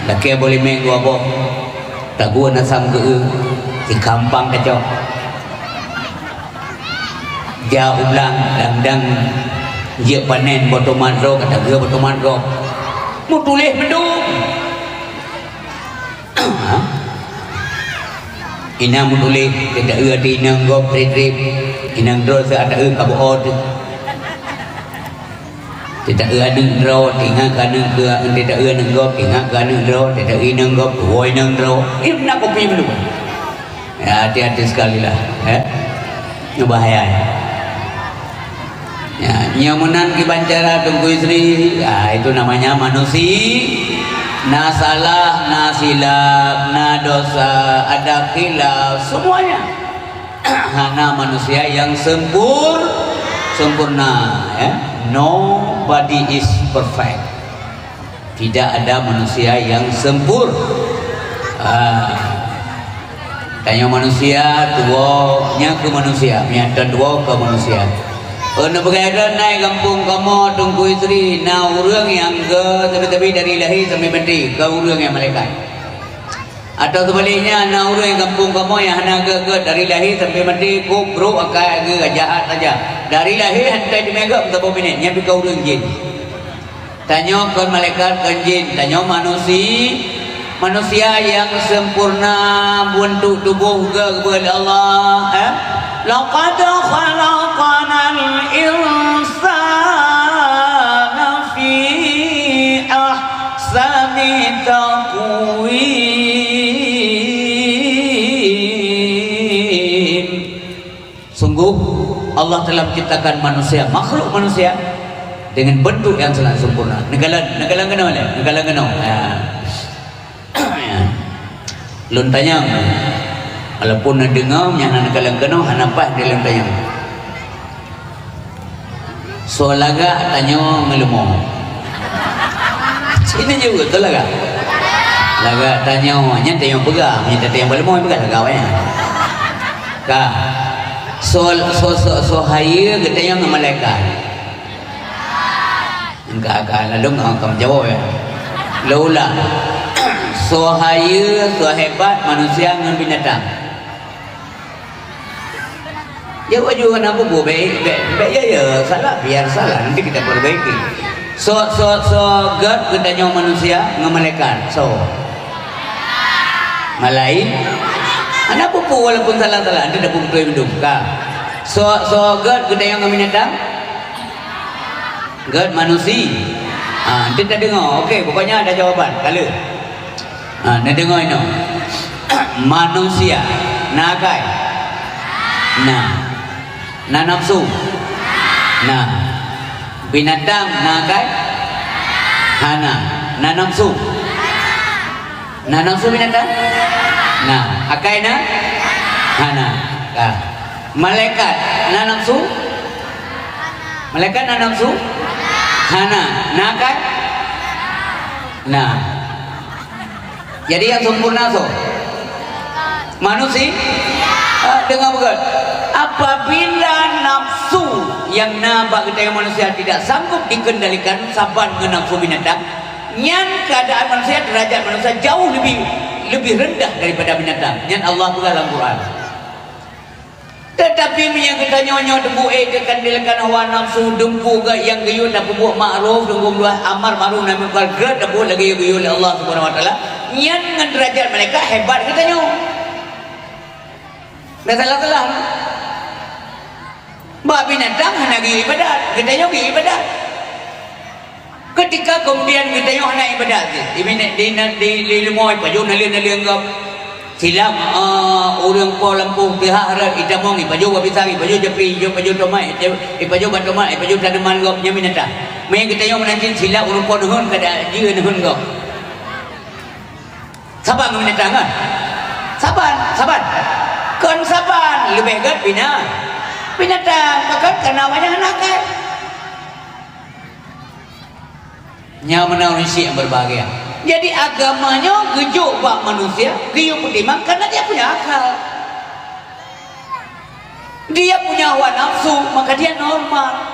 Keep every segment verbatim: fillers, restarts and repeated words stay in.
Lakée boh limeng dua boh, tagun asam geu-eu, sikampang kacok. Jak u blang, dang-dang jeuet panen boh tomat droe, ka tageu boh tomat droe. Meutuléh mandum. Inong meutuléh, teuta-eu ateueh inong gob treb-treb. Inong droe seuhat ta-eu ka beuôt. Teuta-eu aneuëk droe, teuingat keu aneuëk, teuta-eu aneuëk gob, teuingat keu aneuëk droe, teuta-eu inong gob, tuwoe inong droe. Ih, na kopi meuluwa. Ya, hati-hati sekali lah, eh. Nyoe bahaya, ya. Ya, nyang meunan kiban cara Teungku Yusri, ya, itu namanya manusia. Na salah, na silap, na dosa, ada khilaf, semuanya. Hana manusia yang sempur-, sempurna, ya. Nobody is perfect. Tidak ada manusia yang sempur-, ah. Tanyoe manusia, tuwoe, nyan keuh manusia, meunyo tuwoe keuh manusia. Ôn peugah lagée nyoe, di gampông kamoe Teungku Yusri, na ureuëng nyang gét, tapi-tapi dari lahé sampai maté, keu ureuëng nyang malaikat. Atawa seubaliknya, na ureuëng gampông kamoe nyang hana gét-gét dari lahé sampai maté, kok brok akai geuh jahat saja. Dari lahé hana teumé gét meusaboh minét, nyan pih ka ureuëng jén. Tanyoe kon malaikat, kon jén, tanyoe manusi-, manusia nyang sempurna, beuntuk tuboh geuh geubri lé Allah, eh? "Laqad khalaqnal insana fi ahsani taqwim." Sungguh, Allah telah menciptakan manusia, makhluk manusia, dengan bentuk yang sangat sempurna. Neukalon, neukalon keunoe lé, neukalon keunoe. Ya. Lôn tanyong, walaupun na deungoe, nyang na neukalon keunoe, hana paih di lôn tanyong. Soe lagak tanyoe ngon leumo? Cit neujaweueb, soe lagak? Lagak tanyoe, nyan tanyoe peugah, meunyo tatanyong bak leumo, peugah lagak awaknyan. Ka. Soe, soe, soe, soe hayeue geutanyoe ngon malaikat? Engka, ka, lalu engka, engka meujaweueb, ya. Lôn ulang. Soe hayeue, soe hebat manusia ngon binatang? Ya, laju hana bubu, baik, baik, baik, ya, ya, salah, biar salah, nanti kita perbaiki. Soe, soe, soe gét geutanyoe manusia ngon malaikat? Soe? Malai-, hana bubu, walaupun salah-salah, nanti dah bubu tuai mendung. Ka. Soe, soe gét geutanyoe ngon binatang? Gét manusi-, ah, nanti tadeungoe. Okey, pokoknya ada jawaban. Ka lheueh. Ha, neudeungoe inoe. Manusia na akai? Na. Na nafsu? Na. Binatang na akai? Hana. Na nafsu? Na nafsu binatang? Na. Akai na? Hana. Ka. Malaikat na nafsu? Malaikat na nafsu? Hana. Na akai? Na. Jadi nyang sempurna soe? Manusi-, ah, deungoe beugét. Apabila nafsu nyang na bak geutanyoe manusia tidak sanggup dikendalikan saban ngon nafsu binatang, nyan keuadaan manusia, derajat manusia jauh lebih, lebih rendah daripada binatang. Nyan Allah peugah lam Quran. Teutapi meunyoe geutanyoe nyoe teubuet teukan dilekan hawa nafsu, dumpeue gét nyang geuyue tapeubuet ma'ruf, dum luwah amar ma'ruf nahi mungkar, gét tapeubuet lagée geuyue lé Allah Subhanahu wa Taala, nyan ngon deurajat malaikat hebat geutanyoe. Dah salah-salah. Bak binatang hana geuyue ibadat, geutanyoe geuyue ibadat. Keutika keumudian geutanyoe hana ibadat jih, di, di, di, di leumo ipajoh naleueng-naleueng gob. Silap, ah, ureuëng po lampôh teuhah rot itamong, ipajoh bak pisang, ipajoh japri, ipajoh, ipajoh tomat, ipajoh bak tomat, ipajoh taneman gob, nyan binatang. Meunyo geutanyoe meunan cit silap ureuëng po neuheun kada jeuet neuheun gob. Saban ngon binatang kan? Saban, saban. Kon saban, leubeh gét bina-, binatang. Pakon? Karena awaknyan hana akai. Nyan meunan ureuëng syiek nyang berbahagia. Jadi, agama nyoe geujok bak manusia, geuyue peutimang karena dia punya akal. Dia punya hawa nafsu, maka dia normal.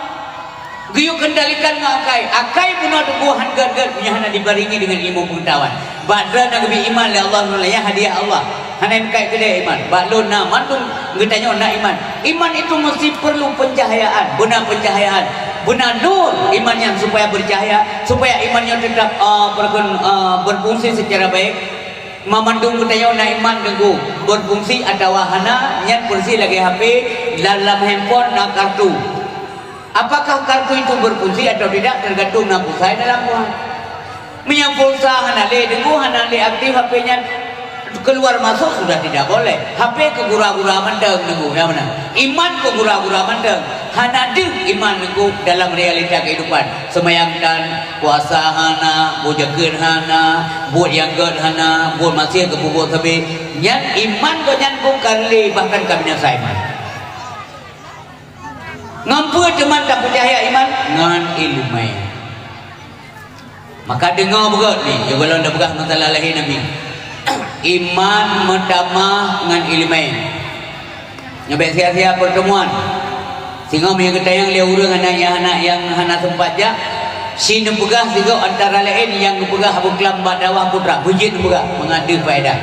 Geuyue kendalikan ngon akai. Akai bunoe teungku han gét-gét, meunyo hana dibarengi dengan ilmu pengetahuan. Bak droe na geubri iman lé Allah, nyan hadiah Allah. Hana meukat keudeh iman. Bak lôn na mandum geutanyoe na iman. Iman itu mesti perlu pencahayaan, beuna pencahayaan, beuna nur iman nyan supaya bercahaya, supaya iman nyoe tetap, ah, bergun-, ah, berfungsi secara baik. Mandum geutanyoe na iman teungku, berfungsi atawa hana, nyan persis lagèe H P, dalam handphone na kartu. Apakah kartu itu berfungsi atau tidak tergantung na pulsa dalam buah. Meunyoe pulsa hana lé, teungku hana lé aktif H P nyan, keluar masuk sudah tidak boleh. H P keu gura-gura mantong teungku, ya beuna. Iman keu gura-gura mantong. Hana deuh iman teungku dalam realita kehidupan. Seumayang tan, puasa hana, buet zakeuet hana, buet nyang gèt hana, buet maksiat keu peubuet sabe. Nyan iman gobnyan bukan lé, bahkan ka binasa iman. Ngon peue teuma tapeucahya iman? Ngon ileumèe. Maka deungoe beugèt nyoe, gohlom tapeugah masalah lahé Nabi. Iman meutamah ngon ileumèe. Nyoe bèk sia-sia pertemuan. Singoh meunyoe geutanyong lé ureueng aneuk nyang, aneuk nyang hana sempat jak, si neupeugah sigoe antara laén nyang geupeugah Abu Klam bak dakwah putra, beujeuet neupeugah, mangat deuh faedah.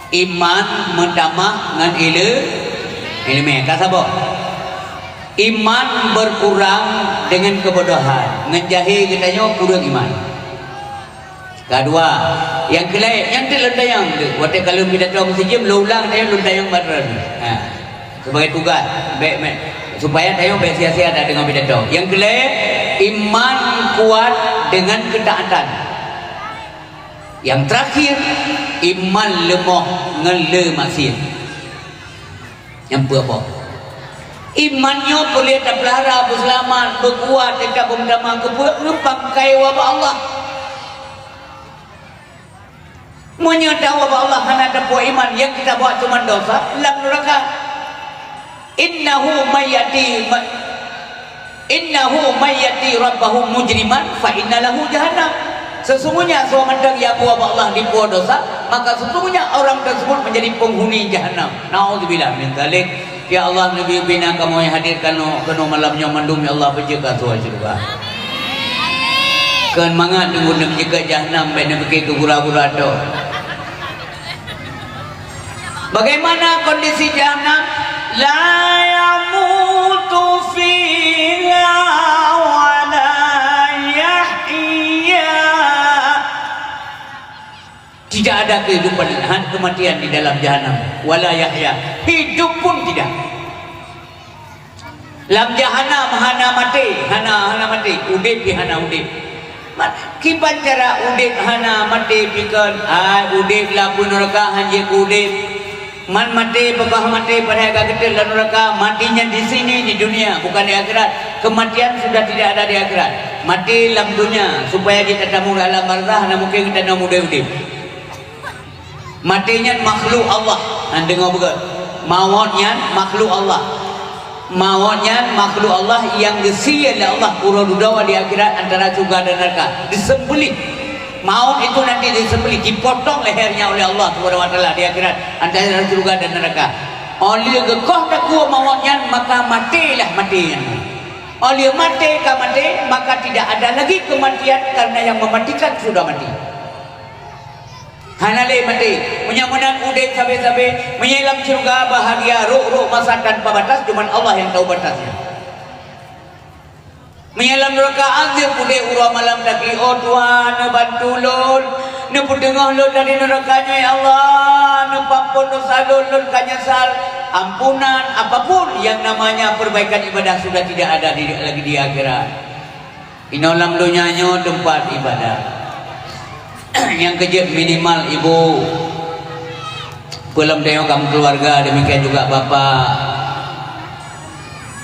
Iman meutamah ngon ile-, ileumèe. Ka saboh. Iman berkurang dengan kebodohan. Ngon jahé geutanyoe kureueng iman. Ka dua. Nyang keulhèe, nyan teuk lôn tanyong teuk. Watèe ka lôn pidato meusijeuem, lôn ulang tanyong, lôn tanyong bak droeneuh. Ha. Sebagai tugas, bèk, bèk, supaya tanyong bèk sia-sia tadeungoe pidato. Nyang keulhèe, iman kuat dengan ketaatan. Nyang terakhir, iman leumoh ngon le maksiet. Nyang peue boh? Iman nyoe peureulèe tapeulahara, beuseulamat, beukuat, teuka beumeutamah keu peue? Ngon pangkai ubak Allah. Meunyoe tawoe bak Allah hana tapuwoe iman, nyang kita buat cuma dosa lam nuraka. Innahu may yati ma-, innahu may yati rabbahu mujriman fa inna lahu jahannam. Sesungguhnya soe mantong nyang woe bak Allah dipuwoe dosa, maka sesungguhnya orang tersebut menjadi penghuni jahannam. Naudzubillah min dzalik. Ya Allah, neubi bina kamoe hadir keunoe, keunoe malam nyoe mandum, ya Allah, beujeuet keu syeuruga. Kon mangat deungon neujeuet keu jahannam, bèk neupike keu gura-gura droe. Bagaimana kondisi jahannam? La yamutu fiha wa la yahya. Tidak ada kehidupan, hana kematian di dalam jahannam. Wala yahya, hidup pun tidak. Lam jahannam hana maté, hana, hana maté, udép pih hana udép. Mat-, kiban cara udép hana maté pih kon, ai udép lam nuraka hanjeuet udép. Man maté, peugah maté, padahai ka geutot lam nuraka, maté nyan di sini, di dunia, bukan di akhirat. Kematian sudah tidak ada di akhirat. Maté lam dunia, supaya jitatamu alam barzakh, hana mungkin geutanyoe udép-udép. Maté nyan makhluk Allah. Nyan deungoe beugèt. Mawöt nyan makhluk Allah. Mawöt nyan makhluk Allah nyang geusie lé Allah uroe dudoe di akhirat antara syeuruga dan neuraka. Disembelih. Maut itu nanti disembelih, dipotong lehernya oleh Allah Subhanahu wa Taala di akhirat antara syeuruga dan neuraka. Óh lheueh geukoh takue mawöt nyan, maka matélah maté nyan. Óh lheueh maté ka maté, maka tidak ada lagi kematian karena yang mematikan sudah mati. Hana lé maté. Meunyoe meunan udép sabe-sabe, meunyoe lam syeuruga bahagia rhot-rhot masa tanpa batas, cuman Allah nyang tahu batasnya. Meunyoe lam neuraka azab udép uroe malam takli, "Oh Tuhan, neubantu lôn, neupeuteungoh lôn dari neuraka nyoe ya Allah, neupeuampon dosa lôn, lôn ka nyesal." Ampunan apapun yang namanya perbaikan ibadah sudah tidak ada di, lagi di akhirat. Inoe lam donya nyoe teumpat ibadah. Nyang keujeuet minimal ibu, peue lom tanyoe kaum keuluwarga, demikian juga bapak.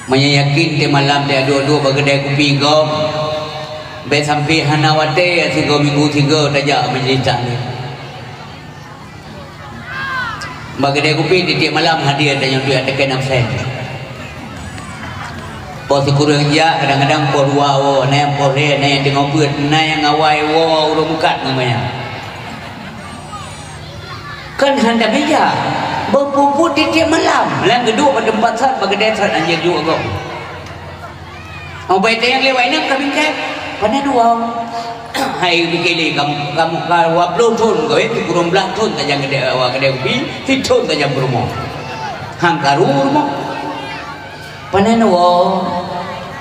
Meunyoe yakin teumalam teuduek-duek bak keudè kupi gob, bèk sampai hana watèe sigoe minggu sigoe tajak majlis taklim. Bak keudè kupi tiep-tiep malam hadiah tanyoe duek teuka enam sen. Poh sikureueng jak, kadang-kadang poh dua woe, na nyang poh lhèe, na nyang teungoh beuet, na nyang awai woe ureueng mukat namanya. Kan hana bija. Beupupu tiep-tiep malam, lam geuduek bak teumpat sat, bak keudè sat, anjir duek gob. Ubai tayang lewat inong ka bingkai. Pandai dua. Hai bikili kamu, kamu ka dua puluh thon kawin, sikureueng blaih thon tajak keudè, wa keudè kupi, sithon tajak peurumoh. Hang karu rumoh. Panen wo,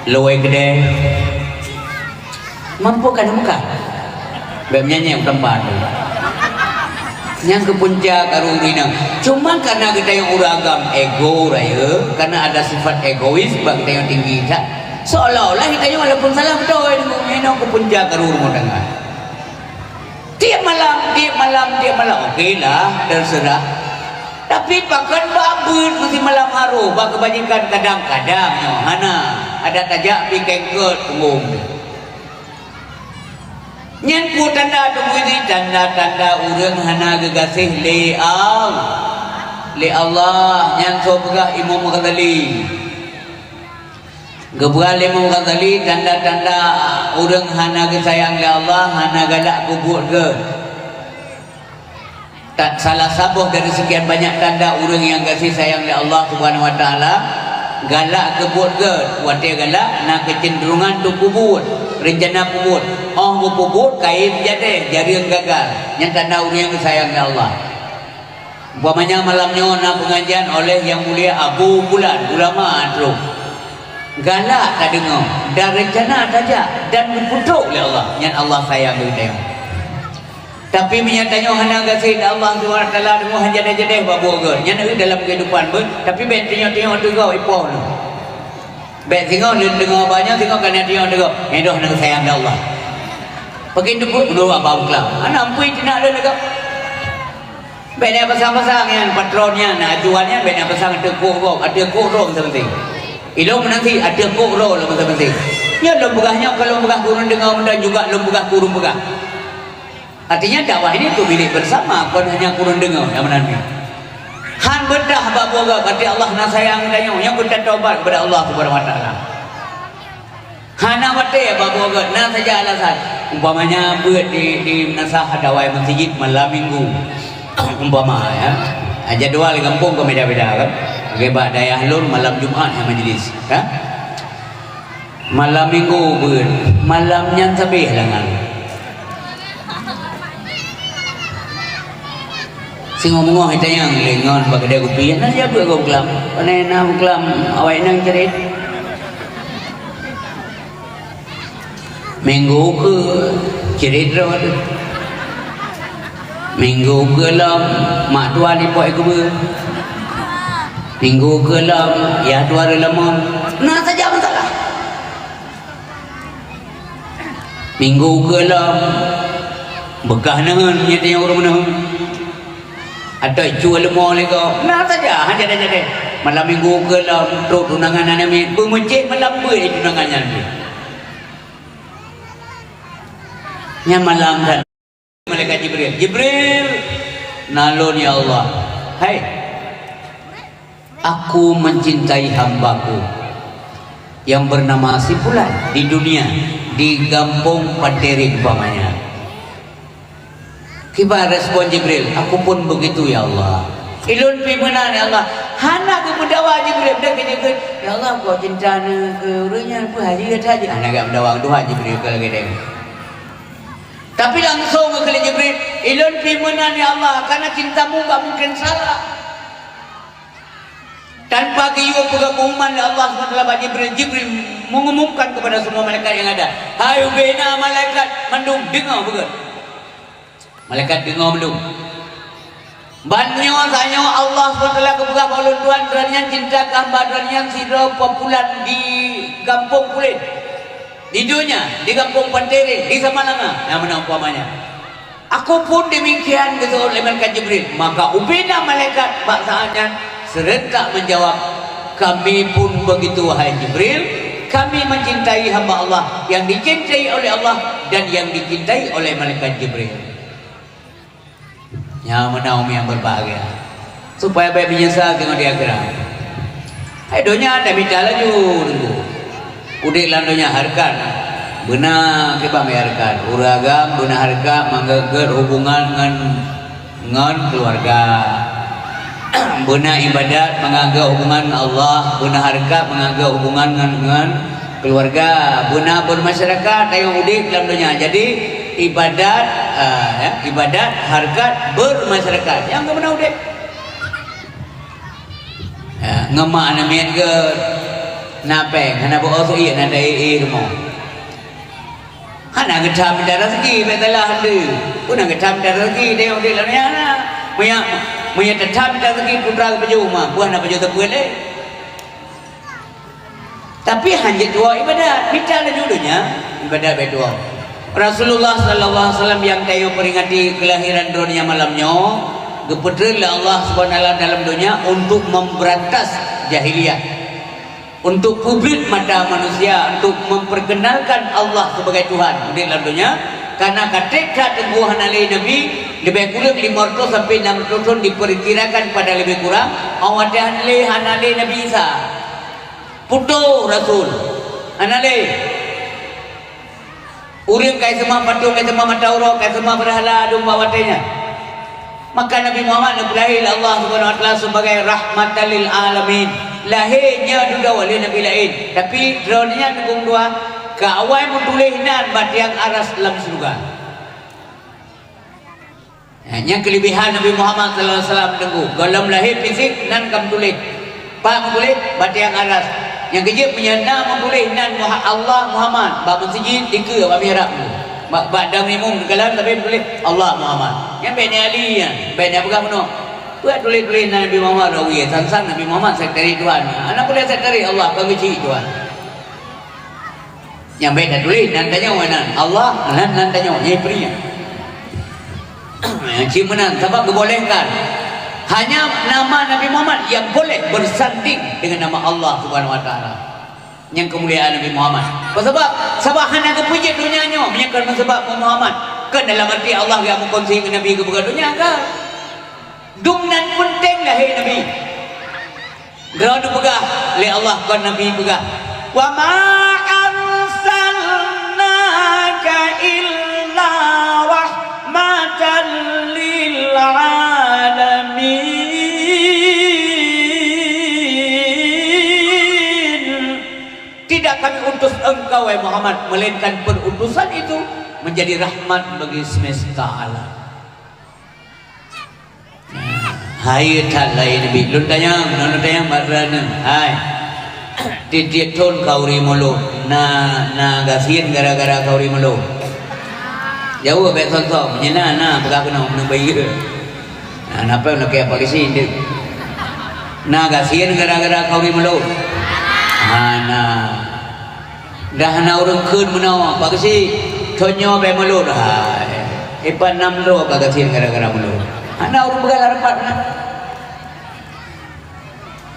luwai keudè. Mampu kan bukan? Bèk nyanyi u teumpat tu. Nyang keu punca karu ureueng inong. Cuma karena geutanyoe ureueng agam ego raya, karena ada sifat egois bak geutanyoe tinggi that. Seolah-olah geutanyoe walaupun salah beutôi, inong keu punca karu rumoh tangga. Tiep malam, tiep malam, tiep malam. Oke lah, terserah. Tapi pakon bak beuet meusi malam harôh, bak keubanyakan kadang-kadang nyoe hana. Ada tajak pi kengkot punggong. Nyan peue tanda teumui jih? Tanda-tanda ureueng hana geugaséh lé Al-, lé Allah. Nyan soe peugah? Imam Ghazali. Geupeugah lé Imam Ghazali, tanda-tanda ureueng hana geusayang lé Allah, hana galak keu buet gét. Ta-, salah saboh dari sekian banyak tanda ureueng nyang gaséh sayang lé Allah Subhanahu wa Taala, galak keu buet gét. Watèe galak, na keucenderungan untuk peubuet, rencana peubuet. 'Oh geupeubuet, kayém jadèh, jareueng gagal. Nyan tanda ureueng nyang geusayang lé Allah. Umpamanya malam nyoe na pengajian oleh Yang Mulia Abu Fulan, ulama trok. Galak tadeungoe, dan rencana tajak, dan geupeutôk lé Allah. Nyan Allah sayang keu geutanyoe. Tapi meunyo tanyoe hana gaséh lé Allah Subhanahu wa Taala, deungoe hana jadèh-jadèh bak buet gét. Nyan dalam kehidupan beuh, tapi bèk tanyoe-tanyoe teugoe ipoh nyoe. Bèk singoh lôn deungoe bak nyoe, singoh ka na tanyoe teugoe. Nyan doh hana sayang lé Allah. Pakai teupeue meunurot abang kelam. Hana ampui teunak lôn deungoe. Bèk na pasang-pasang nyan, patron nyan, ajuan nyan, bèk na pasang ateueh kok gob, ateueh kok droe meusapeue. Ilôn meunasih ateueh kok droe lôn meusapeue. Nyoe lôn peugah nyoe, ka lôn peugah keu ureueng deungoe, dan juga lôn peugah keu ureueng peugah. Artinya dakwah ini untuk milik bersama, kon hanya keu ureueng deungoe nyang meunan nyoe. Han beudah bak buet gét, berarti Allah na sayang geutanyoe, nyoe keu tatobat kepada Allah Subhanahu wa Taala. Hana watèe bak buet gét, na saja alasan. Umpamanya beuet di, di meunasah dawai meuseujid malam minggu. Umpama, ya. Ah, jadwal gampông ka beda-beda, kan? Lagèe bak dayah lôn malam Jumat nyang majlis, kan? Malam minggu beuet, malam nyan sabé halangan. Singoh meungoh itanyong lé ngon bak keudè kupi, "Na jak beuet gob kelam?" "Pane na kelam awai nang ceurit." Minggu keu ceurit rot. Minggu keu lom mak tuan ipok ikubeue. Minggu keu lom yah tuan reuleumoh. Na saja masalah. Minggu keu lom beukah neuheun nyan nyang ureueng neuheun. Atau cue leumo lé gob. Na saja, hana jadeh-jadeh. Malam minggu keu lom trok tunangan aneuk miet, beumeucéh malam beuet tunangan nyan. Nyan malam that. Malaikat Jibril, "Jibril, na lôn ya Allah." "Hai, aku mencintai hambaku yang bernama si fulan di dunia, di gampông Pantereng umpamanya." Kiban respon Jibril, "Aku pun begitu ya Allah." Ilôn pih meunan ya Allah. Hana geupeudawa Jibril, dan keu Jibril, "Ya Allah, kok cinta neuh keu ureueng nyan peuhaji that haji." Hana geupeudawa, duha Jibril keu lagèe nyan. Tapi langsung geukheun lé Jibril, "Ilôn pih meunan ya Allah, karena cintamu enggak mungkin salah." Tanpa geuyue peugah pengumuman lé Allah subhanahu wa taala bak Jibril, Jibril mengumumkan kepada semua malaikat yang ada, "Hai ubena malaikat mandum, deungoe beugét." Malaikat deungoe mandum. Ban nyoe tanyoe Allah subhanahu wa taala geupeugah bak ulôn tuan, droeneuh nyan cinta keu hamba droeneuh nyan sidroe peupulan di gampông Pulen. Di donya, di gampông Pantereng, di Samalanga, nyang meunan umpamanya. Aku pun demikian, geuseuôt lé malaikat Jibril. Maka ubena malaikat bak saát nyan seurentak menjawab, "Kami pun begitu, wahai Jibril. Kami mencintai hamba Allah yang dicintai oleh Allah dan yang dicintai oleh malaikat Jibril." Nyang meunan umi nyang berbahagia, supaya bèk meunyeusal teungoh di akhirat. Hai donya, tamita laju, Teungku. Udép lam donya hareukat. Beuna kiban meuhareukat. Ureueng agam beuna hareukat mangat gét hubungan ngon, ngon keuluwarga. Beuna ibadat mangat gét hubungan ngon Allah, beuna hareukat mangat gét hubungan ngon, ngon keuluwarga. Beuna bermasyarakat, tanyoe udép lam donya. Jadi, Ibadat, ah, ya, ibadat hareukat bermasyarakat. Nyang keumeuna udép. Ya, ngon mak aneuk miet geuh na péng, hana beu-o seuiek, na taé-é rumoh. Hana geutham mita raseuki, bèk salah lé. Peue na geutham mita raseuki, teuh udép lam nyan na. Meunyo, meunyo teutham mita raseuki, putra geupajoh ma, peue hana pajoh teupeu lé. Tapi han jeuet tuwoe ibadat, mita laju donya, ibadat bèk tuwoe. Rasulullah sallallahu alaihi wasallam nyang tanyoe peuringati keulahiran droeneuh malam nyoe, geupeutrön lé Allah Subhanahu wa Taala dalam donya untuk memberantas jahiliyah, untuk publik mata manusia, untuk memperkenalkan Allah sebagai Tuhan udép lam donya. Karena ka trép that teungku hana lé nabi, leubeh kureueng limong reutôh sampai nam reutôh thon diperkirakan pada lebih kurang, 'oh watèe hana lé, hana lé Nabi Isa. Putôh rasul. Hana lé. Ureueng ka seumah patong, ka seumah mata uroe, ka seumah beurhala dum bak watèe nyan. Maka Nabi Muhammad neupeulahé lé Allah Subhanahu wa Taala sebagai rahmatan lil alamin. Lahé nyoe dudoe lé nabi laén, tapi droeneuh nyan neukheun dua, ka awai meutuléh nan bak tiang aras lam syeuruga. Ha, nyan keulebihan Nabi Muhammad sallallahu alaihi wasallam teungku. Gohlom lahé fisik nan ka meutuléh. Pat meutuléh? Bak tiang aras. Nyang keujeuet meunyo na meutuléh nan Muha-, Allah Muhammad bak meuseujid dikeue bak mihrab. Bak, bak dam imum teukalon tapi meutuléh Allah Muhammad. Nyan bèk ni Ali nyan, bèk ni peugah meunoe. Peue tuléh-tuléh nan Nabi Muhammad rawi, sang-sang Nabi Muhammad sekretari Tuhan. Hana peue lé sekretari Allah, kon geuchik Tuhan. Nyang bèk tatuléh nan tanyoe nan Allah, nan, nan tanyoe nyang peue nyan. Cit meunan, sabab geubolehkan. Hanya nama Nabi Muhammad yang boleh bersanding dengan nama Allah Subhanahu wa Taala. Nyang keumuliaan Nabi Muhammad. Peue sabab? Sabab hana geupeujeuet donya nyoe, meunyo kon meusabab Muhammad. Kon dalam arti Allah geujak meukunsi ngon Nabi geupeugah donya, kan? Dum nan peunteng lahé Nabi. Droeneuh peugah lé Allah kon Nabi peugah, "Wa ma arsalnaka illa rahmatan lil alamin." Tidak Kami utus engkau, wahai Muhammad, melainkan perutusan itu menjadi rahmat bagi semesta alam. Hai that laén Nabi. Lôn tanyong, lôn tanyong bak droeneuh. Hai. Tiep-tiep thon khanuri mulod. Na, na gasien gara-gara khanuri mulod? Jaweueb bèk song-song. Meunyo na, na peugah keunoe, keunoe bayeue. Na, na peue lakèe Pak Geuchik deuh. Na gasien gara-gara khanuri mulod? Hana. Dah na ureueng kheun meunoe, Pak Geuchik, thon nyoe bèk mulod. Hai, ipat nam droe ka gasien gara-gara mulod. Hana ureueng peugah lam rapat na.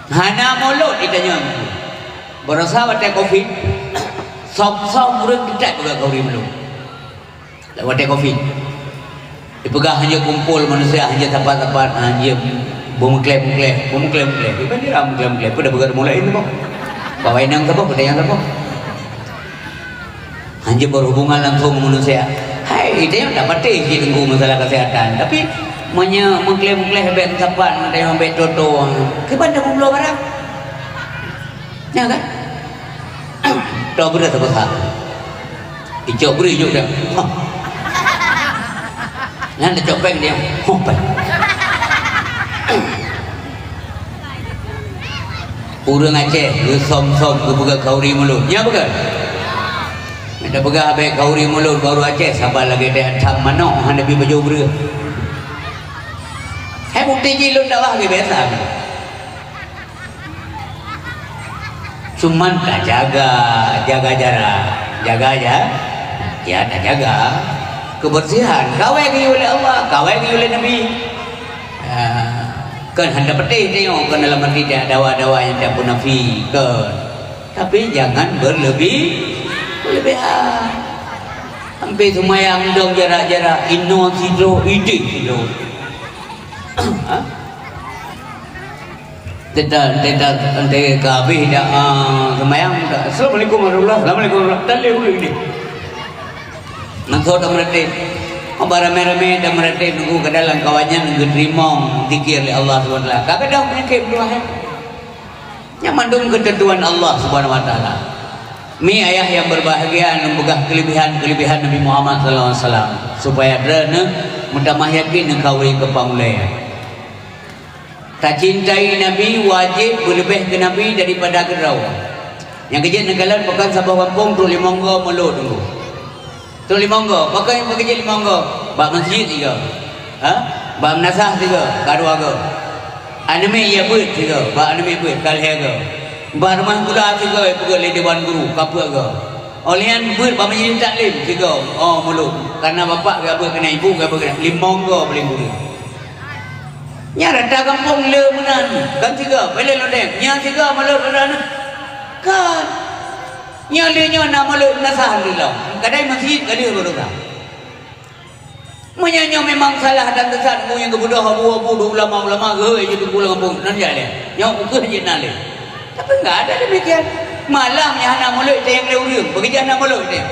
Hana mulod itanyong. Baroesa watèe covid, som-som ureueng teutab peugah khanuri mulod. Watèe covid. Dipeugah hanjeuet kumpul manusia, hanjeuet sapat-sapat, hanjeuet beumeuklèe-meuklèe, beumeuklèe-meuklèe. Iban jih meuklèe-meuklèe, peue dah peugah mulai nyoe boh. Bak wainang saboh, peue nyang saboh. Hanjeuet berhubungan langsung ngon manusia. Hai, itu nyang tak patéh cit teungku masalah kesehatan. Tapi, meunyo meuklèe-meuklèe bèk meusapat, meunyo bèk toto, kiban dah meubloe barang. Ya kan? Toh beureuh teupeugah. Icok beureuh icok dah. Hah. Nyan tacok péng dia. Huh, péng. Ureueng Aceh geusom-som geupeugah khanuri mulod. Nyan beutôi? Mita peugah bèk khanuri mulod baru Aceh, saban lagèe teuh tham manok hana bi pajoh beureuh. Hai bukti jih lôn dakwah lagèe biasa. Cuman tajaga, jaga jarak, jaga ja-, ya tajaga kebersihan. Kawai geuyue lé Allah, kawai geuyue lé Nabi. Ya, kan hana patéh tengok kan dalam hati dia dawa-dawa yang dia munafik kan. Tapi jangan berlebih, berlebihan. Sampai semayang dong jarak-jarak, inoe sidroe, idéh sidroe. Ha? Teuta, teuta, teuta ka habéh dah, ah, seumayang dah. Assalamualaikum warahmatullahi, assalamualaikum warahmatullahi, tak lé ureueng ni. Mantong dah meuratéb. Haba ramé-ramé dah meuratéb, nunggu keuadaan lam kawan nyan geuteurimong zikir lé Allah Subhanahu wa Taala. Ka gadôh peunyakét meutuah, eh. Nyan mandum keuteuntuan Allah Subhanahu wa Taala. Mi ayah nyang berbahagia, neupeugah keulebihan-keulebihan Nabi Muhammad sallallahu alaihi wasallam, supaya droeneuh meutamah yakin neukauri keu pangulée. Tacintai Nabi wajéb beuleubeh keu Nabi daripada keudroe. Nyang keujeuet neukalon pakon saboh gampông trok limong goe mulod teungku. Trok limong goe, pakon nyang keujeuet limong goe? Bak meuseujid sigoe. Ha? Bak meunasah sigoe, ka dua goe. Aneuk miet ya beuet sigoe, bak aneuk miet beuet ka lhée goe. Bak rumoh sikula sigoe, peugöt lé dewan guru, ka peuet goe. Óh lheueh nyan beuet bak majelis taklim sigoe, oh mulod. Karena bapak geubeuet keunan, ibu geubeuet keunan, limong goe paléng kureueng. Nyan rata gampông le meunan, kan sigoe, paléng lodeng. Nyan sigoe mulod rata na. Kan. Nyan le nyoe na mulod meunasah lé lom. Kadai meuseujid ka lheueh baroesa. Meunyoe nyoe memang salah dan sesat, mu nyang geubeudôh abu-abu di ulama-ulama geuhôi jeuet teungku lam gampông, nan jak lé. Nyoe ukeue jeuet na lé. Tapi enggak ada demikian. Malah nyang hana mulod teuh nyang lé ureueng, beukeujah na mulod teuh.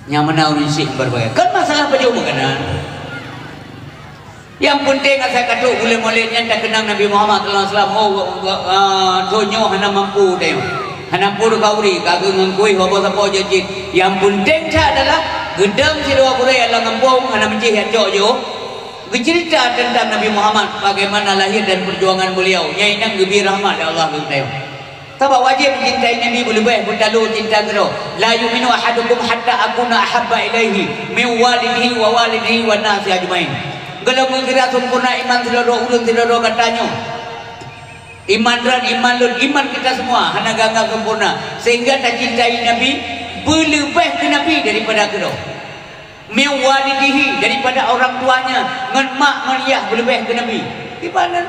Nyang meunan ureueng syik berbagai. Kan masalah pajoh meukanan. Nyang peunteng asai ka trok buleuen Maulid nyan takeunang Nabi Muhammad sallallahu alaihi wasallam, oh, ah, donya hana mampu teuh. Hana mampu teuh kauri, ka geuh ngon kueh, sapo-sapo jeuet cit. Nyang peunteng that adalah geudong sidroe gurée lam gampông hana meucéh nyang cok jiôh. Geuceurita teuntang Nabi Muhammad, bagaimana lahir dan perjuangan beliau. Nyan inong geubri rahmat lé Allah keu geutanyoe. Sabab wajéb cintai Nabi beuleubeh beutalo cinta keudroe. "La yu'minu ahadukum hatta akuna ahabba ilaihi min walidihi wa walidihi wan nasi ajmain." Gohlom geukira sempurna iman sidroe-droe ureueng sidroe-droe gata nyoe. Iman droen, iman lôn, iman kita semua hana geuanggab sempurna, sehingga tacintai Nabi beuleubeh keu Nabi daripada keudroe. Min walidihi, daripada orang tuanya, ngon mak ngon yah beuleubeh keu Nabi. Di mana?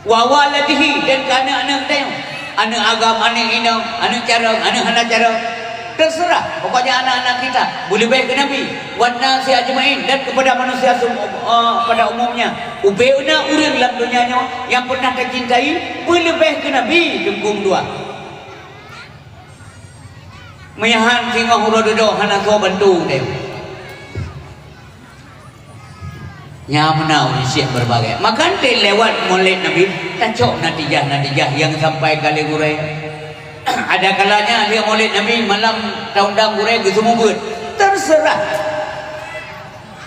Wa waladihi, dan keu aneuk-aneuk geutanyoe. Aneuk agam, aneuk inong, aneuk carông, aneuk hana carông. Terserah, pokoknya anak-anak kita beuleubeh keu Nabi. Wan nasi ajmain, dan kepada manusia sum-, eh, pada umumnya. Ubé na ureueng lam donya nyoe nyang pernah tacintai beuleubeh keu Nabi, teungku dua. Meuihan singoh uroe dudoe hana soe bantu deh. Nyang meunan ureueng syik berbagai. Maka enteuk lewat Maulid Nabi, tacok natijah-natijah nyang sampai ka lé gurée. Ada kalanya lheueh Maulid Nabi malam taundang gurée geuseumeubeuet. Terserah.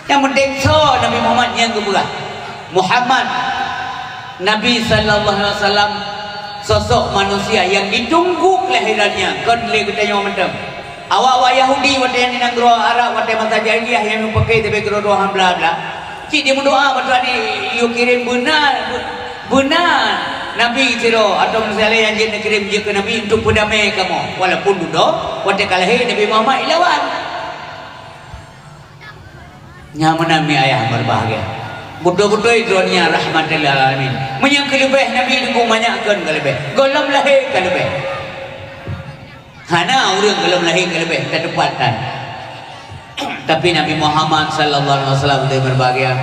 Nyang penting soe Nabi Muhammad nyang geupeugah. Muhammad, Nabi sallallahu alaihi wasallam, sosok manusia yang ditunggu kelahirannya, kon lé geutanyoe mantong. Awak-awak Yahudi watée di nanggroe Arab, watée masa jahiliyah nyang meupaké sabe keudroe-droe han bla-bla. Cit jimeudoa bak Tuhan, "Ya Allah, kirém beuna, beuna nabi sidroe atawa manusia laén nyang jeuet neukirém jeuet keu nabi untuk peudamé kamoe." Walaupun dudoe watée ka lahé Nabi Muhammad ilawan. Nyang meunan mi ayah berbahagia. Beutôi-beutôi droe nyan rahmatan lil alamin. Meunyoe keuleubeh Nabi teungku manyak kon keuleubeh. Gohlom lahé keuleubeh. Hana ureueng gohlom lahé keuleubeh, tateupat tan. Tapi Nabi Muhammad sallallahu alaihi wasallam teuh berbahagia.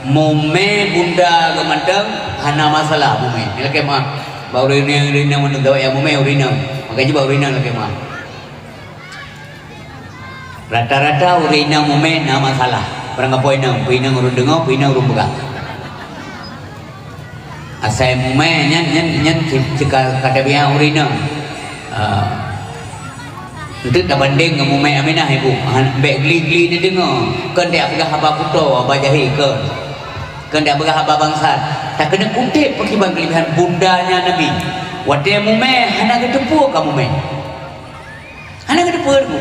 Mumé bunda geuh mantong hana masalah mumé. Lakée meu'ah. Bak ureueng inong, ureueng inong mantong gawat nyang mumé ureueng inong. Maka jih bak ureueng inong lakée meu'ah. Rata-rata ureueng inong mumé na masalah. Barangkapeue inong, peue inong ureueng deungoe, peue inong ureueng peugah. Asai mumé nyan, nyan, nyan ci-, cika ka tabiat ureueng inong. Ah. Enteuk tabandeng ngon mumé Aminah ibu. Ah, bék gli-gli neudeungoe. Kon tajak peugah haba kuto, haba jahé kon. Kon tajak peugah haba bangsat. Takeuneuk kutép pakriban keuleubeuhan bundanya Nabi. Watée mumé hana geuteupeue ka mumé. Hana geuteupeue teungku.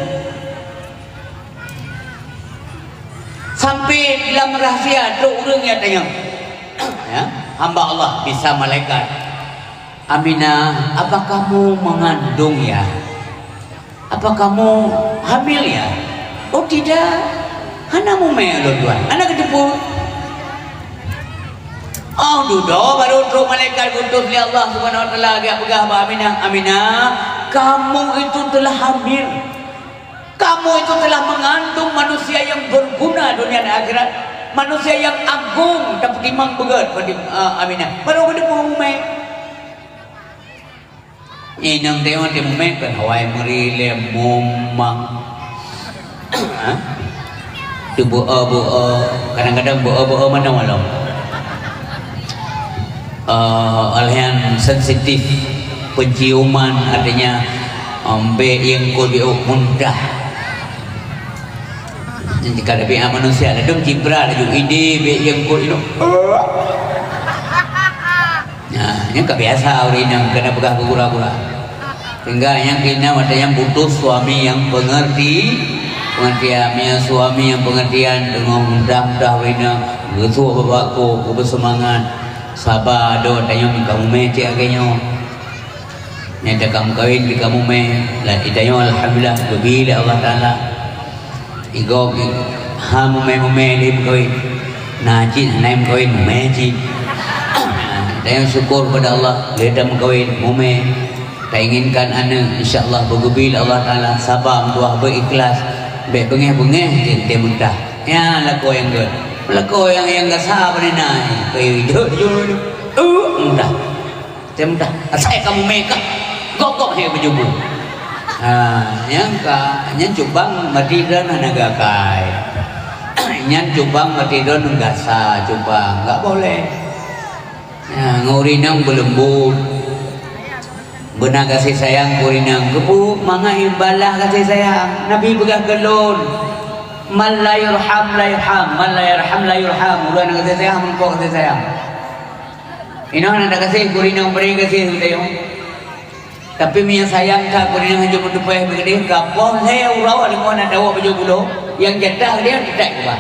Sampai lam rahsia trok ureueng nyang tanyong. Ya, hamba Allah bisa malaikat. "Aminah, apa kamu mengandung ya? Apa kamu hamil ya?" "Oh tidak, hana mumé ulôn tuan." Hana geuteupeue. Oh, dudoe barô trok malaikat geuutus lé Allah Subhanahu wa Taala geujak peugah bak Aminah, "Aminah, kamu itu telah hamil. Kamu itu telah mengandung manusia yang berguna dunia dan akhirat. Manusia yang agung, tapeutimang beugét, Fatim-, ah, Aminah." Barô geuteupeue mumé. Inong teuh watée mumé kon awai meuri lé mumang. Ha? Teubeue-beue, kadang-kadang beue-beue manoe lom. Eh, óh lheueh nyan sensitif. Penciuman, artinya, em, bèk ieng kot bèk muntah. Nyan ka tabiat manusia, ladôm cibra laju idéh bèk ieng kot inong. Nah, nyan ka biasa ureueng inong keuneuk peugah keu gura-gura. Sehingga nyang keunan watèe nyan butuh suami nyang pengerti, pengertian. Meunyo suami nyang pengertian, teungoh muntah-muntah ureueng inong, geusok bak-bak kôk, geubeusemangat, saba, adoe, tanyoe ka mumè cit lagèe nyoe. Nyang ka meukawen di kamoe mè, la itanyoe alhamdulillah geubri lé Allah Taala. Igob ha mumè-mumè lé meukawen. Na cit hana meukawen mumè cit. Tanyoe syukur kepada Allah lé tameukawen mumè. Tainginkan aneuk, insya Allah beugeubri lé Allah Taala, saba meutuah beuikhlas, bèk beungèh-beungèh jeuet teuh muntah. Nyan lakoe nyang gèt. Lakoe nyang, nyang gasa bak na, keu jeuet jeuet. Uh, muntah. Teuh muntah. Asai kamoe mè kah. Gob-gob he beujubu. Ha, nyang ka, nyan cubang mati droen hana geuakai. Nyan cubang mati droen gasa cubang, enggak boleh. Ha, ngon ureueng inong beuleumbot. Beuna gaséh sayang keu ureueng inong. Geupeu mangat ibadah gaséh sayang. Nabi peugah keu lôn, "Man la yurham la yurham, man la yarham la yurham." Ureueng hana gaséh sayang, hana meurumpok gaséh sayang. Inong hana gaséh, keu ureueng inong bri gaséh keu tanyoe. Tapi meunyo sayang that keu ureueng inong hanjeuet meuteupèh beukeudeh, ka poh lhèe uroe deungon na tawök pajoh bulo, nyang jatah dia teutab keubah.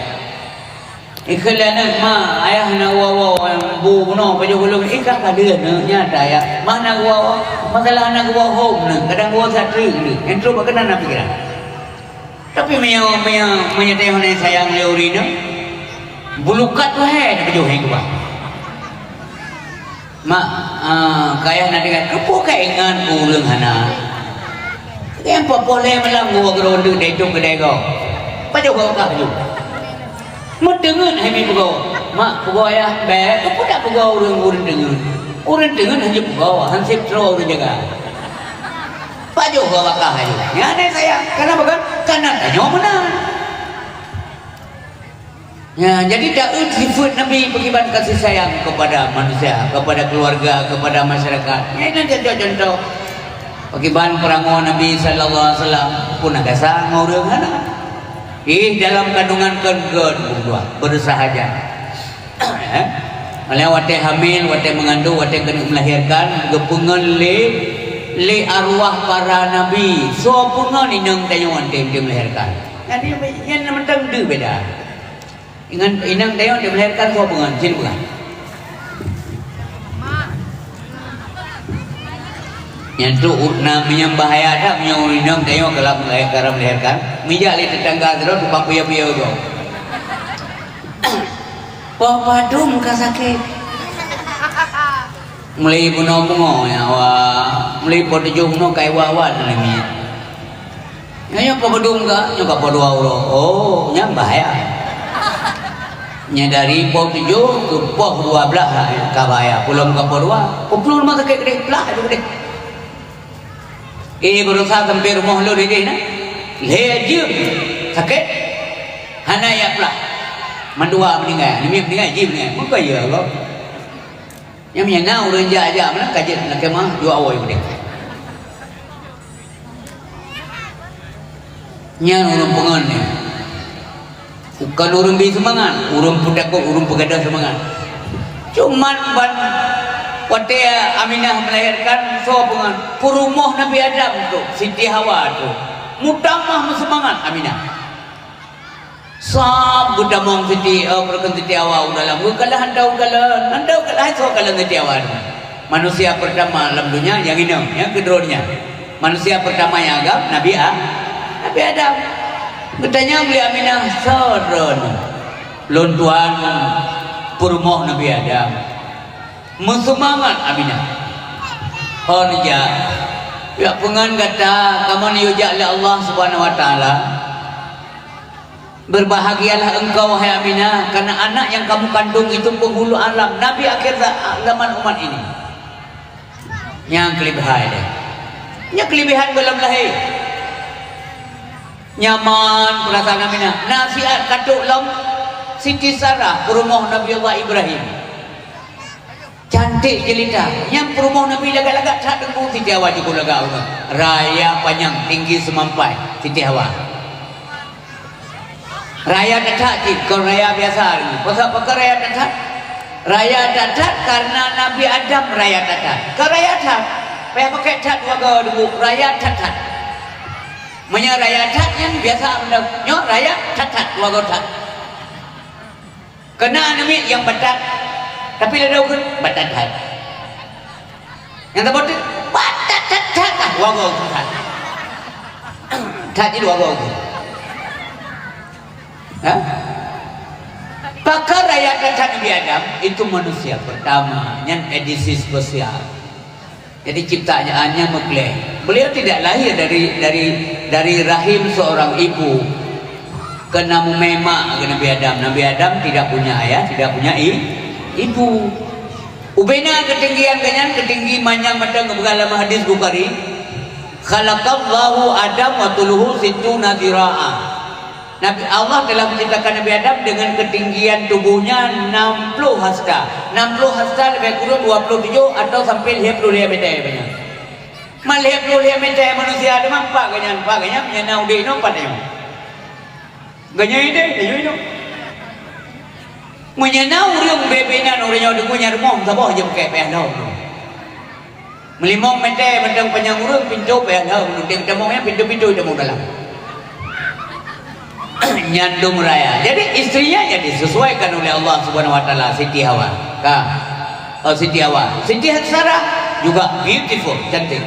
Ikheun lé aneuk, "Ma, ayah hana geuwoe-woe, bu bunoe pajoh bulo." "Ih, ka ka deuh aneuk nyan, ayah." "Ma hana geuwoe-woe?" "Masalah hana geuwoe hom neuh, kadang geuwoe that treuk neuh." Nyang trok bak keunan na pikiran. Tapi meunyo, meunyo, meunyo teuh hana sayang lé ureueng inong, bulukat wahé tapajoh hai keubah. Mak, ah, keu ayah na tinggai, keupeue ka ingat keu ureueng hana? Nyang poh-poh lhèe malam geuwoe keudroe deuek dai dong keudai gob. Pajoh gob kah laju. Meuteungeut hai mi peugoe. Mak, peugoe ayah, bèk, keupeue tapeugoe ureueng, ureueng teungeut? Ureueng teungeut hanjeuet peugoe, han sép troe ureueng jaga. Pajoh geuh bak kah laju. Nyan hana sayang. Kenapa kan? Karena tanyoe meunan. Ya, jadi taeu sifat Nabi, pakriban kasih sayang kepada manusia, kepada keluarga, kepada masyarakat. Nyan contoh-contoh. Pakriban peurangoe Nabi sallallahu alaihi wasallam, pun na gasa ngon ureueng hana. Ih, dalam kandungan kon gèt, beureusaha jan. Eh? Malah watèe hamil, watèe meungandung, watèe keuneuk melahirkan, geupeungon lé, lé arwah para nabi. Soe peungon inong tanyoe watèe melahirkan? Jadi, nyan mantong deuh beda. Inong, inong tanyoe watèe melahirkan soe peungon? Sinoe peugah. Nyan tu, na, meunyo bahaya that, meunyo inong tanyoe kalau melahirkan, melahirkan, meujak lé tetangga sidroe tukang piye-piye gob. Poh padum ka sakét. Mulai bunoe pungo nyan awak, mulai poh tujoh bunoe ka iwat-wat nyan miet. Nyoe, nyoe poh padum ka, nyoe ka poh dua uroe. Oh, nyan bahaya. Nyan dari poh tujoh keu poh dua blaih ka bahaya. Peulom ka poh dua, peue ploh rumoh sakét keudeh, plah keudeh. Eh, baroesa sampoe rumoh lôn idéh na. Lhèe jeuem sakét. Hana jak plah. Mandua meuninggai. Namiet meuninggai, jih meuninggai. Meuka ya Allah. Nyang meunyo na ureueng jak-jak meunan ka jeuet lam keumah, jua awai udép. Nyan ureueng peungon nyan. Bukon ureueng bi seumangat, ureueng peutakot, ureueng peugadôh seumangat. Cuman ban watèe Aminah melahirkan, soe peungon? Peurumoh Nabi Adam tu, Siti Hawa tu. Mutamah meuseumangat Aminah. Sab geutamong Siti, eh, peureukan Siti Hawa u dalam. Geukalon hantom kalon, hantom kalon, hai soe kalon Siti Hawa tu. Manusia peurtama lam donya nyang inong, nyang keudroe nyan. Manusia peurtama nyang agam, Nabi A-, Nabi Adam. Geutanyong lé Aminah, "Soe droeneuh?" "Lôn tuan peurumoh Nabi Adam." Meuseumangat Aminah. "Hon jak, jak peungon gata, kamoe neuyue jak lé Allah Subhanahu wa Taala." "Berbahagialah engkau, hai Aminah, karena anak yang kamu kandung itu penghulu alam, nabi akhir za-, zaman umat ini." Nyang keulebihan deh. Nyang keulebihan gohlom lahé. Nyaman peurasaan Aminah. Na siat ka trok lom Siti Sarah, peurumoh Nabi Allah Ibrahim. Cantik jelita. Nyang peurumoh Nabi lagak-lagak that Teungku, Siti Hawa jukuk lagak uroe. Raya panyang, tinggi seumampai, Siti Hawa. Raya that-that cit, kon raya biasa. Pasal pakon raya that-that? Raya that-that karena Nabi Adam raya that-that. Kon raya that. Payah pakai that dua go dulu, raya that-that. Meunyoe raya that nyan biasa meunan. Nyoe raya that-that, dua go that. Keunan aneuk miet nyang batat, tapi lé daun kheun batat that. Nyang saboh teuk batat that-that, ah, dua go that. That jih dua go. Hah? Pakon raya that-that Nabi Adam, itu manusia pertama, nyan edisi spesial. Jadi ciptaannya meukleng. Beliau tidak lahir dari, dari, dari rahim seorang ibu. Keunan mumè mak keu Nabi Adam. Nabi Adam tidak punya ayah, tidak punya i-, ibu. Ubena keutinggian geuh nyan, keutinggi manyang mantong geupeugah lam hadis Bukhari, "Khalaqallahu Adam wa tuluhu sittuna zira'a." Nabi Allah telah menciptakan Nabi Adam dengan ketinggian tubuhnya enam puluh hasta. Enam puluh hasta lebih kurang dua puluh tujuh atau sampai lhèe ploh lhèe meter banyak. Man lhèe ploh lhèe meter manusia ada mampak geuh nyan, pak geuh nyan, meunyoe na udép inoe pat nyoe. Geuh nyan ideh, geuh nyan inoe. Meunyoe na ureueng bebe nan ureueng nyoe deungon nyan rumoh saboh jeuem keu payah lom. Meulimong meter mantong panyang ureueng, pintoe payah lheueh, meunurot tamong nyan pintoe-pintoe tamong dalam. Nyan dum raya. Jadi, istrinya yang disesuaikan oleh Allah Subhanahu Wa Taala, Siti Hawa. Ka. Oh, Siti Hawa. Siti Sarah juga beautiful, cantik.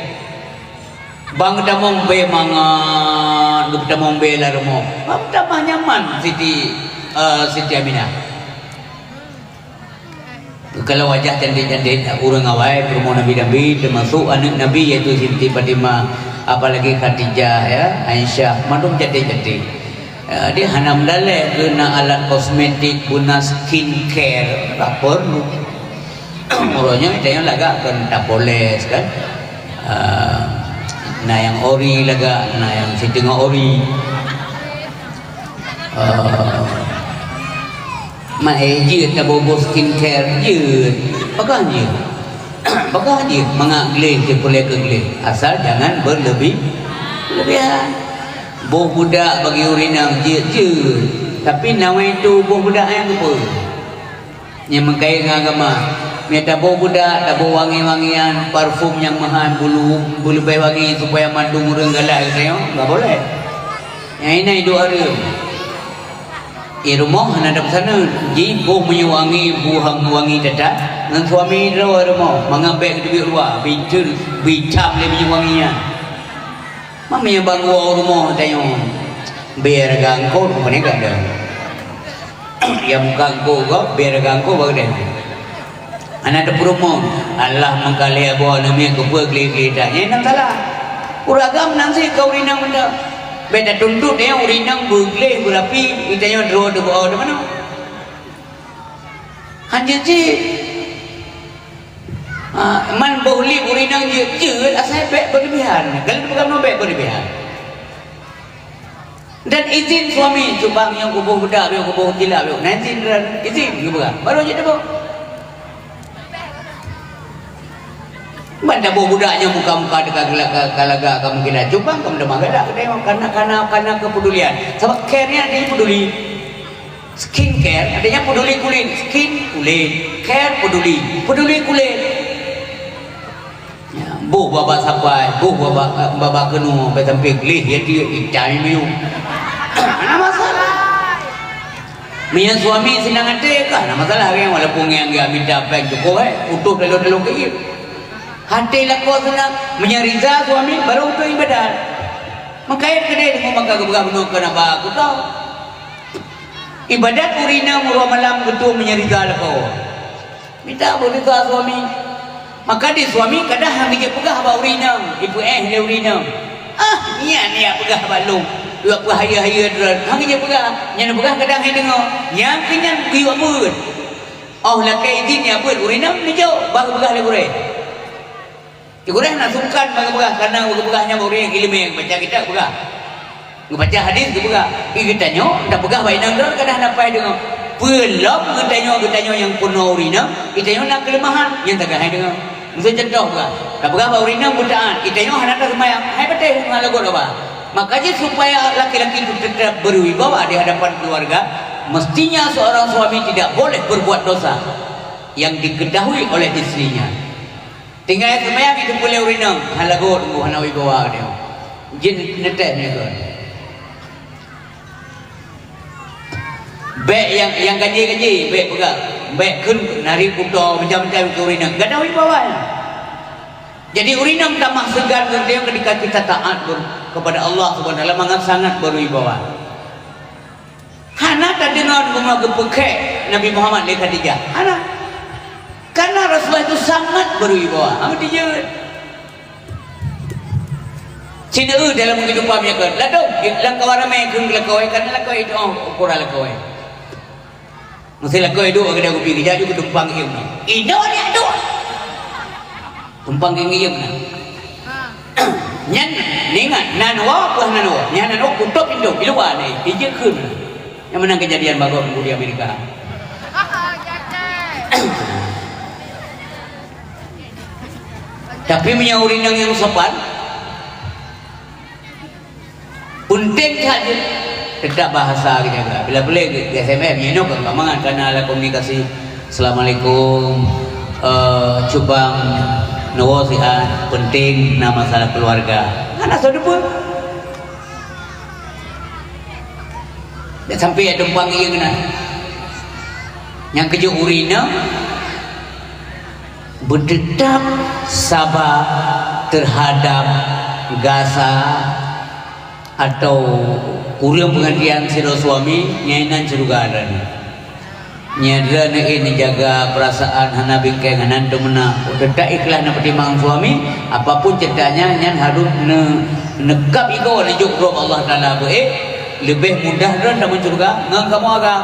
Bang tamong bèe mangat, geutamong bèe lam rumoh. Bang tamah nyaman Siti, eh, Siti Aminah. Kalau wajah cantik-cantik, ureueng awai peurumoh Nabi-Nabi, termasuk aneuk Nabi, yaitu Siti Fatimah, apalagi Khadijah, ya, Aisyah, mandum cantik-cantik. Ya, dia hana meudaleh keu na alat kosmetik, guna skincare, tak perlu. Uroe nyoe tanyoe lagak kan tapoles kan. Ah, na nyang ori lagak, na nyang siteungoh ori. Ah, Mak, eh, jeuet taboh-boh skincare, jeuet. Pakon jeuet? Pakon jeuet? Mangat gleh, teupeuleueh keu gleh. Asal jangan berlebih-, berlebihan. Boh budak bagi ureueng inong jeuet, jeuet. Tapi nawai tu boh budak nyang keupeue? Nyang meukaén ngon agama. Meunyoe taboh budak, taboh wangi-wangian, parfum nyang meuhan, bulu, beuleubeh wangi, supaya mandum ureueng galak geutanyoe, enggak boleh. Nyang inan idok hareuem. Di rumoh hana tapeusaneut, jiboh minyeuk wangi, buhang wangi that-that, ngon suami droe rumoh, mangat bèk geuteubiet luwa, bicam, bicam lé minyeuk wangi nyan. Meunyoe bak geuwoe rumoh tanyoe, biar gangkot, bukan ni gadang. Ya, muka gangkot, biar gangkot, baru deh. Hana teupeureumeun, Allah meukalée boh aneuk miet keupeue gleh-gleh that. Nyan nyang salah. Ureueng agam nan cit keu ureueng inong mantong. Bèk tatuntut nyan ureueng inong beugleh beurapi, geutanyoe droe teuboh di manoe. Hanjeuet cit. Ah, man boh lip ureueng inong jeuet-jeuet, asai bèk berlebihan. Kalau bukan mau bèk berlebihan. Dan izin suami, "Cubang nyang kuboh budak, nyang kuboh tilak, nyang." Na izin, izin geupeugah. Baru jeuet teuboh. Ban taboh budak nyoe muka-muka teuka geulak ka, ka lagak ka meukilat. Cubang ka meutamah galak geutanyoe karena, karena, karena kepedulian. Sabab care nyan artinya peduli. Skincare artinya peduli kulit. Skin, kulit. Care, peduli. Peduli kulit. Ya, boh babah sapai, boh babah, babah keunoe, sampai, sampai gleh, ya, dia itai miyueb. Hana masalah. Meunyoe suami seunang até kah, hana masalah, kan? Walaupun nyang geumita péng cukup, eh, utoh taloh-taloh keu ie. Até lakoe seunang, meunyoe riza suami, baru utoh ibadat. Meukaén keudeh deungon maka geupeugah bunoe keu naba kutoh. Ibadat ureueng inong uroe malam geutueng meunyoe riza lakoe. Mita beureuka suami. Maka di suami kadang hana geujeuet peugah bak ureueng inong, ipeuéh lé ureueng inong. "Ah, nyan nyang peugah bak lôn, duek peuhayeue-hayeue droe." Hana geujeuet peugah. Nyan peugah kadang hai deungoe. Nyang keu nyan geuyue beuet. Oh lakée idhin nyang beuet ureueng inong neujok, bah geupeugah lé gurée. Di gurée hana sungkan bak geupeugah, karena geupeugah nyan bak ureueng nyang ileumèe, baca kitab peugah. Geubaca hadis geupeugah, i geutanyoe tapeugah bak inong droe kadang hana pai deungoe. Peue lom geutanyoe, geutanyoe nyang peurunoe ureueng inong, geutanyoe na keuleumahan nyang tagahai deungoe. Miseu cuntoh peugah, tapeugah bak ureueng inong beutaat, geutanyoe hana taseumayang, hai patéh hana lagot haba. Maka jih supaya laki-laki itu tetap berwibawa di hadapan keluarga, mestinya seorang suami tidak boleh berbuat dosa yang diketahui oleh istrinya. Tinggai seumayang itu peureulée ureueng inong, hana lagot, hana wibawa dia. Jih neuteh nyoe. Bék nyang, nyang gaji-gaji, bék peugah. Bék kheun nari kuto macam-macam keu ureueng inong. Gadôh wibawa nyan. Jadi ureueng inong tamah seugan geutanyoe ketika kita taat ber-, kepada Allah Subhanahu wa Taala mangat sangat berwibawa. Hana tadeungoe geupeukhék Nabi Muhammad lé Khadijah. Hana. Karena Rasulullah itu sangat berwibawa. Hana dijeuet. Cina eu dalam kehidupan meunyoe kon. Ladôm, lam kawan ramé kheun lakawai, karena lakawai itu, oh, ukuran lakawai. Meusé lakawai duek keudeh kupi geujak ju tumpang iem. Inoe ni duek. Tumpang iem na. Nyan, ingat, nan woe, peue nan woe. Nyan nan woe, kutôp pintoe, di luwa ni. Ijeuet kheun. Nyang meunan keujadian bagoe di Amerika. Tapi meunyoe ureueng inong nyang sopan, peunteng that jih, teutap bahasa geujaga. Bila boleh geu-, geu-S M S, meunyoe nyoe kon mangat kana ala komunikasi. Assalamualaikum, eh, cubang neuwoe siat, peunteng na masalah keuluwarga. Hana soe teupeu. Dak sampai ya tumpang iya keunan. Nyang keujeuet ureueng inong beuteutap saba teuhadap gasa atau kureueng peungajian sidroe suami, nyan inan syeuruga droeneuh. Nyan droeneuh neujaga peurasaan hana bingkeng, hana teumeuna. Teutap ikhlas neupeutimang suami, apapun ceritanya nyan harôh neu-, neukab igoe neujok droe bak Allah Taala beuék, leubeh mudah droeneuh tamong syeuruga ngon kamoe agam.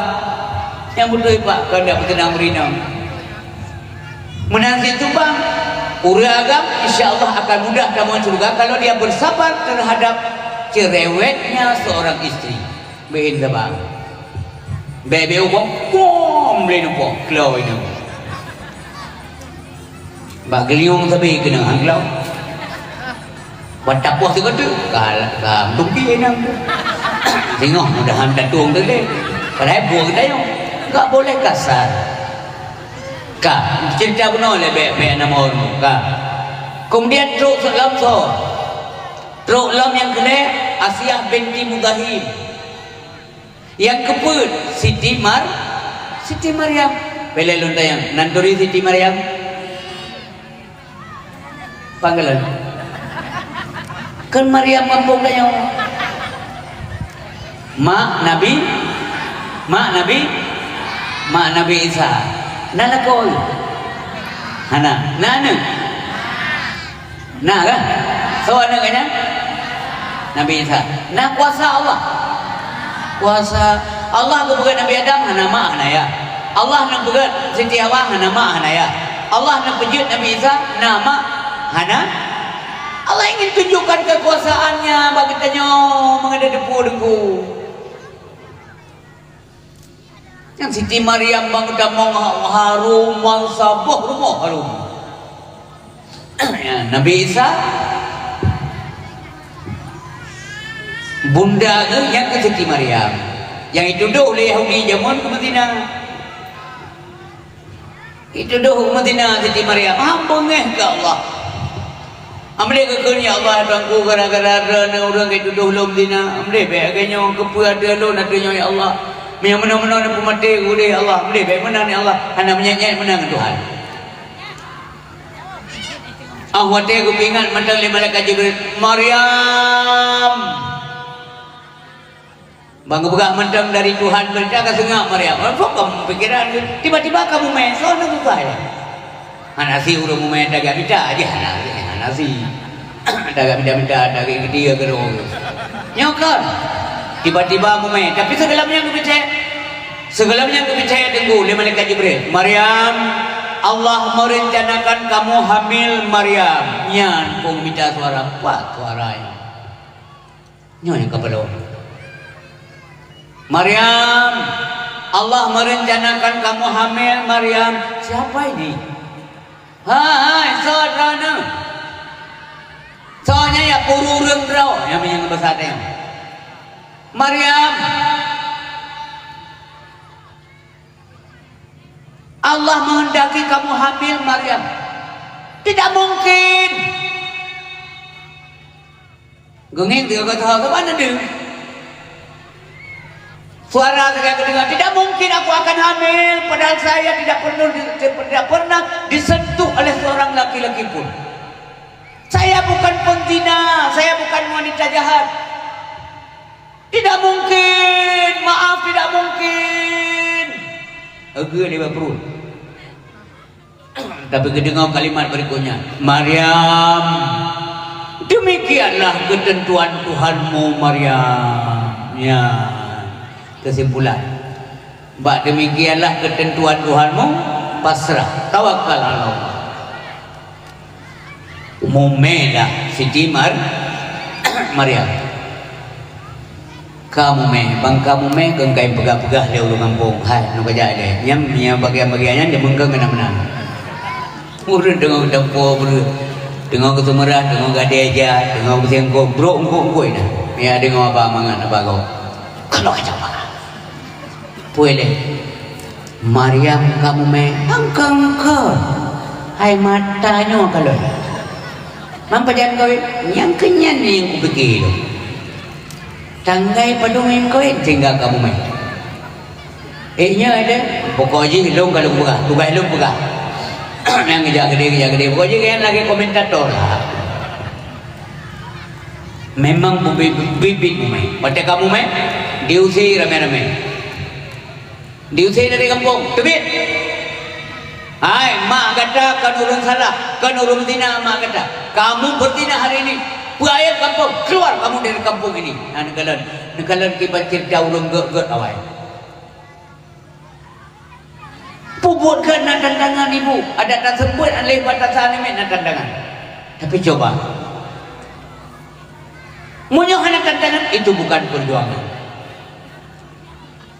Nyang beutôi pak keuheundak peuteunang ureueng inong. Meunan cit cubang, ureueng agam insya Allah akan mudah tamong syeuruga kalau dia bersabar terhadap cerewetnya seorang istri. Beuin saba. Bèk, bèk ubông, bom lé neupoh, klo inong. Bak geuliong sabe keunoe han klo. Ban tapoh sigoe teuk, ka, ka meutupi inong. Singoh mudahan tatueng teudeh. Padahai buet geutanyoe. Enggak boleh kasar. Ka, cerita bunoe lé bèk, bèk na mon, ka. Kemudian trok lom soe? Trok lom nyang keulhèe, Asiah binti Muzahim. Nyang keupeuet, Siti Mar-, Siti Maryam. Peureulèe lôn tanyong, nan turi Siti Maryam? Panggilan. Kan Maryam gampông tanyoe. Mak Nabi, mak Nabi, mak Nabi Isa. Na lakoe? Hana. Na aneuk? Na kan? Soe aneuk geuh nyan? Nabi Isa. Na kuasa Allah? Kuasa Allah geupeugèt Nabi Adam hana mak hana yah. Allah neupeugèt Siti Hawa hana mak hana yah. Allah neupeujeuet Nabi Isa na mak hana. Allah ingin tunjukkan kekuasaannya bak geutanyoe mangat teupeue deungku. Nyang Siti Maryam ban tamong ha-, harôm ban saboh rumoh harôm. Ya, Nabi Isa, bunda geuh nyang keu Siti Maryam. Nyang jitudôh lé Yahudi jameun keu meuzina. Jitudôh keu meuzina Siti Maryam, hana beungèh keu Allah. Amlé geukheun, "Ya Allah, Tuhanku, gara-gara droeneuh ureueng ka jitudôh lôn meuzina. Amlé bèk lagèe nyoe, keupeue ateueh lôn ateueh nyoe, ya Allah. Meunyoe meunoe-meunoe neupeumaté udeh, ya Allah. Amlé bèk meunan, ya Allah." Hana meunyèt-nyèt meunan keu Tuhan. Ah, watèe geupeuingat mantong lé malaikat Jibril, "Maryam!" Ban geupeugah mantong dari Tuhan, beureuta ka seungab Maryam. Apa kamu pikiran? Tiba-tiba kamu mé, soe nyang susah ya? Hana si ureueng mumé tagak mita, aja hana si, hana si. Tagak mita-mita, tagak geuti ya keudroe. Nyoe kon. Tiba-tiba mumé, tapi sigohlom nyan geupeucaya. Sigohlom nyan geupeucaya teungku lé malaikat Jibril. Maryam, Allah merencanakan kamu hamil Maryam. Nyan peue mita suara, pat suara nyan. Nyoe nyang ka padum. Maryam, Allah merencanakan kamu hamil, Maryam. Siapa ini? Hai, soe droeneuh? Soe nyan ya puru ureueng droe nyang meunyoe bahasa Aceh. Maryam, Allah menghendaki kamu hamil, Maryam. Tidak mungkin. Geungieng teuka gata saban na deuh. Suara teuka geudeungoe, "Tidak mungkin aku akan hamil, padahal saya tidak pernah, tidak pernah disentuh oleh seorang laki-laki pun. Saya bukan penzina, saya bukan wanita jahat. Tidak mungkin, maaf, tidak mungkin." Ege lé bak pruet. Tapi geudeungoe kalimat berikutnya, "Maryam, demikianlah ketentuan Tuhanmu, Maryam." Ya, kesimpulan. Bak demikianlah ketentuan Tuhanmu, pasrah, tawakal ala Allah. Mumè dah Siti Mar-, Maryam. Ka mumè, ban ka mumè keu kai peugah-peugah lé ureueng gampông. Hai, nu kajak deh. Nyam, nyam bagian-bagian nyan deungon keu meunan-meunan. Ureueng deungon geutampo breuh. Deungon geuseumeurah, deungon gadée jai, deungon beusingkong, brok eungkôt-eungkôt dah. Ya deungon aba mangat aba gob. Keunoe kacau mangat. Peue lé? Maryam ka mumè, engkau-engkau. Hai mata nyoe kalon. Mam pajan kawin, nyang keunyan nyang kupike lôn. Tanggai padum nyang kawin sehingga ka mumè. Eh, nyoe deh, pokok jih lôn ka lôn peugah, tugaih lôn peugah. Nyang geujak keudeh, geujak keudeh. Pokok jih nyan lagèe komentator lah. Memang bubit-bibit mumè. Watèe ka mumè, diusé ramè-ramè. Diusé dari gampông, teubiet! Hai, mak gata kon ureueng salah, kon ureueng zina mak gata. Kamu berzina hari ini, peuayat gampông, keluar kamu dari kampung ini. Nah, neukalon, neukalon kiban ceurita ureueng gèt-gèt awai. Peubuet gèt na tantangan ibu, adak taseumbeuet aléh batasan limit na tantangan. Tapi coba, meunyoe hana tantangan, itu bukan perjuangan.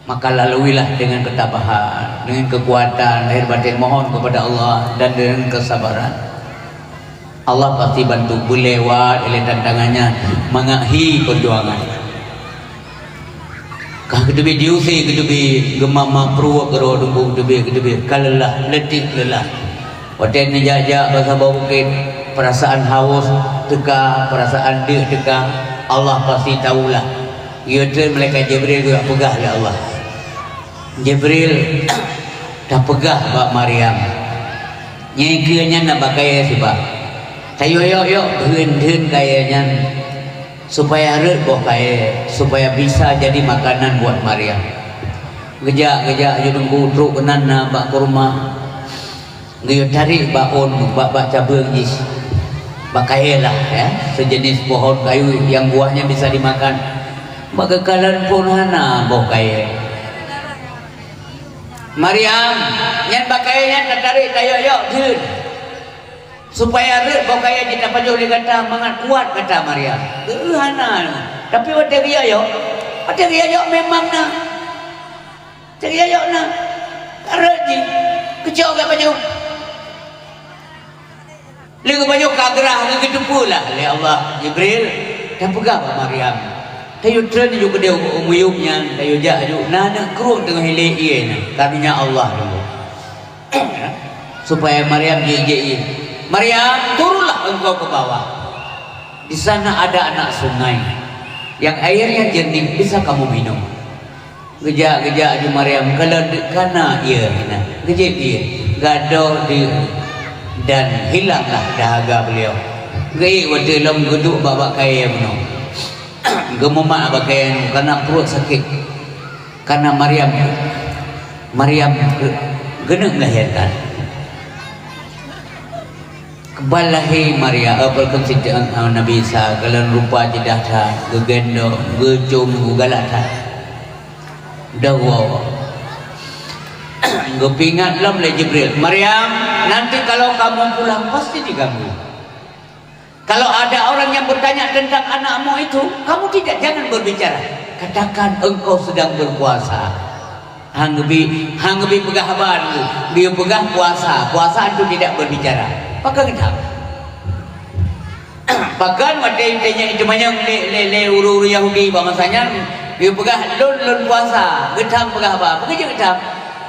Maka laluilah dengan ketabahan, dengan kekuatan lahir batin, mohon kepada Allah dan dengan kesabaran. Allah pasti bantu, beulewat ilèe tantangan nyan, mangat hi perjuangan. Ka geuteubiet diusé, geuteubiet geumama pruet, geuro dungku, geuteubiet, geuteubiet ka leulah, leuteh leulah. Watèe neujak-jak bak saboh bukét, perasaan haus teuka, perasaan deuk teuka, Allah pasti tahulah. Geuyue treun malaikat Jibril geujak peugah lé Allah. Jibril, tapeugah bak Maryam, nyang keue nyan na bak kayèe sibak. Tayok-yok-yok dheun-dheun kayèe nyan, supaya rhët boh kayèe, supaya bisa jadi makanan buat Maryam. Geujak-geujak aju teungku trok keunan na bak kurma. Geuyue tarek bak ôn, bak, bak cabeueng jih. Bak kayèe lah, ya, sejenis pohon kayu yang buahnya bisa dimakan. Bak geukalon phon hana boh kayèe. Maryam, nyan bak kayèe nyan tatarek tayok-yok dheun. Supaya rhët boh kayèe jih tapajoh lé gata mangat kuat gata Maryam. Keu hana. Tapi watèe geuyok-yok, watèe geuyok-yok memang na. Cit geuyok na, ka rhët jih, geucok geupajoh. Lé geupajoh ka grah, geuteupeu lah lé Allah, Jibril, tapeugah bak Maryam, "Tayue treun aju keudeh u-, u miyueb nyan, tayue jak aju, na aneuk krueng teungoh ilèe ié nyan, karunia Allah teungku." Supaya Maryam jeuet-jeuet ié. "Maryam, turunlah engkau ke bawah. Di sana ada anak sungai yang airnya jernih, bisa kamu minum." Geujak-geujak aju Maryam, kalon deuk kana ié na, geujép ié, gadôh deuk, dan hilanglah dahaga beliau. Geuék watèe lom geuduek bak, bak kayèe bunoe. Geumumat bak kayèe nyoe, karena pruet sakét. Karena Maryam, Maryam ge-, geuneuk melahirkan. Keuban lahé Maryam, eh, peue kheun Siti, eh, Nabi Isa, kalon rupa ceudah that, geugendong, geucôm, geugalak that. Dua. Geupeuingat lom lé Jibril, "Maryam, nanti kalau kamu pulang pasti diganggu. Kalau ada orang yang bertanya tentang anakmu itu, kamu tidak, jangan berbicara. Katakan engkau sedang berpuasa." Han geubi, han geubi peugah haba dulu. Beu peugah puasa. Puasa tu tidak berbicara. Pakon geutam. Pakon watèe tanyong teumanyong lé, lé, lé ureueng-ureueng Yahudi bak masa nyan, beu peugah, "Lôn, lôn puasa." Geutam peugah haba. Pakon jeuet geutam?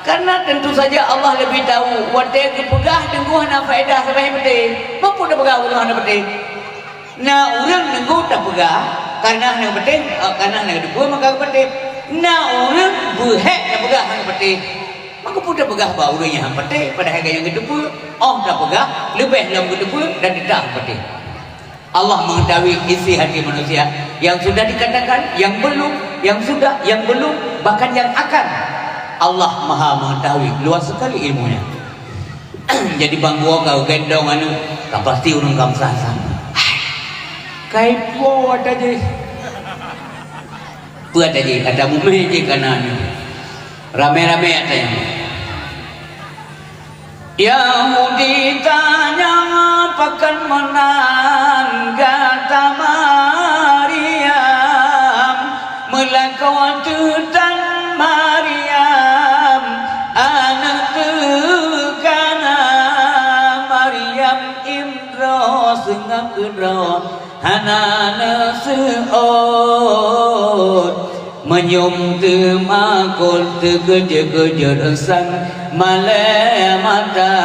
Karena tentu saja Allah lebih tahu. Watèe geupeugah teungku hana faedah sabe hai peuté. Mampu tapeugah ureueng hana peuté. Na ureueng neugôh tapeugah, kareuna hana geupatéh, eh, kareuna hana geuteupeu maka geupatéh. Na ureueng beuhek tapeugah hana geupatéh. Maka peue tapeugah bak ureueng nyang hana patéh, padahai ka nyang geuteupeu? Oh tapeugah, leubeh lom geuteupeu dan teutap hana patéh. Allah mengetahui isi hati manusia yang sudah dikatakan, yang belum, yang sudah, yang belum, bahkan yang akan. Allah Maha Mengetahui, luas sekali ilmunya. Jadi bang gua kau gendong anu, ka pasti ureueng ka meusan-san. Hai, kaipo ata jih. Peue ata jih? Ata mumai jih kana anu. Ramé-ramé ata nyan. Yahudi tanyong, pakon meunan gata Maryam? Meulakoe teuh tan Maryam, aneuk teuh kana. Maryam indroe seungab keudroe, hana neuseuôt. Meunyoe teumakot teukeujot-keujot sang malée mata.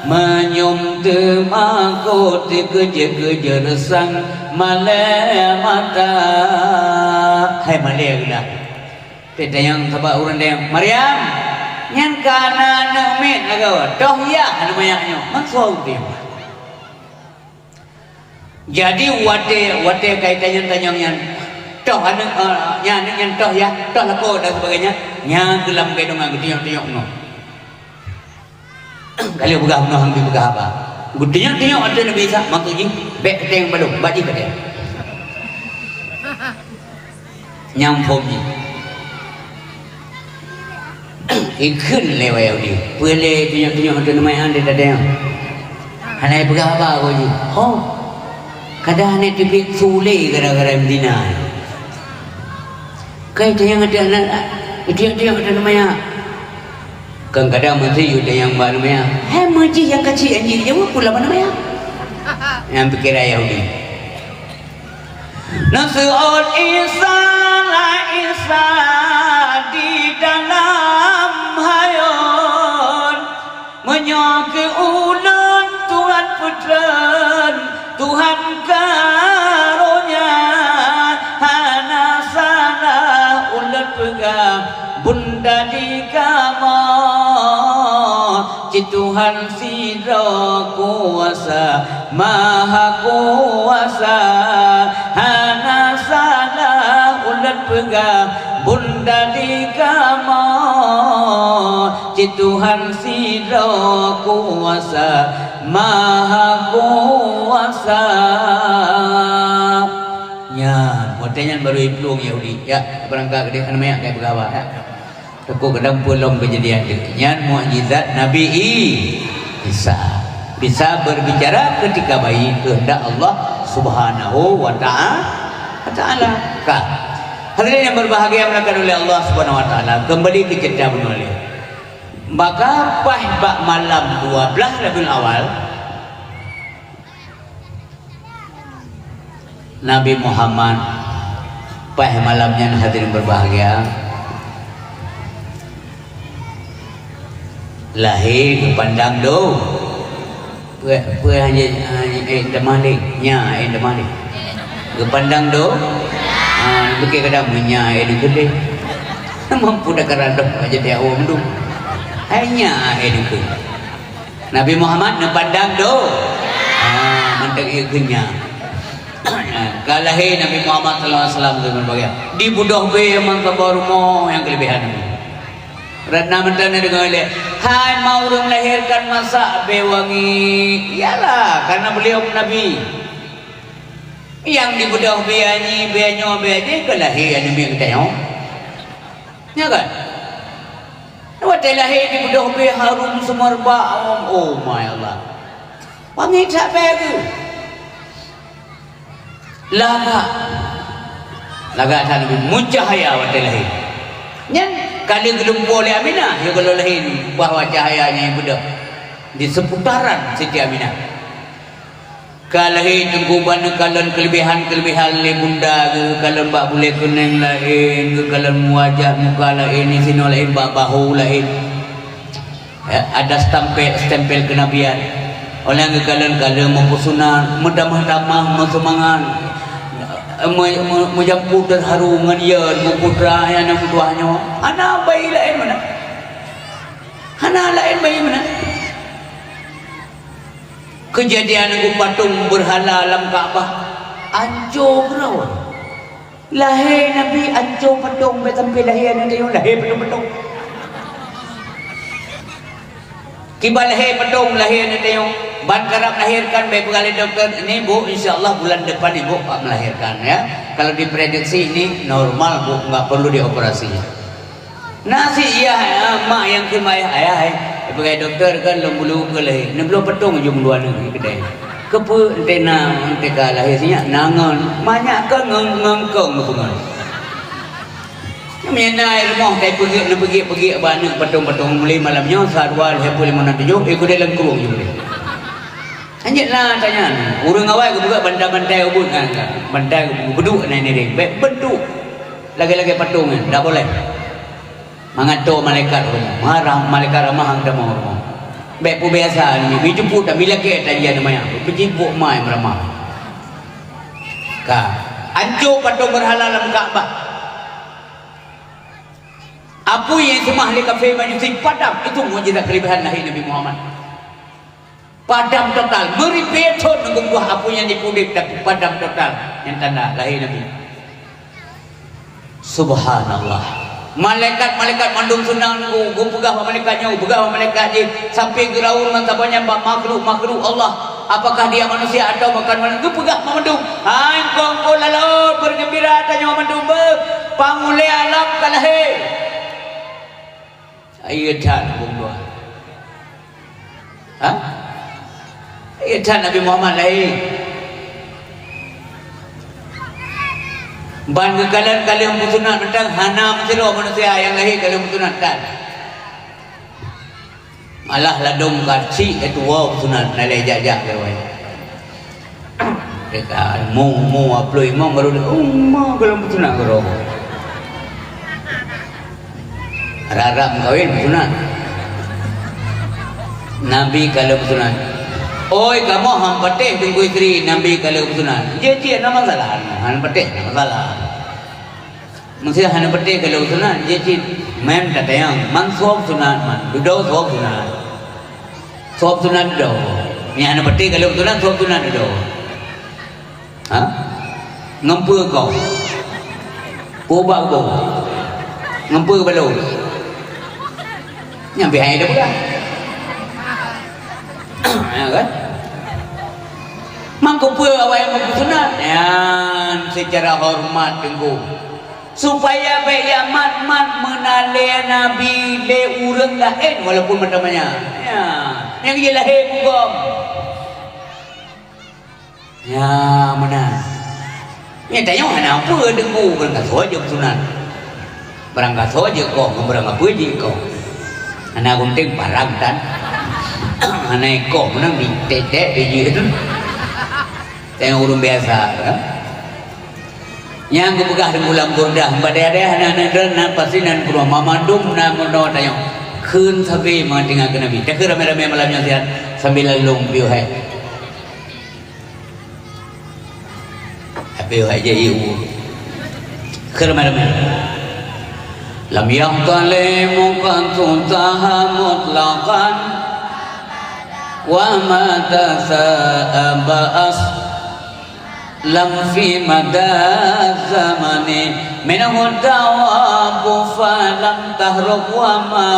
Meunyoe teumakot teukeujot-keujot sang malée mata. Hai malée geulah. Teuntanyong sabab ureueng dayang, "Maryam, nyan kana aneuk miet lagoe, toh yah aneuk manyak nyoe?" Meusoe udeb. Jadi watée, watée ka itanyong-tanyong nyan, "Toh aneuk, eh, nyan aneuk nyan toh yah, toh lakoe dan sebagainya?" Nyan keulam keudongan geutunyok-tunyok nyoe. Ka lheueh peugah bunoe han geupeugah haba. Geutunyok-tunyok ateueh Nabi Isa, maksud jih, "Bék teuntèe balom, bak jih ka teuntèe." Nyang phom jih. Ikheun lé Yahudi, "Peue lé tunyok-tunyok ateueh Nabi Isa teuntèe?" Hana peugah haba keu jih. Ho. Kadang hana teubiet su lé gara-gara Madinah. Kai tanyong ateueh aneuk, teubiet-biet ateueh aneuk manyak. Kadang-kadang meusti yue tanyong bak aneuk manyak, "Hai meuji nyang kacik anjing jaweueb pula bak aneuk manyak?" Nyang pikiran Yahudi. Neuseuôt Isa, la Isa di dalam hayôn. Meunyoe keu ulôn Tuhan peutreun, Tuhan karonya, hana salah ulôn peugah, bunda di kamoe, cit Tuhan sidroe kuasa, maha kuasa, hana salah ulôn peugah, bunda di kamoe, cit Tuhan sidroe kuasa, maha kuasa. Nyan, watée nyan baru iplueng Yahudi, ya, beurangkat keudeh aneuk manyak kai peugah haba, ya. Takot kadang peue lom keujadian teuk. Nyan mukjizat Nabi I-, Isa. Bisa berbicara ketika bayi kehendak Allah Subhanahu wa ta'a-, wa ta'ala. Ka. Hadirin yang berbahagia, yang dimuliakan oleh Allah Subhanahu wa taala, kembali ke cerita bunoe lé. Maka paih bak malam dua belas Rabiul Awal, Nabi Muhammad, paih malam nyan hadirin berbahagia, lahé geupandang do-, peue, peue hana, hana, eh, teuma lé, nya, eh, teuma lé. Geupandang do-, ah, bukét kadang meunya, eh, dikeudeh. Mampu dah karang doh, aja dia awak mendung. Hai nya, eh, dikeudeh. Nabi Muhammad neupandang do-, ah, mantong ié geunya. Ka lahé Nabi Muhammad sallallahu alaihi wasallam tu, berbahagia. Dibeudôh bèe mantong bak rumoh nyang keuleubèhan. Ratna mantong na deungoe lé, "Hai ma ureueng melahirkan, masak bèe wangi." Iyalah, karena beliau nabi. Nyang dibeudôh bèe nyan, bèe nyoe, bèe jih, ka lahé aneuk miet geutanyoe. Nya kan? Watèe lahé dibeudôh bèe harum seumerbak, oh, oh my Allah. Wangi that bèe geuh. Lagak. Lagak that Nabi meucahya watèe lahé. Nyan Ka lheueh geulumpoe lé Aminah, ya, gohlom lahé, bahwa cahayanya yang beudôh di seputaran Siti Aminah. Ka lahé Teungku Ban kalon keulebihan-keulebihan lé bunda geuh, kalon bak bulèe keuneng laén, geukalon wajah muka laén, di sinoe laén, bak bahu laén. Ya, ada stempel, stempel kenabian. Óh lheueh geukalon-kalon meupeusunat, meutamah-tamah meuseumangat, me-, me-, meujampu teuharu ngon yön, bu putra nyang na meutuah nyoe. Hana bayi laén meunan. Hana laén bayi meunan. Keujadian ngon patong beurhala lam Ka'bah, anco keudroe. Lahé Nabi anco patong, bèk sampai lahé aneuk tanyoe lahé patong-patong. Kiban lahé patong, lahé aneuk tanyoe, ban karab melahirkan, bèk peugah lé dokto, "Ini, Bu, insya Allah bulan depan Ibu akan melahirkan, ya. Kalau diprediksi ini normal, Bu, nggak perlu dioperasi." Na si yah, ah, mak nyang kheun bak ayah, "Ayah, eh, peugah dokto kan lôn bulu keu lahé. Neubloe patong ujong dua nyoe keudeh. Keupeue entena, enteka lahé sinyak na ngon, manyak ka ngon, ngon kong geupeungon." Meunyoe na i rumoh tai peugét, neupeugét-peugét bak aneuk patong-patong, mulai malam nyoe, sa dua, lhèe peuet, limong, nam tujoh, eh, keudeh lam krueng jih keudeh. Hanjeuet na tanya, ureueng awai geupeugah bantai-bantai ubit nyan, bantai geupeugah, "Beuduek na nireng, bèk bentuk lagèe-lagèe patong nyan, dak boleh." Mangat tô malaikat rumoh, marah malaikat ramah hang tamong rumoh. Bèk peubiasa nyoe, mi jemput dan mi lakèe tajian manyang, peujibuek mai meuramah. Ka, anco patong beurhala lam Ka'bah. Apui nyang seumah lé kafé Majusi padam, itu mukjizat keulebihan lahé Nabi Muhammad. Padam total, meuribèe thôn geupeugah apui nyang jipudeb, tapi padam total, nyang tanda lahé Nabi. Subhanallah. Malaikat-malaikat mandum seunang geu-, geupeugah bak malaikat nyoe, geupeugah bak malaikat jih, sampai geuraun meusaboh nyan bak makhluk-makhluk Allah. Apakah dia manusia atau bukan manusia? Geupeugah mandum. Hai kong-kong lalôt, beugembira tanyoe mandum beuh, pangulèe alam ka lahé. Ayo that, Abang Tuan. Ha? Iya that Nabi Muhammad lahé. Ban geukalon ka lheueh meusunat mantong, hana meusidroe manusia nyang lahé ka lheueh meusunat, tan. Malah ladôm ka chik ka tuwoe meusunat, na lé jak-jak lé wai. Teuka mu, mu, waploh limong baru, "Oh, ma, gohlom meusunat keudroe." Rab-rab meukawen meusunat. Nabi ka lheueh meusunat. Oi, kamoe han patéh Teungku Istri, Nabi ka lheueh meusunat. Jeuet cit hana masalah, han patéh hana masalah. Meusé hana patéh ka lheueh meusunat, jeuet cit. Meunan tatanyong, man soe sunat man? Dudoe soe sunat? Soe sunat dudoe? Nyang hana patéh ka lheueh meusunat, soe sunat dudoe? Ha? Ngon peue kong? Peue bak kong? Ngon peue balon? Nyan pih hana teupeugah. Ya kan? Mangko peue awai meusunat? Nyan seucara horeumat Teungku. Supaya bèk jak mat-mat meunan lé Nabi lé ureueng laén walaupun meutamanya. Ya, nyang jilahé mugom. Ya, meunan. Nyan tanyoe hana peue Teungku, barangkasoe jeuet sunat. Barangkasoe jeuet kong, barangkapeue jeuet kong. Hana gunting parang tan. Hana ikong meunan di tetek di jeuet. Tanyoe ureueng biasa, ya. Nyang geupeugah Teungku lam Burdah, padahai hana-hana droe nan pasti nan keudroe, mamandum na meunoe tanyoe. Kheun sabe meutinggai keu Nabi. Takheun ramé-ramé malam nyoe siat sambil lalong piôh hai. Tapi hai je ibu. Kheun ramé-ramé. Lam yaqtali muqaddu taha mutlaqan wa ma tasa'aba as lam fi mada zamani minhu dawabu falam tahruk wa ma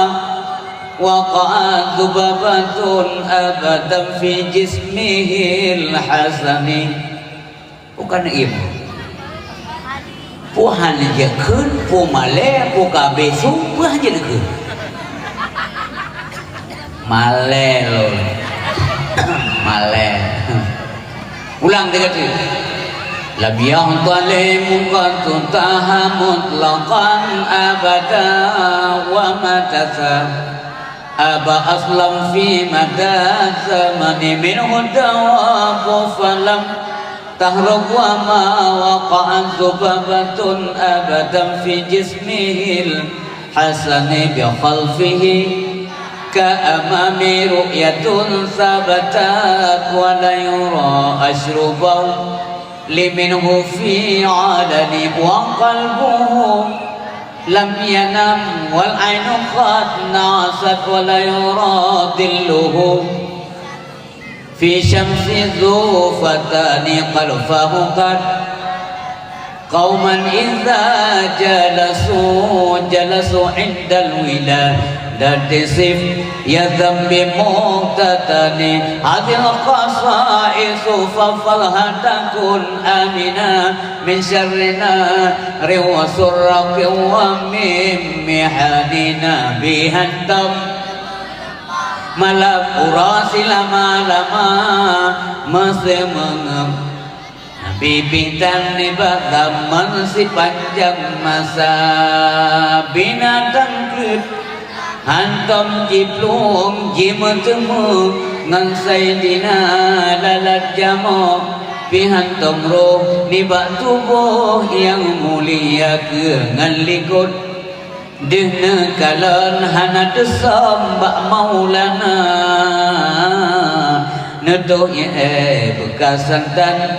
waqa'a dzubabatun abadan fi jismihil hasani. Bukan im. Peue han jeuet kheun, peue malèe, peue ka abéh su, peue han jeuet kheun. Malèe lôn. Malèe. Ulang tiga kali. لم يظلم قط تاه مطلقا أبدا، وما تثاءب أصلا في مدى الزمن منه الدواب فلم تهرب، وما وقعت ذبابة أبدا في جسمه الحسن بخلفه كأمام رؤية ثبتت، ولا يرى أشربه لمنه في علن، وقلبه لم ينم والعين قد نعست، ولا يرى ظله في شمس ذو فتان خلفه قد قوما إذا جلسوا جلسوا عند الولادة صف يذم بمقتتن. هذه الخصائص فاحفظها تكن آمنا من شر نار وسراق ومن محن. Nabi hantom malam uroe silama-lama, meuseumeungeup Nabi pih tan nibak zaman sipanjang masa. Binatang kleuet hantom jiplueng jimeuteumé ngon Saidina lalat jamoe, pih hantom roh nibak tuboh nyang mulia keu ngon likot. Deuh neukalon hana teusöm bak Maulana, neutôh ié beukasantan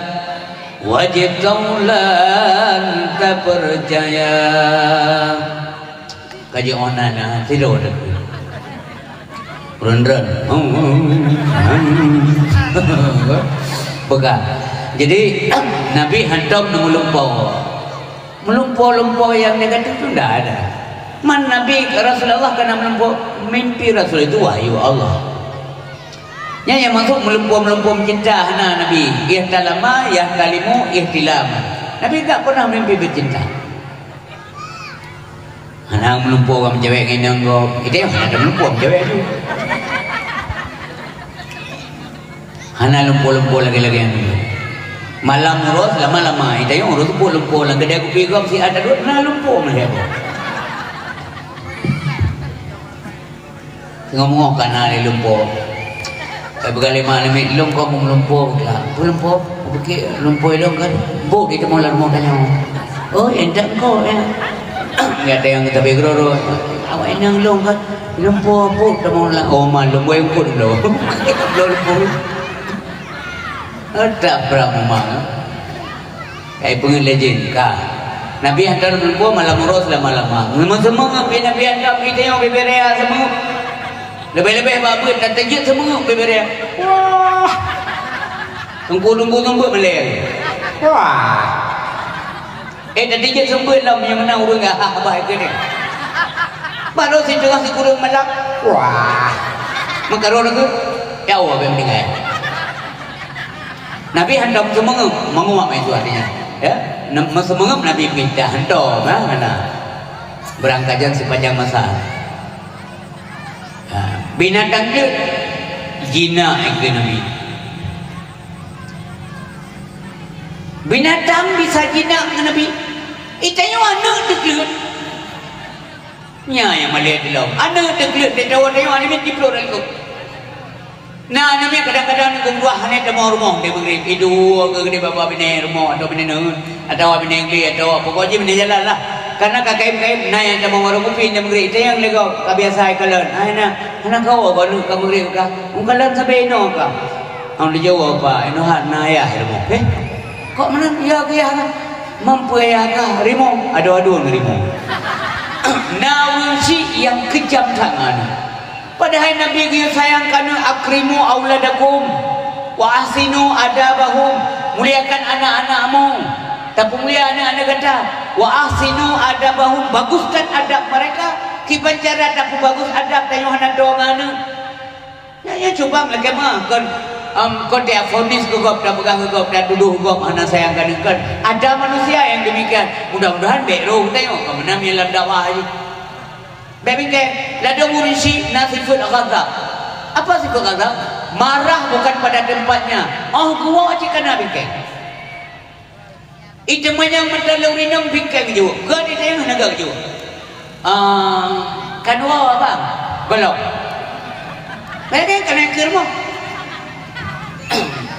wajéb taulan tapeucaya. Ka jiôh na, na sidroe teuh. Ron-ron. Peugah. Jadi, Nabi hantom neumeulimpau. Meulumpo-lumpo nyang negatif tu ndak ada. Man Nabi Rasulullah kana meulumpo, mimpi Rasul itu wahyu Allah. Nyan nyang maksud meulumpo-meulumpo meucinta hana Nabi. Ihtalama, yahtalimu, ihtilam. Nabi tak pernah mimpi bercinta. Hana meulumpo ureueng meucewek ngon inong gob. Itu yang hana meulumpo meucewek tu. Hana lumpo-lumpo lagèe-lagèe nyan. Malam uroe lama-lama, itayong uroe teupeu lumpo lam keudè kupi gob siat adut na lumpo meulihat gob. Teungoh-teungoh ka na lé lumpo. Ka peugah lé mak namiet, "Lôn kon meulumpo," kheun. "Peue lumpo?" Peue lumpo ilôn kan? "Bôk di teumon lam rumoh tanyoe." "Oh, enteuk ko, ya." Nggak ada yang tapi geroro. "Awak inong lôn kan?" Lumpo pun teumong lam, oh, malum, wai ukut lom. Lom pun. Ada perang memang. Kai peungeut lé jén, ka. Nabi hantom lumpo malam uroe lama-lama. Ngeumeu seumeu'eup Nabi hantom, kita nyang bibiré seumeu'eup. Leubeh-leubeh bak beuet dan teujeuet seumeu'eup bibiré. Wah. Tungku-tungku seumeubeuet meleng. Wah. Eh, tadi jeuet seumeubeuet lom, nyang meunan ureueng gah, hah, bah, ikeu ni. Baru si tengah si kureueng malam. Wah. Meukaru lagu. Ya Allah, bèk meuninggai. Nabi hantom seumeungeup, meunguap itu artinya. Ya. Nam-, seumeungeup Nabi pinta hantom, ha, mana. Beurangkajan sipanjang masa. Ha, binatang jeuet jinak ikeu Nabi. Binatang bisa jinak ngon Nabi. Itanyoe aneuk teukleuet. Nyan nyang malèe dilom. Aneuk teukleuet, teuh tawa tanyoe aneuk miet jiplôh lam likôt. Na aneuk miet kadang-kadang geumeutuah hana tamong rumoh di Maghrib. Iduek keu di babah binéh rumoh atau binéh neuen, atawa binéh glé, atawa pokok jih binéh jalan lah. Karena ka kayém-kayém, na nyang tamong warong kupi di Maghrib. Tanyong lé gob, ka biasa ikalon. Hai na, hana kawoe gob aneuk ka Maghrib ka. Meukalon sabe inoe ka. Hana dijaweueb, Pak, inoe hana ayah rumoh. Eh? Kok meunan? Ya, ke ayah ka. Mampu ayah ka, rumoh. Aduh-aduh ngon rumoh. Na ureueng syik nyang keujam that ngon aneuk. Padahai Nabi geuyue sayang keu aneuk, "Akrimu auladakum, wa ahsinu adabahum." Muliakan aneuk-aneuëkmu. Tapeumulia aneuk-aneuëk gata. "Wa ahsinu adabahum." Baguskan adab mereka. Kiban cara tapeubagus adab tanyoe hana droe ngon aneuk. Nyan, nyan cuba lagèe meuh kon, em, kon diafonis keu gob, tapeugah keu gob, tatudoh gob hana sayang keu aneuk kon. Ada manusia yang demikian. Mudah-mudahan bèk roh geutanyoe, ka meunan nyang lam dakwah jih. Bèk bingkai, ladôm ureueng syik na sifeuet ghadab. Apa sifeuet ghadab? Marah bukan pada tempatnya. Oh, geuwoe cit ka na bingkai. Iteumanyong mata lôn rinong bikeng jaweueb. Geuh di tayong hana geuh jaweueb. Ah, kan woe abang? Gohlom. Lagèe kan keu rumoh.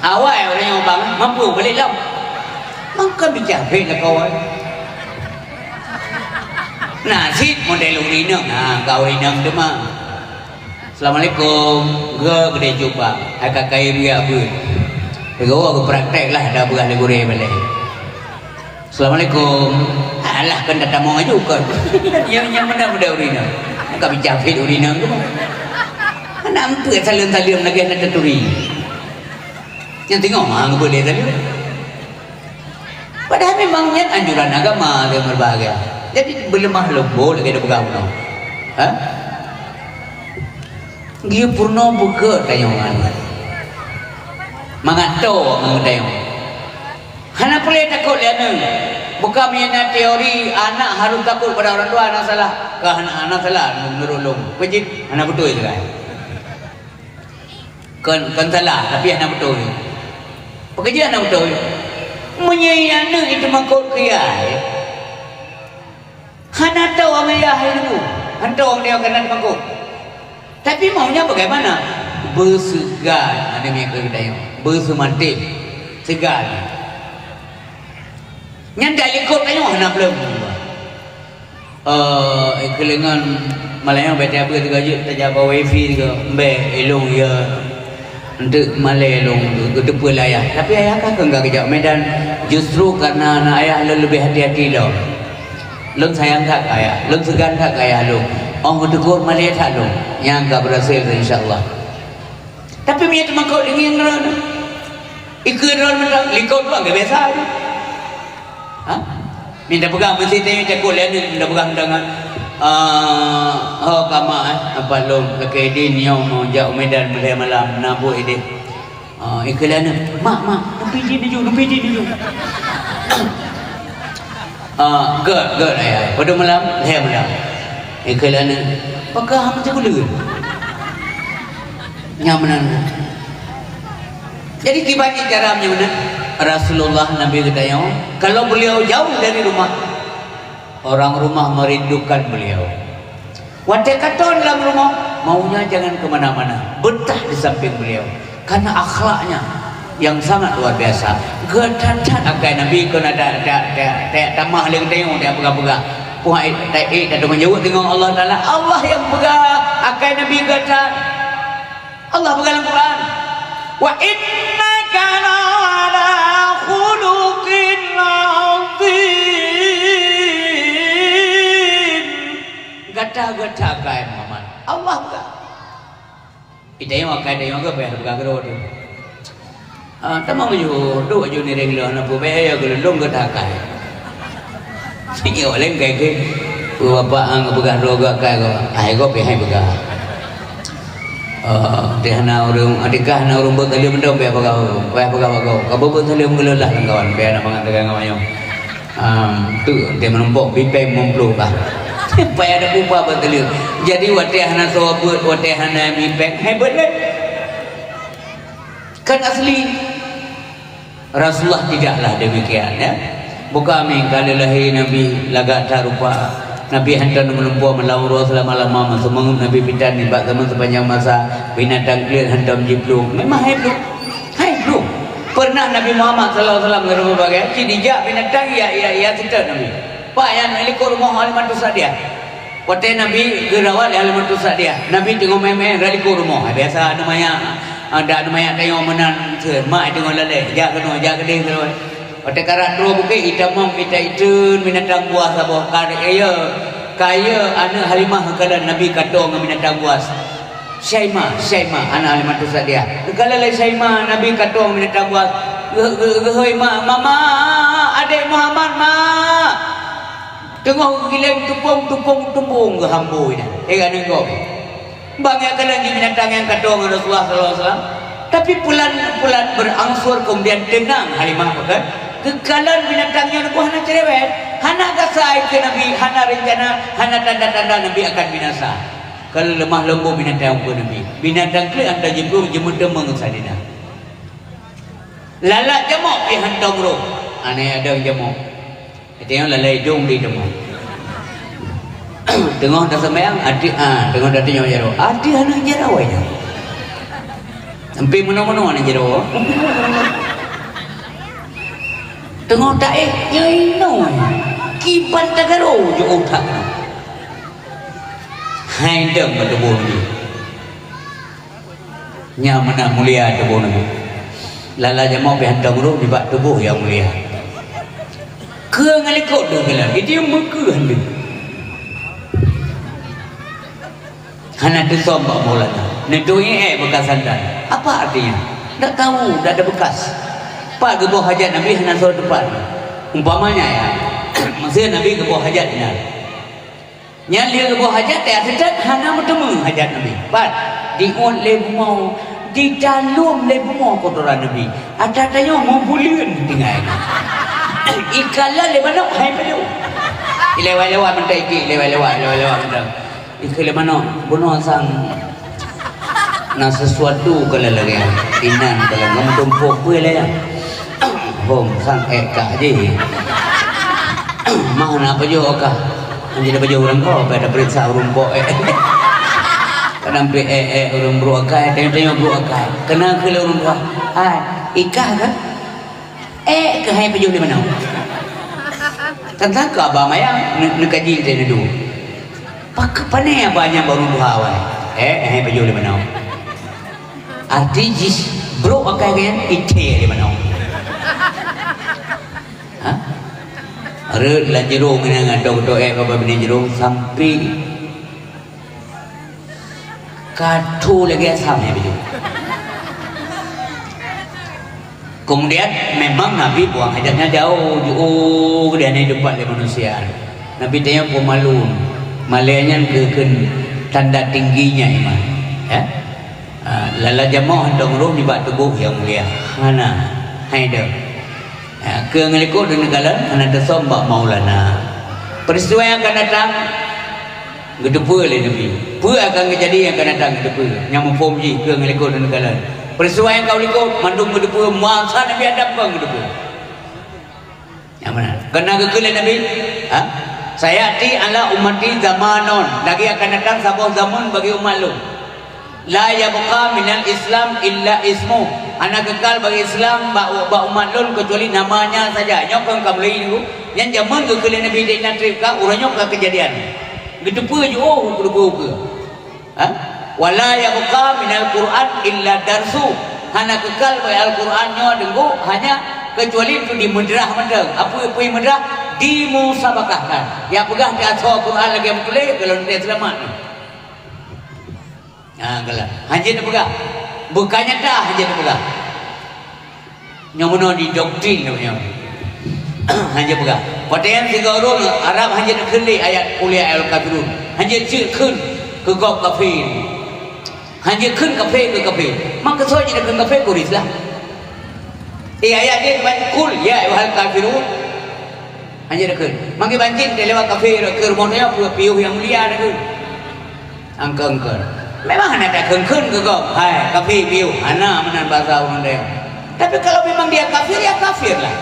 Awai ureueng nyoe bang, mampu balik lom. Mangkon bicah bit lakoe. Nah, sit model ureueng inong. Nah, ka ureueng inong teuma. Assalamualaikum. Geuh geude jumpa. Hai ka kayém geujak beuet. Lagèe geuh praktek lah, da beurah lé gurèe balèe. Assalamualaikum. Alah, kan tatamong aju kon. Nyang, nyang mana muda ureueng inong. Ka bicah bit ureueng inong tu. Anak empuk saleuem-saleuem lagèe aneuk taturi. Nyang teungoh mah ngeubeuet lé saleuem. Padahai memang nyan anjuran agama, lé meubahgia. Jadi beuleumah leumbot lagèe tapeugah bunoe. Ha? Geupeurunoe beugöt tanyoe ngon mangat toe ngon geutanyoe. Hana peureulèe takot lé aneuk. Bukan meunyo na teori anak harus takot pada orang tua, hana salah. Ka hana, hana salah meunurot lôn. Peue jeuet? Hana beutôi teuka. Kon, kon salah, tapi hana beutôi. Peue jeuet hana beutôi? Meunyo aneuk itu makot keu yah, hana tao amai yah ilmu, hana tao amai yah keunan makot. Tapi maunya bagaimana? Beuseugan, aneuk miet keu geutanyoe. Beuseumatéh. Seugan. Nyan dak likot tanyoe hana bleuem. Eh, keulengan malam nyoe bèk tabeuet tiga jeuet tajak bak wifi tiga. Mbèk ilong ya. Untuk malèe ilong geuteupeue lé ayah. Tapi ayah ka keu enggak geujak Medan. Justru karena na ayah lôn leubeh hati-hati lom. Lôn sayang that keu ayah. Lôn seugan that keu ayah lôn. Ong geutegur malèe that lôn. Nyang ka berhasil insya Allah. Tapi meunyo teumakot deungon droe, ikeu droe mantong likot droe ka biasa. Ha? Minta peugah meusti teuh cakot lé aneuk minta peugah mantong. Ah, ho kama eh, apa lom lakèe idin nyoe mau jak u Medan meulhèe malam na buet ideh. Ah, ikeu lé aneuk, "Mak, mak, neupiji laju, neupiji laju." Ah, gèt, gèt ayah. Padum malam, lhèe malam. Ikeu lé aneuk, "Pakon hana teupeuleueh?" Nyan meunan. Jadi kiban cara meunyoe meunan, Rasulullah Nabi geutanyoe, kalau beliau jauh dari rumah, orang rumah merindukan beliau. Watèe ka tô lam rumoh, maunya jangan ke mana-mana, beutah di samping beliau. Karena akhlaknya yang sangat luar biasa. Geutat-tat akai Nabi keu na ta-, ta-, ta-, ta-, tamah lé geutanyoe, ta peugah-peugah. Puhai ta-, eh, ta deungon jaweueb deungon Allah Taala. Allah nyang peugah akai Nabi geutat. Allah peugah lam Quran, "Wa innaka la'ala khuluqin azim." Gata-gata akai Muhammad. Allah peugah. Ita nyang akai, ita nyang akai, payah peugah keudroe tu. Ah, tamong ju, duek ju nireng lôn, na peue bèk ya geululông geuh takai. Singoh lé kai keu, peue bapak ang peugah droe geuh akai goe, ai goe pih hai peugah. Ah, teuh hana ureueng, adikah hana ureueng beuet saleuem dong, payah peugah, payah peugah bak goe. Ka beuet saleuem geuleulah lam kawan, payah na mangat teuka ngon manyong. Ah, tu, dia menumpok bipeng mumploh bah. Payah ada bupa beuet saleuem. Jadi watèe hana soe beuet, watèe hana bipeng, hai beuet lé. Kan asli. Rasulullah tidaklah demikian, ya. Buka mi kali lahé Nabi lagak that rupa. Nabi hantom meulumpoe meulawa uroe seulama-lama, meuseumangôt Nabi pitan nibak zaman sepanjang masa, binatang kleuet hantom jiplueng. Memang hai plueng. Hai plueng. Pernah Nabi Muhammad sallallahu alaihi wasallam ngon bagai, cit dijak binatang ya, ya, ya, seutôt Nabi. Pak, nyan likot rumoh Halimatus Sa'diyah. Watèe Nabi geurawat lé Halimatus Sa'diyah, Nabi teungoh mè-mè lam likot rumoh. Biasa aneuk manyak, ah, dak aneuk manyak tanyoe meunan, mak teungoh lalè, jak keunoe, jak keudeh keunoe. Watèe karab troh bukét, itamong mita iteun binatang buas saboh. Ka, ya, ka ya aneuk Halimah geukalon Nabi ka tô ngon binatang buas. Syaimah, Syaimah, aneuk Halimatus Sa'diyah. Geukalon lé Syaimah, Nabi ka tô ngon binatang buas. Geu-, geu-, geuhôi mak, "Mama, adék Muhammad, mak!" Teungoh geugileng tupông-tupông-tupông geuhambôi nyan. Eh, aneuk gob. Bang nyang kalon jih binatang nyang ka tô ngon Rasulullah sallallahu alaihi wasallam. Tapi pulan-pulan berangsur kemudian tenang Halimah, bukan? Geukalon binatang nyan, neuboh hana cerewet. Hana gasa keu Nabi, hana rencana, hana tanda-tanda Nabi akan binasa. Ka leuleumah leumbot binatang ukeue Nabi. Binatang kleuet hantom jiplueng, jimeuteumé ngon Saidina. Lalat jamok pih hantom roh. Aneuk adeueng jamoe. Teuh nyoe lalai dong di teuma. Teungoh taseumbayang, adik, ah, teungoh tatunyok jaroe. Adik aneuk jaroe nyoe. Sampai meunoe-meunoe aneuk jaroe. Teungoh taéh, nyoe inoe. Kiban tagaro jeuet that. Hai dong meutuboh nyoe. Nyang meunan mulia tuboh nyoe. Lala jamoe pih hantom rôh nibak tuboh nyang mulia. Keu ngon likot deuh keulan, itu yang meukeue hana. Hana teusöm bak Maulana. Neuturi ék bekas sandan. Apa artinya? Tak tahu, tak ada bekas. Pat geuboh hajat Nabi hana soe teupat. Umpamanya ya, masa Nabi geuboh hajat inan. Nyan lheueh geuboh hajat, teuh seutôt hana meuteumé hajat Nabi. Pat, diuet lé bumoe, ditalom lé bumoe kotoran Nabi. Atra tanyoe meubuleuen tinggai. Ikalon lé manok hai pajoh. Ilewat-lewat mantong, ilewat-lewat, ilewat-lewat mantong. Ikheun lé manok, bunoe sang. Na sesuatu ka lagée inan ka lagée meutumpôk peue lé. Hom sang ék kah jih. Mah na pajoh kah? Hana pajoh ureueng ko, pai tapeuriksa ureueng po ék. Kadang pi ék ék ureueng brôk akai, tanyoe-tanyoe brôk akai. Keunan keu lé ureueng tuha. Hai, ikah kah? Ék keuhai pajoh lé manok. Tantang keu abang ayah ne-, neukaji teuh neudu. Pakon pané abang nyang baru tuha awai. Ék keuhai pajoh lé manok. Arti jih brôk akai keu nyan ité lé manok. Ha? Rhot lam jeurông nyan ngon dokto ék bak binéh jeurông sampai Ka tho lagée asam nyan baju. Kemudian memang Nabi buang hajatnya jauh, jauh di hana dipat lé manusia. Nabi tanya peumalum, malée nyan keu kheun tanda tingginya iman. Ya? Ah, lala jamoe hantom rôh nibak tuboh nyang mulia. Hana, hai deuh. Ya, keu ngon likot dan neukalon hana teusöm bak Maulana. Peristiwa nyang akan datang, geuteupeue lé Nabi. Peue akan geujadi nyang akan datang geuteupeue. Nyang muphom jih keu ngon likot dan neukalon. Peristiwa nyang ka u likot, mandum geuteupeue, masa Nabi Adam kon geuteupeue. Nyang meunan. Keunan geukheun lé Nabi, ha? "Sayati ala ummati zamanun." Lagée akan datang saboh zaman bagi umat lôn. "La yabqa minal Islam illa ismu." Hana keukal bagi Islam bak, bak umat lôn keucuali namanya saja. Nyoe kon ka mulai nunggu. Nyan jameun geukheun lé Nabi di inan treb ka, uroe nyoe ka keujadian. Geuteupeue jiôh keu-, keu-, keu. Ha? "Wa la yabqa minal Qur'an illa darsu." Hana keukal bagi Al-Qur'an nyoe deunggok hanya keucuali untuk dimeudrah mantong. Apa, apa nyang meudrah? Dimusabakahkan. Nyang peugah di asoe Al-Qur'an lagée meutuléh, kalau nanti seulamat. Ha, galak. Hanjeuet neupeugah. Beuka nyata hanjeuet neupeugah. Nyoe meunoe di doktrin nyoe. Hanjeuet peugah. Watée nyan sigoe ureuëng Arab hanjeuet neukheun lé ayat Qul ya ayyuhal kafirun. Hanjeuet jeuet kheun keu gob kafé. Hanjeuet kheun kafé keu kafé. Maka soe jeuet kheun kafé keu Islam. Eh, ayat dia keuban, "Qul ya ayyuhal kafirun." Hanya deukheun. Manggé banci teuh lewat kafé, keu rumoh nyoe piôh nyang mulia deukheun. Angkeu-angkeu. Memang hana takheun-kheun keu gob. Hai, kafé piôh. Hana meunan bahasa ureuëng dayah. Tapi kalau memang dia kafir, ya kafir lah.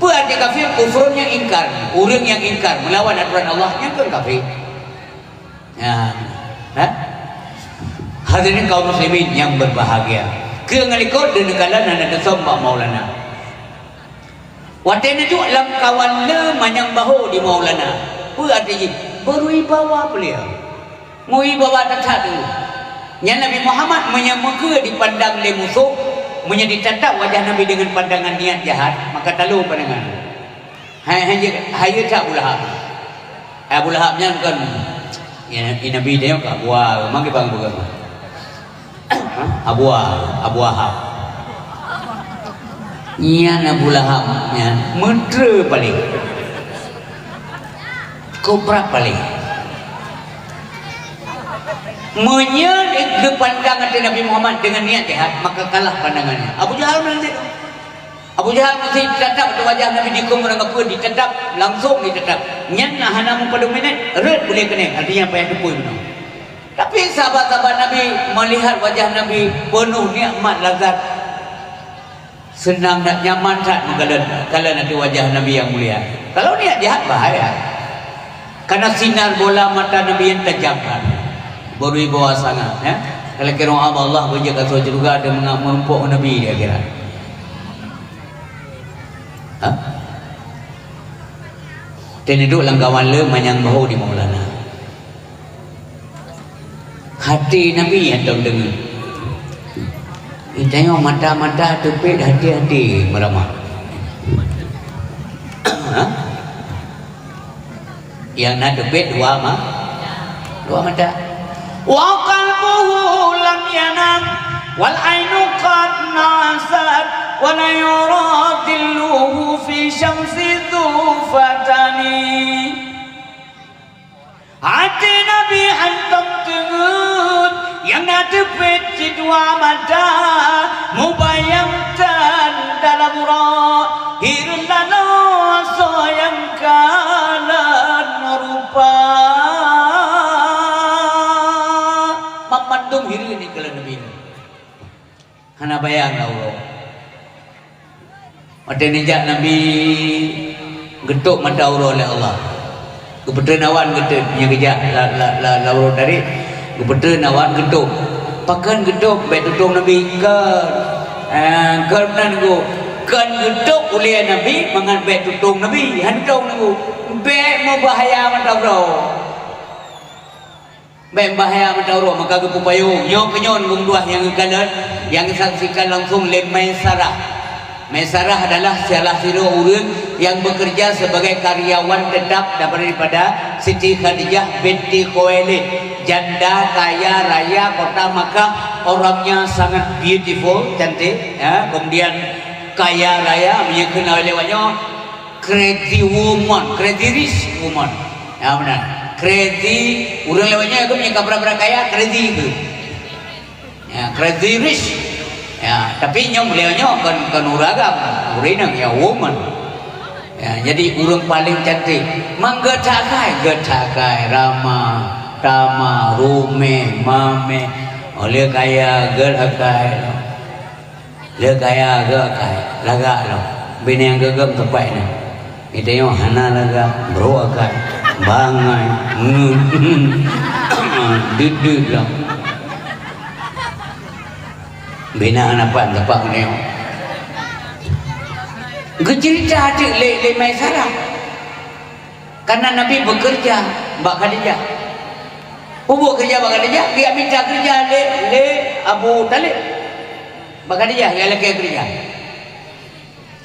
Peue arti kafir? Kufrun nyang ingkar. Ureuëng nyang ingkar meulawan atoran Allah, nyan kon kafé. Ya. Ha? Hadirin kaum muslimin yang berbahagia. Keu ngon likot dan neukalon hana teusöm bak Maulana. Watée neujok lamkawan le manyang bahô di Maulana. Peue arti jih? Berwibawa beliau. Meuwibawa that-that dulu. Nyan Nabi Muhammad meunyoe meukeue dipandang lé musoh, meunyoe ditatap wajah Nabi deungon pandangan niat jahat, maka talo pandangan. Hai, hai, hai, hai, Abu Lahab. Abu Lahab nyan kan, ya, Nabi dia ka Abu Lahab, manggil bang bukan. Abu Lahab, Abu Lahab. Nyan Abu Lahab nyan meutre paléh. Kobra paléh. Meunyoe geupandang ateueh Nabi Muhammad deungon niat jahat, maka kalah pandangannya. Abu Jahal meunan. Abu Jahal meusti ditatap ateueh wajah Nabi dikheun ureuëng kafé, ditatap, langsung ditatap. Nyan na hana meupadum minét, rhot buleuen keuneng, artinya payah teupeue bunoe. Tapi sahabat-sahabat Nabi melihat wajah Nabi penuh nikmat lazat. Seunang that, nyaman that meukalon, kalon ateueh wajah Nabi nyang mulia. Kalau niat jahat, bahaya. Karena sinar bola mata Nabi nyang tajam that. Beurui bawa sangat, ya. Kalau kira Allah, Allah beujeuet ka syeuruga, ada meurumpok Nabi di akhirat. Ha? Teuneudok lam kawan le manyang bahu di Maulana. Hati Nabi hantom deungon. Geutanyoe mata-mata teupet, hati-hati meuramah. Ha? Nyang na teupet dua ma-, dua mata. Wa qalbuhu lam yanam, wal ainu qad nasat, wa la yura dhilluhu fi syamsi dzufatani. Até Nabi hantom teungeut, nyang na teupet cit dua mata, mubayang tan dalam uroe, hireuen laloe soe nyang kalon rupa. Banmandum hireuen kalon Nabi. Hana bayang lé uroe. Watée neujak Nabi geutôb mata uroe lé Allah. Geupeutreun awan geutôb, nyang geujak la, la, la, la uroe tadi. Geupeutreun awan geutôb. Pakon geutôb, bék tutông Nabi, kon. Eh, kon meunan nunggu. Kon geutôb ulée Nabi, mangat bék tutông Nabi. Han tutông nunggu. Bék meubahaya mata uroe. Bék bahaya mata uroe, maka geupeupayong. Nyoe keunyoe geumeudua nyang geukalon, nyang geusaksikan langsung lé Maisarah. Maisarah adalah salah sidroe ureuëng nyang bekerja sebagai karyawan tetap daripada Siti Khadijah binti Khuwailid, janda kaya raya kota Makkah, orangnya sangat beautiful, cantik, ya. Kemudian kaya raya, meunyoe keunoe lewat nyoe, crazy woman, crazy rich woman. Ya, beuna. Crazy, ureuëng lewat nyoe geuh meunyoe ka brat-brat kaya, crazy geuh. Ya, crazy rich. Ya, tapi nyoe beliau nyoe kon, kon ureuëng agam, ureuëng inong, ya, woman. Ya, jadi ureuëng paling cantik. Mang geuh that akai, geuh that akai, ramah, tamah, rumeh, mameh. Oleh kaya, geuh that akai. Le kaya geuh akai, lagak lom. Bini nyang geuh-geuh teumpat nyan. Geutanyoe hana lagak, brok akai, bangai, ngeut, deuet-deuet lom. Bina hana pan teumpat geutanyoe. Geuceurita teuk lé, lé Maisarah. Karena Nabi bekerja bak Khadijah. Peue buet keureuja bak Khadijah? Geujak mita keureuja lé, lé Abu Thalib. Bak Khadijah, geulakée keureuja.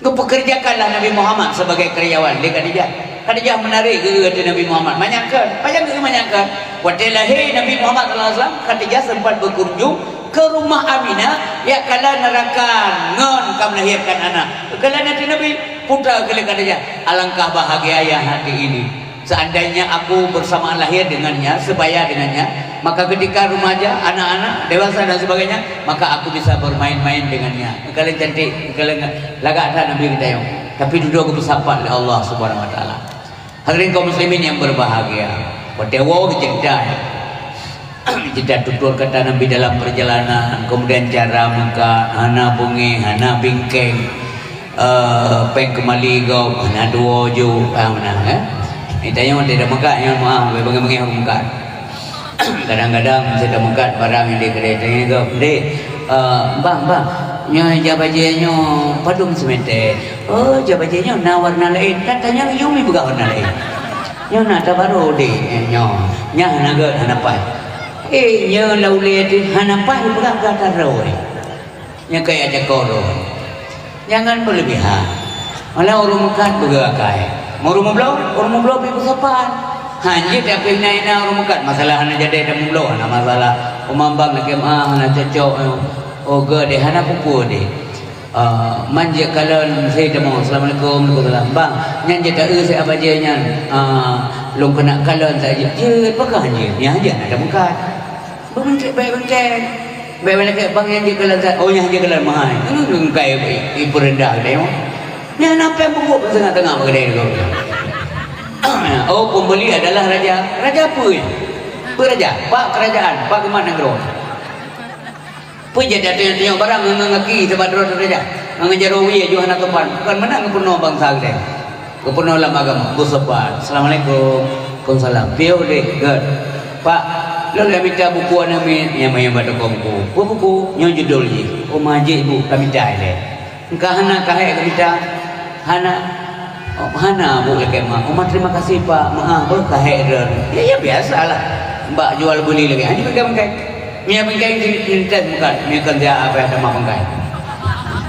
Geupeukeureujakanlah Nabi Muhammad sebagai karyawan lé Khadijah. Khadijah meunarek geuh ateueh Nabi Muhammad. Manyang kheun. Pajan geuh manyang kheun? Watée lahé Nabi Muhammad sallallahu alaihi wasallam, Khadijah sempat berkunjung ke rumah Aminah, jak kalon rakan ngon ka melahirkan anak. Kalon ateueh Nabi, putra keu lé Khadijah. Alangkah bahagianya hati ini. Seandainya aku bersamaan lahir dengannya, sebaya dengannya, maka ketika remaja, anak-anak, dewasa dan sebagainya, maka aku bisa bermain-main dengannya. Kalian cantik, kalian lagak that Nabi geutanyoe. Tapi dudoe geupeusapat lé Allah Subhanahu wa Taala. Hadirin kaum muslimin yang berbahagia, watée woe geuceurita, geuceurita tutur kata Nabi dalam perjalanan, kemudian cara meukat, hana beungéh, hana bingkeng, eh, péng keumali gob, hana tuwoe ju, ah, meunan, eh. Geutanyoe watée tameukat, nyoe meuah, beungéh-beungéh meukat. Kadang-kadang, watée tameukat barang nyang di keudè, tanyong gob, "Dek, eh, bang, bang, nyoe ija bajée nyoe padum seumeter?" "Oh, ija bajée nyoe na warna laén." Ka tanyong, "Yumi peugah warna laén." "Nyoe na tabarô, Dek, eh, nyoe. Nyan hana gét, hana paih." "Eh, nyoe lam ulée teuh hana paih peugah ka taroe." Nyang kaya jakong droe. Jangan berlebihan. Malah ureuëng meukat beugét akai. Ureuëng meubloe, ureuëng meubloe pih beusopan. Hanjeuet tapi na-na ureuëng meukat, masalah hana jadi dan meubloe, hana masalah. Umang bang lagée meuah, hana cocok. Oh, gét deh, hana peue-peue deh. Ah, manjeuet kalon saya temu. Assalamualaikum, waalaikumsalam. Bang, nyan jeuet taeu saya bajée nyan. Ah, lôn keuneuk kalon saja. Jeuet, pakon jeuet? Nyan hanjeuet ada meukat. Beungkét, bék beungkét. Bék beungkét, bang nyang jeuet kalon sa-, oh, nyang jeuet kalon mahai. Beungkét, i-, ipeureundah geutanyoe. Nyan na péng peubuet pun tengah-tengah bak geutanyoe. Oh, pembeli adalah raja. Raja peue nyan? Peue raja? Pak kerajaan, pak geumat nanggroe. Peue jeuet tanyoe-tanyoe barang ngon gaki sabab droe teuh jak. Ngon jaroe wie ju hana sopan. Kon meunan geupeurunoe bansa geutanyoe. Geupeurunoe lam agama. Geusopan. Assalamualaikum. Waalaikumsalam. Piôh deh, gèt. Pak, lôn lôn mita buku aneuk miet nyang meu'en bak toko buku. Peue buku? Nyoe judul jih. Oh, ma jih, Bu, ka mita ilèe. Engka hana ka hék geumita? Hana. Oh, hana, Bu, lakèe ma. Oh, ma terima kasih, Pak. Meu'ah, beuh ka hék droen. Ya, ya, biasalah. Bak jual beuli lagèe. Hana bingkai-bingkai. Mia bingkai intes bukan. Mia kan dia apa yang sama bingkai.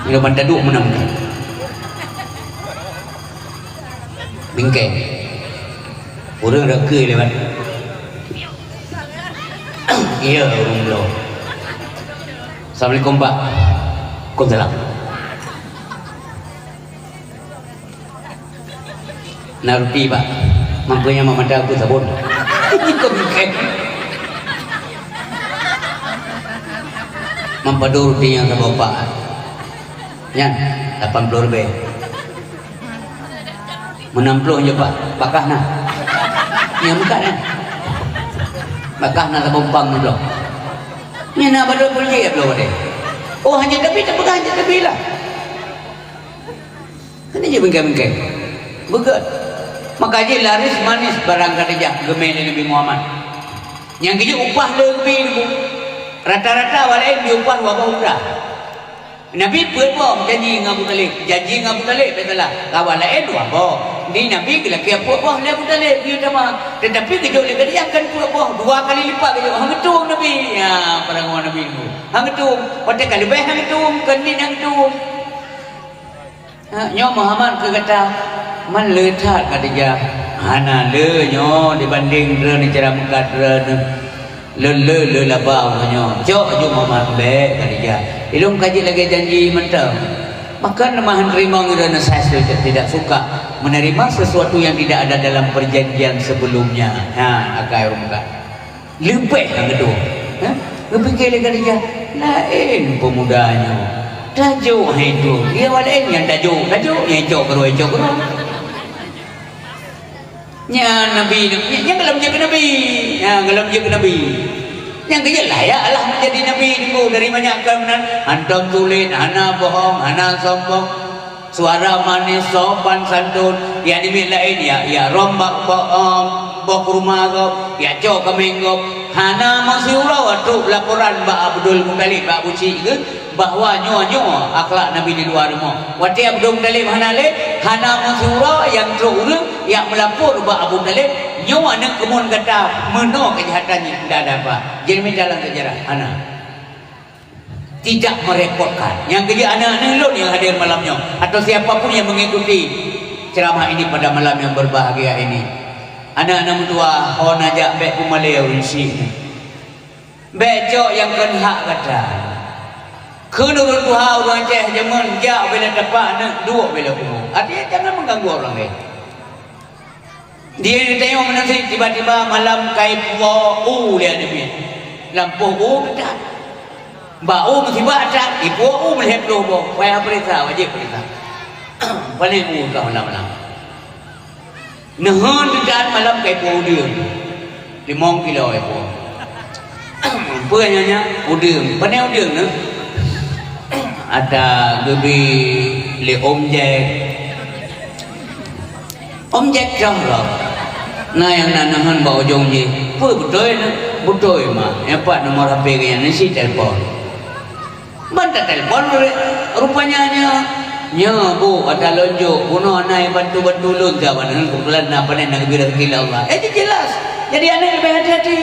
Mia ban taduk meunan bingkai. Bingkai. Ureueng reukeue lewat. Iya, ureueng bloe. Assalamualaikum, Pak. Waalaikumsalam. Na ruti, Pak. Mampu nyang mata aku sabon. Kok bingkai? Mampu dua ruti nyang saboh, Pak. Nyan, lapan puluh ribèe. Meunan ploh jeuet, Pak. Bakah na. Nyang meukat na. Bakah na saboh pang nibloe. Nyan na bak dua puluh jeuet bloe deh. Oh, hana tapi, tapeugah hana tapi lah. Hana jeuet bingkai-bingkai. Beugèt. Maka jih laris manis barang Khadijah geumè lé Nabi Muhammad. Nyang geujok upah le geubi, Bu. Rata-rata awak laén jiupah dua boh unta. Nabi peuet boh janji ngon Abu Thalib. Janji ngon Abu Thalib, bèk salah. Kawan laén dua boh. Di Nabi geulakèe peuet boh lé Abu Thalib, geuyue tamah. Teutapi geujok lé Khadijah kan peuet boh, dua kali lipat geujok. Han geutueng Nabi. Ya, parangoe Nabi nyoe. Han geutueng. Watèe ka leubeh han geutueng, keu nit han geutueng. Ha, nyoe Muhammad keu gata, man le that Khadijah. Hana le nyoe dibanding droeneuh cara meukat droeneuh. Lôn le, le laba uroe nyoe. Cok ju Muhammad, bèk Khadijah. Ilôn ka jeuet lagèe janji mantong. Bahkan lemah teurimong droeneuh saya tidak suka menerima sesuatu yang tidak ada dalam perjanjian sebelumnya. Ha, akai ureueng meukat. Leupeh nyang keudua. Ha? Geupike lé Khadijah, laén peumuda nyoe. Tajok hai tu. Dia awak laén nyang tajok, tajok nyang cok keudroe, cok keudroe. Nyan Nabi, nyan, nyan gohlom jeuet keu Nabi. Nyan gohlom jeuet keu Nabi. Nyang keu jeuet layak lah menjadi Nabi nunggu dari banyak keunan. Hantom tulen, hana bohong, hana sombong. Suara manis, sopan santun, nyang namiet laén, ya, ya, rom bak, bak, em, boh kurma gob, ya, cok kaméng gob. Hana meusiuroe trok laporan bak Abdul Muthalib, bak Abu Syik geuh, bahwa nyoe-nyoe akhlak Nabi di luwa rumoh. Watèe Abdul Muthalib hana lé, hana meusiuroe nyang trok ureueng nyang meulapor bak Abu Thalib, nyoe aneuk keumuen gata meunoe keujahatan jih, ndak ada apa. Jadi mita lam sejarah, hana. Tidak merepotkan. Nyang keu jeuet aneuk-aneuk lôn nyang hadir malam nyoe, atau siapa pun yang mengikuti ceramah ini pada malam yang berbahagia ini. Aneuk-aneuk meutuah, ho na jak bèk peumalèe ureueng syik nyoe. Bèk cok nyang kon hak gata. Kheun ureueng tuha ureueng Aceh jameun, jak bela tapak aneuk, duek bela kubu. Artinya jangan mengganggu orang lain. Di tanyoe meunan cit, tiba-tiba malam ka ipuwoe u lé aneuk miet. Lampôh u teutat. Bak u musibah that, ipuwoe u meulhèe ploh boh. Payah peuriksa, wajéb peuriksa. Paléng u ka malam-malam. Neuheun teutat malam ka ipuwoe u deueng. Limong kilo ipuwoe. Peue nyan nyan? U deueng. Pané u deueng nyoe? Ata geubi lé Om Jack. Om Jack cok lom. Na nyang na neuheun bak ujong jih. Peue beutôi nyoe? Beutôi, Mak. Nyoe pat nomor H P geuh nyan, neusie telepon. Ban tatelepon, rupanya nyoe. Nyoe, Bu, ata lôn jok. Bunoe na bantu-bantu lôn siat, ban keubeutulan na pané na geubri raseuki lé Allah. Eh, jeulaih. Jadi aneuk leubeh hati-hati.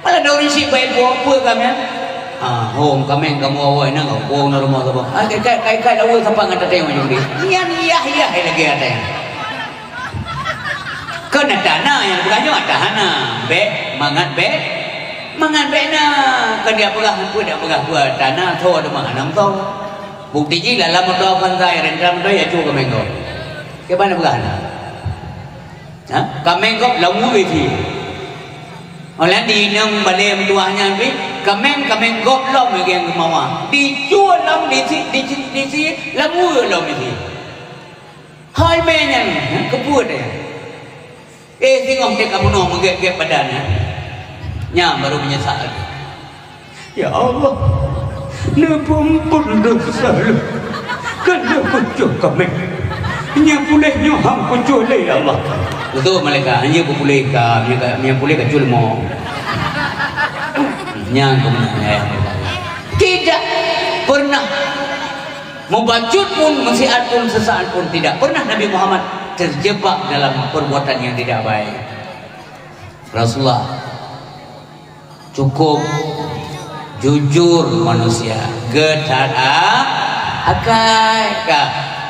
Malah dua ureueng syik bai buet peue kaméng. Ah, hom kaméng kamoe awai na, gawai na rumoh saboh. Ah, kai, kai, kai, kai, lawa sapat ngon tateueng ujong jih. Nyan yah-yah lagèe até. Kon ata na nyang peugah nyoe, ata hana. Bèk, mangat bèk. Mangat bèk na. Kon dia peugah peue, dia peugah peue, ata na, tho teuma hana tho. Bukti jih lam moto Avanza, renta moto ya cu kaméng gob. Kiban peugah na. Ha? Kaméng gob lam weue jih. Oleh di inong balè meutuah nyan pih, kaméng, kaméng gob lom lagèe nyang geumawa. Dicue lom di si, di si, di si, lam weue lom di si. Hai mè nyan, ha, keupeue teuh? Eh, singoh teuh ka bunoe meugèt-gèt badan nyan. Nyan baru meunyeusal. Ya Allah. Neupeumpun desya lôn, ka lheueh kucok kaméng. Nyang puléh nyoe han kucok lé, ya Allah. Beutôi malaikat, hana peupuléh ka, nyang ka, nyang puléh ka cul mo. Nyang keumeunang, ya. Tidak pernah mubacut pun, meusiat pun, seusaat pun, tidak pernah Nabi Muhammad terjebak dalam perbuatan yang tidak baik. Rasulullah cukup jujur manusia, geuh that a-, akai ka.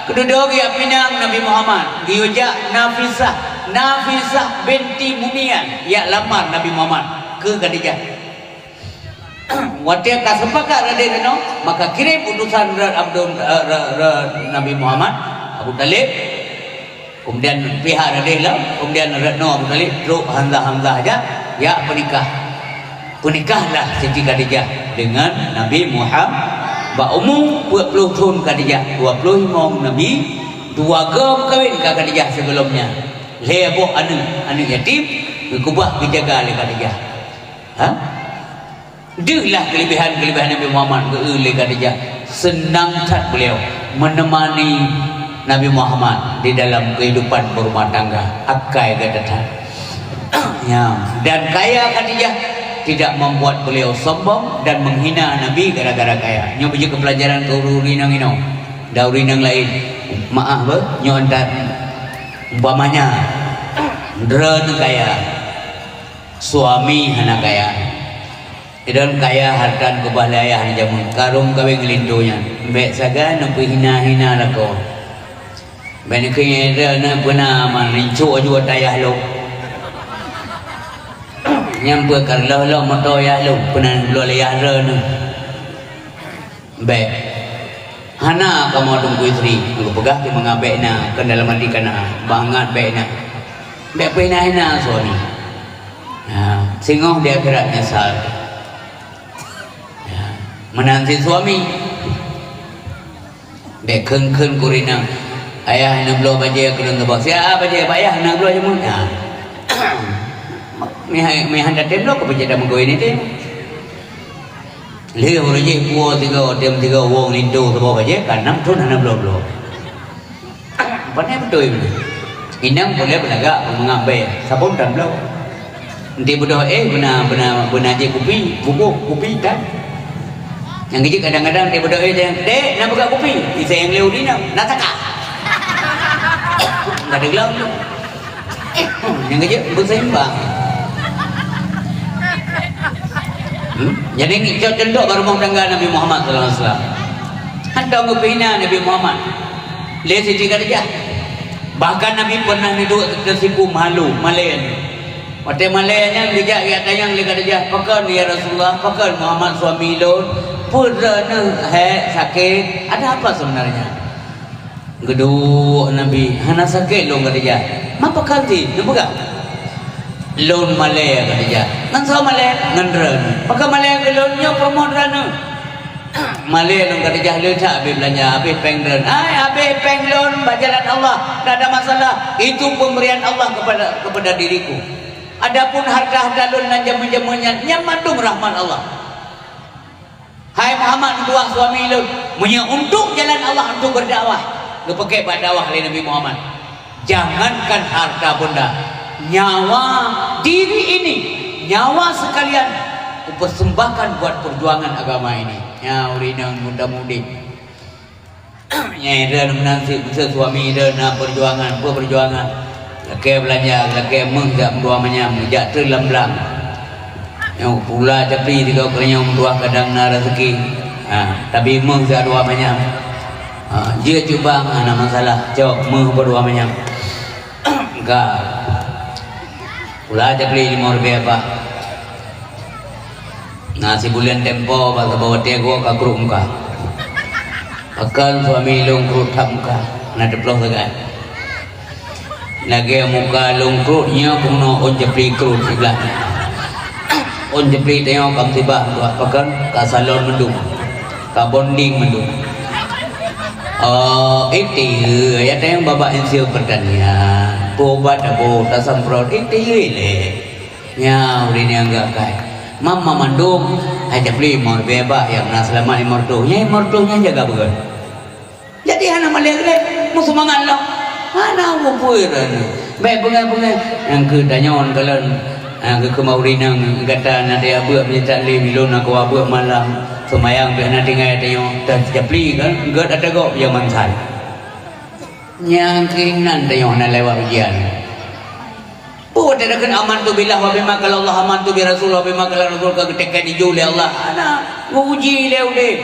Keududok jak pinang Nabi Muhammad, geuyue jak Nafisah, Nafisah binti Mumian, jak lamar Nabi Muhammad keu Khadijah. Watée ka sepakat raden nyoe, maka kirém utusan rot Abdul, eh, rot, rot Nabi Muhammad, Abu Thalib, kemudian pihak raden lom, kemudian rot noe Abu Thalib, trok Hamzah, Hamzah jak, jak peunikah. Peunikahlah Siti Khadijah dengan Nabi Muhammad. Bak umu peuet ploh thon Khadijah, dua ploh limong Nabi, dua goe meukawen ka Khadijah sigohlom nyan. Lhée boh aneuk, aneuk yatim, geukeubah geujaga lé Khadijah. Ha? Deuh lah keulebihan-keulebihan Nabi Muhammad geu-eu lé Khadijah. Seunang that beliau menemani Nabi Muhammad di dalam kehidupan berumah tangga. Akai gata that. Ya, dan kaya Khadijah tidak membuat beliau sombong dan menghina Nabi gara-gara kaya. Nyoe beujeuet keu pelajaran keu ureuëng-ureuëng nyang inoe. Dan ureuëng nyang laén, maah beuh, nyoe enta umpamanya, droeneuh kaya, suami hana kaya. Idon kaya hareuta geukeubah lé ayah nyan jameun, karong kawén ngon linto nyan. Bék sagai neupeuhina-hina lakoe. Bék neukheun droeneuh peuna man rincok aju ata ayah lôn. Nyan peue ka lheueh lom moto ayah lôn, peuna bloe lé ayah droeneuh. Bék. Hana kamoe Teungku Yusri, geupeugah keu mangat bék na, kon dalam hati ka na, bangat bék na. Bék peuhina-hina suami. Ya, singoh di akhirat nyesal. Ya, meunan cit suami. Bék kheun-kheun keu ureuëng inong. Ayah hana bloe bajée keu lôn saboh. Siat bajée bak ayah hana bloe jameun. Ya. Meuhai, meuhai hana tem bloe keu bajée dah meugawi ni tem. Lheueh uroe jih puwoe tiga, tem tiga wong linto saboh bajée, ka nam thon hana bloe-bloe. Pane beutôi beuna. Inong boleh beulagak peumangam bée, sabon tan bloe. Di beudôh éh beuna, beuna, beuna jih kupi, bubôh kupi tan. Nyang geujeuet kadang-kadang di beudôh éh, "Dek, na peugah kupi?" Isé nyang lé udinong, "Na takak." Ka teuglong tu. Nyang geujeuet beuseimbang. Hmm? Jadi, cok contoh bak rumoh tangga Nabi Muhammad sallallahu alaihi wasallam. Hantom geupeuhina Nabi Muhammad lé Siti Khadijah. Bahkan Nabi pernah neuduek teusipu malu, malée. Watée malée nyan geujak geutanyong lé Khadijah, "Pakon, ya Rasulullah, pakon Muhammad suami lôn? Peue droeneuh hék sakét? Ada apa sebenarnya?" Geuduek Nabi, "Hana sakét lôn, Khadijah." "Ma pakon cit?" Neupeugah. "Lôn malée, Khadijah." "Ngon soe malée?" "Ngon droeneuh." "Pakon malée keu lôn?" "Nyoe peurumoh droeneuh." "Malée lôn, Khadijah, le that habéh beulanja, habéh péng droeneuh." "Ai, habéh péng lôn bak jalan Allah, tak ada masalah. Itu pemberian Allah kepada, kepada diriku. Adapun harta-harta lôn nan jameun-jameun nyan, nyan mandum rahmat Allah." "Hai Muhammad, neutuah suami lôn, meunyoe untuk jalan Allah, untuk berdakwah," geupaké bak dakwah lé Nabi Muhammad, "Jangankan harta benda, nyawa diri ini, nyawa sekalian kupersembahkan buat perjuangan agama ini." Nyan ureuëng inong muda-mudi. Nyang droeneuh meunan cit, meuseu suami droeneuh na peujuangan, peue peujuangan? Lakée beulanja, lakée méuh jak meudua manyam, jak treun lam blang. Nyoe pula japri tiga kali nyoe meutuah kadang na rezeki. Ha, tapi méuh jak dua manyam. Ha, jeuet cubang, hana masalah. Cok, méuh berdua manyam. Ka. Pula japri lima ribée, Pak. Na sibuleuen tempo bak saboh watée goe ka kruk muka. Pakon suami lôn kruk that muka, na teuploh sagai. Lagée muka lôn kruk nyoe keunoe ôn japri kruk siblah. Ôn japri tanyoe ka musibah dua pakon ka salon mandum. Ka bonding mandum. Oh, itu ya tayang babak insur pertanian. Peue ubat abo tasemprot itu le. Nyan ureuëng nyang geuakai. Mam-mam mandum, hai japli, mau bebak nyang na seulamat limong reutôh. Nyang limong reutôh nyan jaga beureueh. Jadi hana malèe-lèe, meuseumangat lom. Hana peue-peue. Bèk beungoh-beungoh. Nyang keu tanyoe kalon, nyang keu keumah ureueng inong gata na tajak beuet meunyo taklém, ilôn na kuba beuet malam. Seumayang pih hana tinggai tanyoe. Tajapli kan, gèt ata gob jameun sai. Nyang keunan tanyoe hana lewat ujian. Peue watèe takheun amantu billah wa bima qala Allah, amantu bi rasul wa bima qala rasul ka geuteken ijo lé Allah. Hana, geuuji lé udép.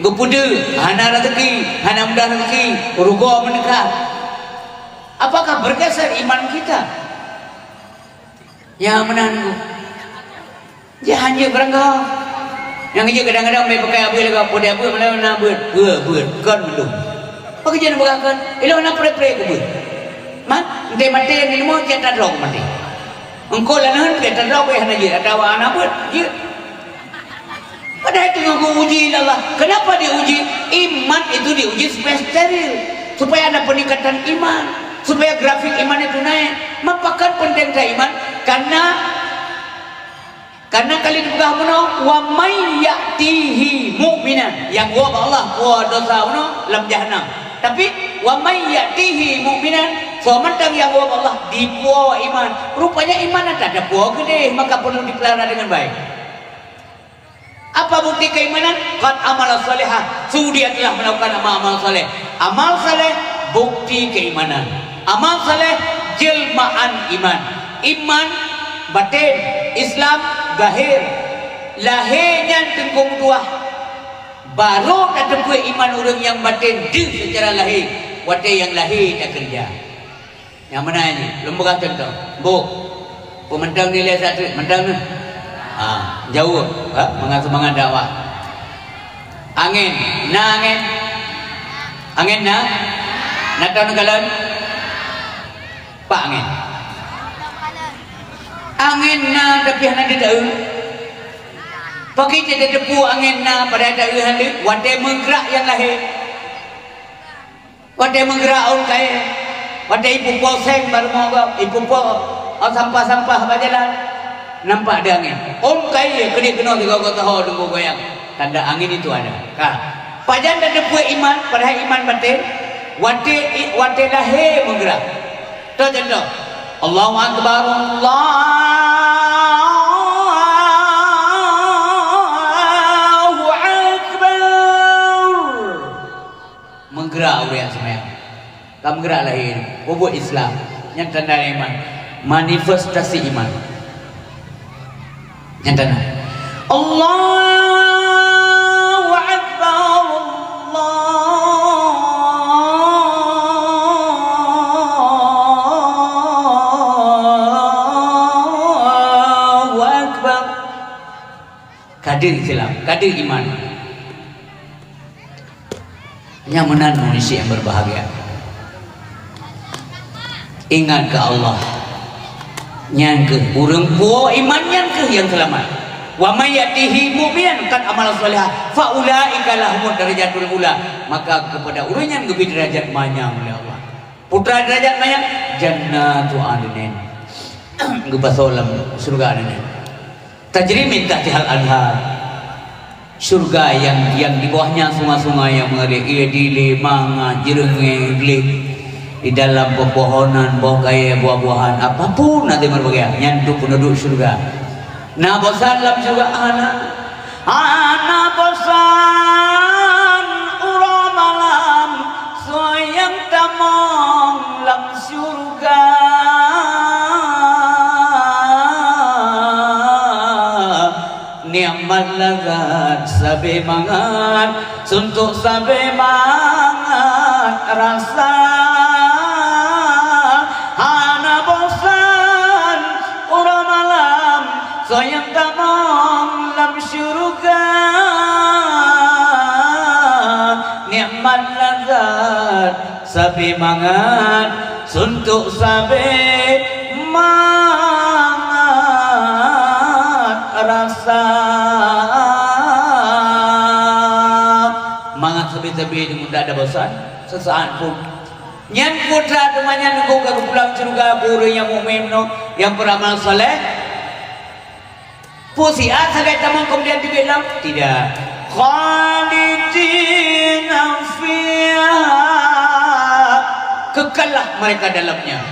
Geupeudeuh, hana raseuki, hana mudah raseuki, rugoe meuneukat. Apakah bergeser iman kita? Ya, meunan. Jih hanjeuet beurangga. Nyang jeuet kadang-kadang bèk pakai abeuet lagèe peue abeuet, meulayeue na beuet. Beuet, beuet, kon meulom. Pakon jeuet neupeugah kon? Ilôn na pré-pré keu beuet. Man, enteuk maté nyoe leumo, jeuet tadroe maté. Engkau laneuen pih tadroe pih hana jeuet, atawa hana beuet, jeuet. Padahai teungoh geuuji lé Allah. Kenapa diuji? Iman itu diuji supaya steril, supaya ada peningkatan iman, supaya grafik iman itu naik. Maka kan penting iman, karena Karena ka lheueh geupeugah bunoe, "Wa may ya'tihi mu'minan," nyang woe bak Allah puwoe desya bunoe lam jahanam. Tapi, "Wa may ya'tihi mu'minan," soe mantong nyang woe bak Allah dipuwoe iman. Rupanya iman ata tapuwoe keudeh, maka perlu dipelihara dengan baik. Apa bukti keimanan? Qad amila shalihan, su dia telah melakukan amal-amal saleh. Amal saleh bukti keimanan. Amal saleh jelmaan iman. Iman batin, Islam zahir. Lahé nyan teungku meutuwah. Barô tateupeue iman ureuëng nyang batin deuh seucara lahé, watée nyang lahé takeureuja. Nyang meunan nyoe, lôn peugah cuntoh. Bôh, peue mantong nilai satu, mantong nyoe. Ha, jaweueb, ha, mangat seumangat dakwah. Angén, na angén? Angén na? Na tahu neukalon? Pak angén. Angén na tapi hana teueu. Pakri cit tateupeue angén na padahai teueu hana, watée meugrak nyang lahé. Watée meugrak ôn kayée, watée ipupo seng bak rumoh gob, ipupo, oh, sampah-sampah bak jalan, nampak deuh angén. Ôn kayée keudéh keunoe sigoe-goe saho deungon goyang, tanda angén itu ada. Ka. Pajan tateupeue iman, padahai iman batin, watée i-, watée lahé meugrak. Toh contoh. Allahu Akbar, Allahu Akbar. Meugrak ureuëng seumayang. Ka meugrak lahé, peubuet Islam. Nyan tanda iman. Manifestasi iman. Nyan tanda. Allahu Akbar, Allahu Akbar. Ka deuh Islam, ka deuh iman. Nyang meunan manusia yang berbahagia. Ingat keu Allah. Nyan kheueh ureuëng puwoe iman nyan kheueh nyang seulamat. Wa may ya'tihi mu'minan qad amila shalihan fa ulaika lahumud darajatul ula. Maka kepada ureuëng nyan geubri deurajat manyang lé Allah. Peue deurajat manyang? Jannatu adnin. Geupasoe lam syeuruga adnin. Tajri min tahtihal anhar. Syurga yang, yang di bawahnya sungai-sungai yang mengalir, ia dilé, mangat, jeureungéh, gleh. Di dalam pepohonan, boh kayée, buah-buahan, apapun nanti berbagai, nyan untuk penduduk syurga. Na bosan lam syurga? Hana. Hana bosan uroe malam, soe nyang tamong lam syurga. Nikmat lazat sabe mangat, suntok sabe mangat rasa. Hana bosan uroe malam, soe nyang tamong lam syurga. Nikmat lazat sabe mangat, suntok sabe mangat rasa. Mangat sabe-sabe deungon tak ada bosan, sesaat pun. Nyan putra teuma nyan nunggu ka geupulang syeuruga, ureuëng nyang mukmin nyoe, nyang beramal saleh. Peue siat sagai tamong kemudian teubiet lom? Tidak. Khalidina fiha. Kekallah mereka dalamnya.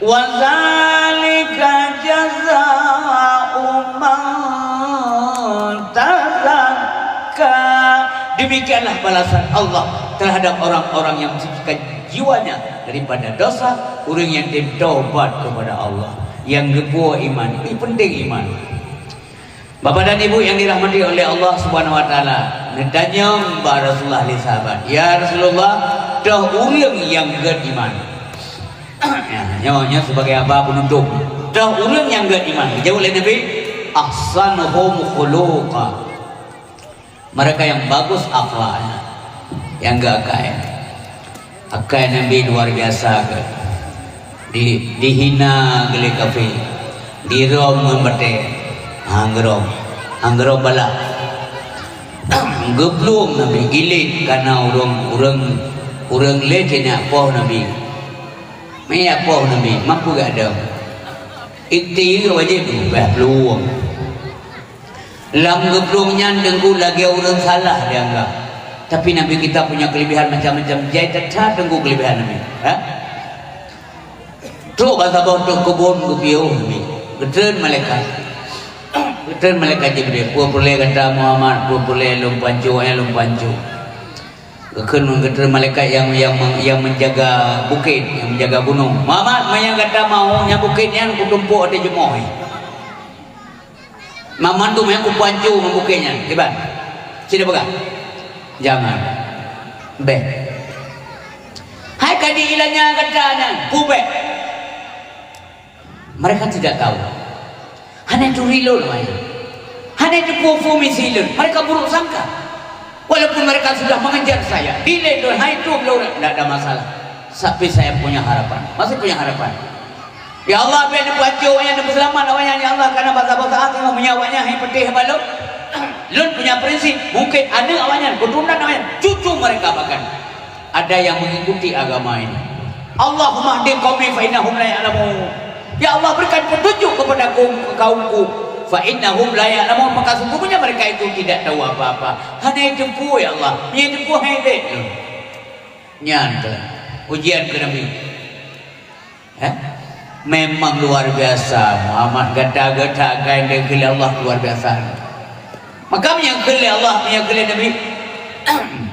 Wa dzalika jazaa'u man tazakka. Demikianlah balasan Allah terhadap orang-orang yang mensucikan jiwanya daripada dosa, ureuëng nyang tem taubat kepada Allah, nyang geupuwoe iman. Ini penting iman. Bapak dan Ibu yang dirahmati oleh Allah Subhanahu wa Taala, neutanyong bak Rasulullah lé sahabat, "Ya Rasulullah, toh ureuëng nyang gét iman?" Ya, nyoe, nyoe sebagai haba peunutôp. "Toh ureuëng nyang gét iman?" Geujaweueb lé Nabi, "Ahsanuhum khuluqa." Mereka yang bagus akhlaknya, yang geuakai. Akai Nabi luar biasa gét. Di, dihina geuh lé kafé, dirôm ngon batée, han geurôm, han geurôm balah. Geuplueng Nabi, ilet kana ureuëng, ureuëng, ureuëng lé keuneuk poh Nabi. Meunyo poh Nabi, mampu geuadong. Ikhtiar wajéb, bah plueng. Lam geuplueng nyan Teungku lagée ureuëng salah dianggap. Tapi Nabi kita punya kelebihan macam-macam. Jai that-that Teungku kelebihan Nabi. Ha? Trok bak saboh teuk keubon geupiôh Nabi. Geutreun malaikat. Geutreun malaikat Jibril. Peue peureulée gata Muhammad, peue peureulée lôn pancôk, eh, lôn pancôk. Geukheun geutreun malaikat yang, yang, yang menjaga bukét, yang menjaga gunong. Muhammad, meunyo gata mau nyan bukét nyan kutumpôk ateueh jumoh. Mamandum nyang kupancôk ngon bukét nyan, kiban? Sida peugah? Jangan. Bék. Hai ka diilanya gata nyan, peue bék? Mereka tidak tahu. Hana turi lôn awaknyan. Hana teupeue-peue misi lôn. Mereka buruk sangka. Walaupun mereka sudah mengejar saya, dilèe lôn, hai tueng lôn, tidak ada masalah. Tapi saya punya harapan, masih punya harapan. Ya Allah, bék neupeuancô awaknyan, neupeuseulamat awaknyan, ya Allah, karena basa-basa teungoh meunyoe awaknyan hai peutéh bak lôn. Lôn punya prinsip, mungkin aneuk awaknyan, keuturonan awaknyan, cucu mereka bahkan ada yang mengikuti agama ini. Allahumma hdi qaumi fa innahum la ya'lamun. Ya Allah, berikan petunjuk kepada kaum, kaumku, fa innahum la ya'lamun, maka sesungguhnya mereka itu tidak tahu apa-apa. Hana jiteupeue, ya Allah, meunyo jiteupeue hai bék lôn. Nyan keuh ujian keu Nabi. Eh? Memang luar biasa. Muhammad gata-gata akai dikheun lé Allah luar biasa. Maka meunyo kheun lé Allah, meunyo kheun lé Nabi,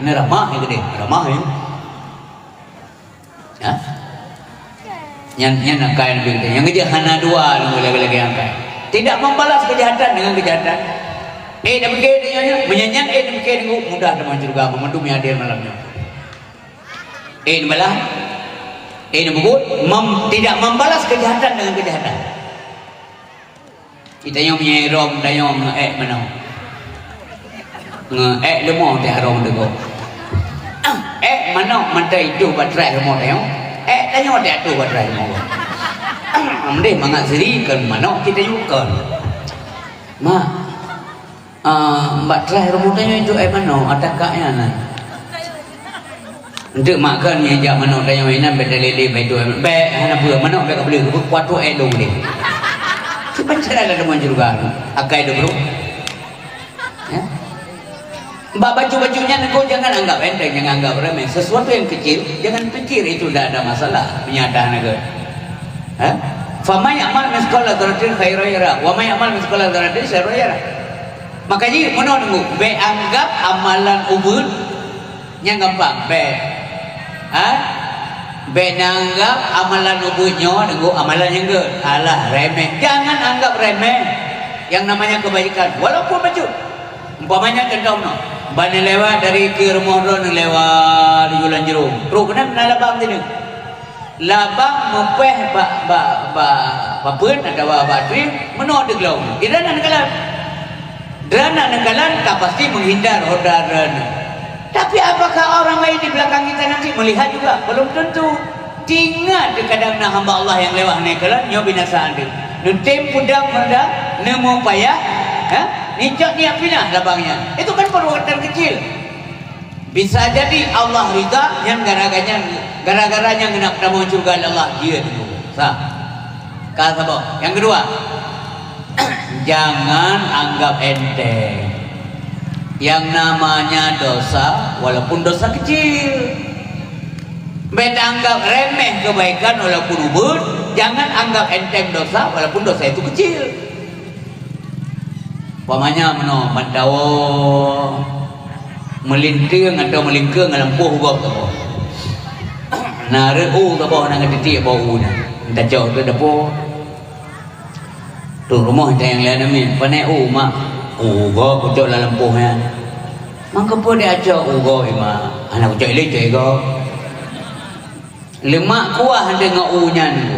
neuramah ya geude, neuramah ya. Ya? Nyan, nyan akai Nabi geude. Nyang geude hana dua lagée-lagée akai. Tidak membalas kejahatan dengan kejahatan. Eh, dah pikir dia nyan, meunyo nyan, eh, dah pikir, mudah teuma syurga, meumandum nyang hadir malam nyoe. Eh, neubalah. Eh, neubeubuet, mem-, tidak membalas kejahatan dengan kejahatan. Geutanyoe meunyoe rhom tanyoe ngeuék manok. Ngeuék leumo teuh rhom teugok. Ah, ék manok mantong itoh bak traih rumoh tanyoe. Ék tanyoe teuh atoh bak traih rumoh. Ah, mendeh mangat siri kon manok kita yue kon. Mak, Ah, bak traih rumoh tanyoe itoh ék manok, ata kak nyan na. Enteuk mak kheun nyang jak manok tanyoe inan bék talé-lé bak itoh ék manok. Bék, hana peue, manok bék ka peuleueh, kuat tu ék lôn lé. Kiban cara lam syeuruga akai lôn, bro. Ya. Bak bacut-bacut nyan engkau jangan anggap enteng, jangan anggap remeh. Sesuatu yang kecil, jangan pikir itu tidak ada masalah. Meunyo ata hana gét. Ha? Faman ya'mal mitsqala dzarratin khairan yarah, wa man ya'mal mitsqala dzarratin syarran yarah. Maka jih meunoe Teungku, bék anggap amalan ubit nyan gampang, bék. Ha? Bék neuanggap amalan ubit nyoe Teungku amalan nyang gét. Alah, remeh. Jangan anggap remeh yang namanya kebaikan, walaupun bacut. Umpamanya contoh meunoe, ban neulewat dari keu rumoh droe neulewat di Jalan Jerôm. Trok keunan na labang sineuk. Labang meupéh bak, bak, bak papeuen atawa bak ateueh meunoe teuglong. Di droeneuh neukalon. Droeneuh neukalon ka pasti menghindar honda droeneuh. Tapi apakah orang lain di belakang kita nanti melihat juga? Belum tentu. Ingat, kadang na hamba Allah nyang lewat neukalon, nyoe binasa andeueng. Neutem peudong honda, neumupayah, ha? Nicok niat pinah labang nyan. Itu kan perbuatan kecil. Bisa jadi Allah ridha nyan gara-gara nyan, gara-gara nyan keuneuk tamong syeuruga lé Allah, jeuet Teungku. Sah. Ka saboh. Nyang keudua, Jangan anggap enteng yang namanya dosa, walaupun dosa kecil. Bék anggap remeh kebaikan walaupun ubit, jangan anggap enteng dosa walaupun dosa itu kecil. Umpamanya meunoe, ban tawoe meulinteung atau meulingkeung lam lampôh gob saboh. Na rhot u saboh, na geutitiek bak u nyan. Tacok keu dapoe. Trok rumoh tanyong lé aneuk miet, "Pane u, Mak?" "U gob kucok lam lampôh nyan." "Mangkeupeu deuh cok u gob, Mak?" "Hana kucok ilée, cok i gob." Lemak kuah deungon u nyan ku.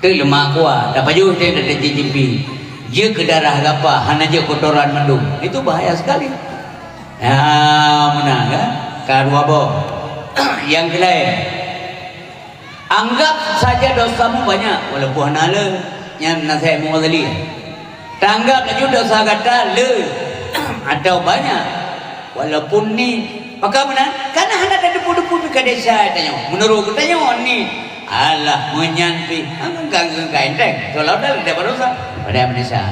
Teuk lemak kuah, tapajoh teuh dan tajicimpi. Jeuet keu darah gapa, hana jeuet kotoran mandum. Itu bahaya sekali. Ya, meunan kan? Ka dua boh. Nyang keulai. Anggap saja dosamu banyak, walaupun hana le. Nyan nasèhat Imam Ghazali. Tanggap laju dosa gata le atau banyak, walaupun ni. Pakon meunan? Karena hana tateupeue-teupeue pih ka desya tanyoe. Meunurot geutanyoe ni, alah, meunyan pih, angka-angka enteng. Seolah-olah lagèe baroesa, padahai meudesya.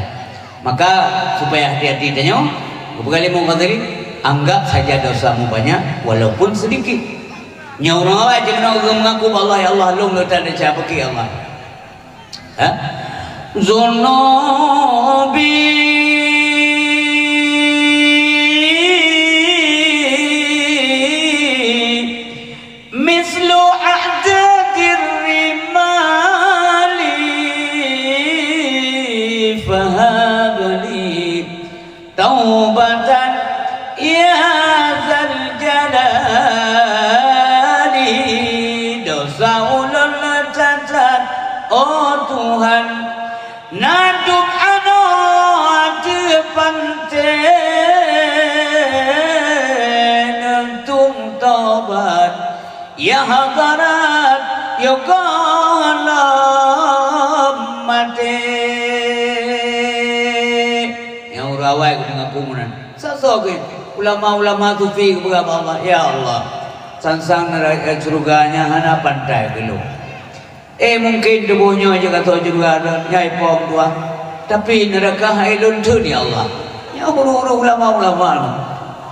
Maka, supaya hati-hati tanyoe, geupeugah lé Imam Ghazali, "Anggap saja dosamu banyak, walaupun sedikit." Nyoe ureueng awai jeuet keunoe geumeungaku bak Allah, "Ya Allah, lôn le that desya, beuki Allah." Ha? Zunubi mislu a'jadir rimali fahabli taubatan ya zal jalali. Dosa ulôn that-that, oh Tuhan, na dum anoe ateueh panté, neutôb tobat. Ya hadarat, ya gohlom maté. Nyang ureueng awai geumeungaku meunan. Soe-soe geuh ulama-ulama sufi geupeugah bak Allah, "Ya Allah, sang-sang neuraka syeuruga nyan hana pantai keu lôn." Eh, mungken tuboh nyoe jeuet ateueh syeuruga lôn, nyoe iphom tuah. Tapi neuraka hai lôn theun, ya Allah. Nyoe ureueng-ureueng ulama-ulama,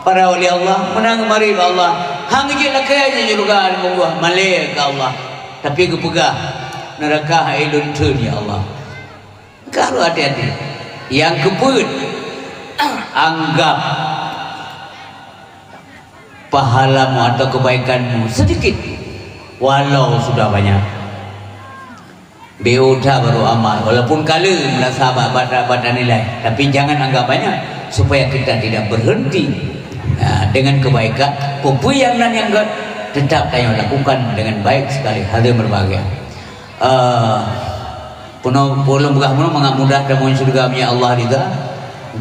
para wali Allah, meunan geumari bak Allah. Hana jeuet lakèe jeuet syeuruga lôn, malèe keu Allah. Tapi geupeugah, neuraka hai lôn theun, ya Allah. Ka harôh hati-hati. Nyang keupeuet, anggap pahalamu atau kebaikanmu sedikit, walau sudah banyak. Beu that baru amal, walaupun ka le meurasa bak, bak, bak nilai, tapi jangan anggap banyak, supaya kita tidak berhenti, ya, dengan kebaikan. Peue-peue nyang nan nyang gèt, tetap tanyoe lakukan dengan baik sekali, hadirin berbahagia. Eh, peunoh, ulôn peugah peunoh mangat mudah tamong syeuruga meunyo Allah ridha.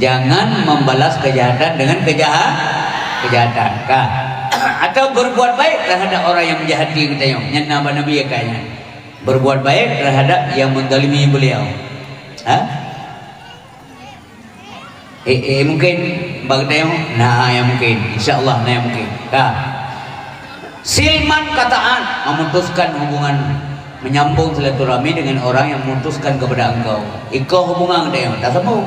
Jangan membalas kejahatan dengan kejaha-, kejahatan. Ka. Atau berbuat baik terhadap orang yang menjahati geutanyoe. Nyan na bak Nabi kheun nyan. Berbuat baik terhadap yang menzalimi beliau. Ha? Eh, eh, mungkin bak geutanyoe? Na nyang mungkin. Insya Allah na nyang mungkin. Ka. Sil man qata'an, memutuskan hubungan, menyambung silaturahmi dengan orang yang memutuskan kepada engkau. Iko hubungan geutanyoe, tasambung.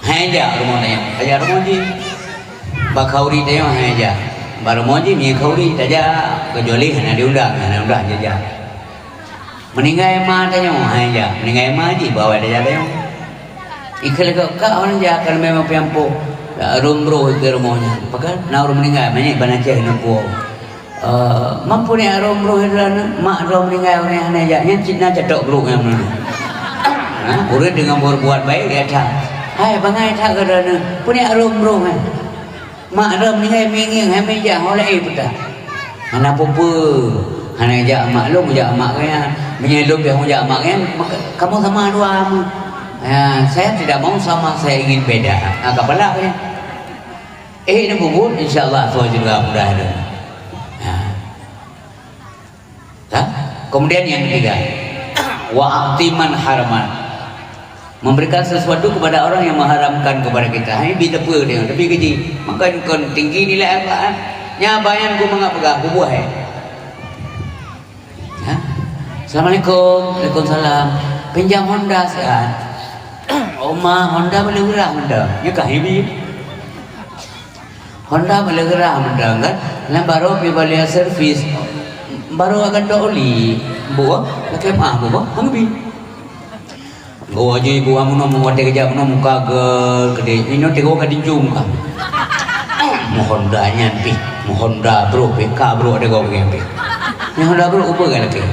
Hai jak rumoh tanyoe, tajak rumoh jih. Bak khauri tanyoe hai jak. Bak rumoh jih meunyo khauri tajak, kecuali hana diundang, hana undang jak-jak. Meuninggai ma tanyoe, hai jak. Meuninggai ma jih bak awai tajak tanyoe. Ikheun lagèe ka ureueng jak ka leumah piampo. Dak rhom broh ikeue rumoh nyan. Pakon na ureueng meuninggai, manyét ban Aceh neuk puwoe. Eh, man peue neuk rhom broh droeneuh, mak droe meuninggai ureueng hana jak. Nyan cit na catok brok nyan meunurot. Ha, ureueng deungon berbuat baik dia that. Hai, bangai that keu droeneuh. Peue neuk rhom broh nyan? Mak lôn meuninggai, meungieng hai meujak, ho laén peue that. Hana peue-peue. Hana jak mak lôn, jak mak geuh nyan. Meunyo lôn piah jak mak geuh nyan, maka kamoe sama dua mu. Ya, saya tidak mau sama, saya ingin beda. Ha, ka palak geuh nyan. Eh, ini bubut, insya Allah, soe juga mudah tu. Ha. Kan? Kemudian yang ketiga, wa a'ti man haraman. Memberikan sesuatu kepada orang yang mengharamkan kepada kita. Hai, bi teupeu dia, tapi gaji. Maka kon tinggi nilai Al-Quran. Nya bayan ku mangat peugah, bubuh hai. Ha? Assalamualaikum. Waalaikumsalam. Pinjam Honda siat. Oma, Honda boleh gerah mantong. Nyoe ka hibi. Honda boleh gerah mantong kan. Lam baru pi balik servis. Baru akan tok oli. Buah, pakai mah buah. Hang bi. Gua aja ibu amun mau watèe kerja mun muka ger gede. Ini tengok ka dijum ka. Mau Honda nyan pi. Mau Honda bro, P K bro ada gua pengen pi. Yang Honda bro apa kan lagi?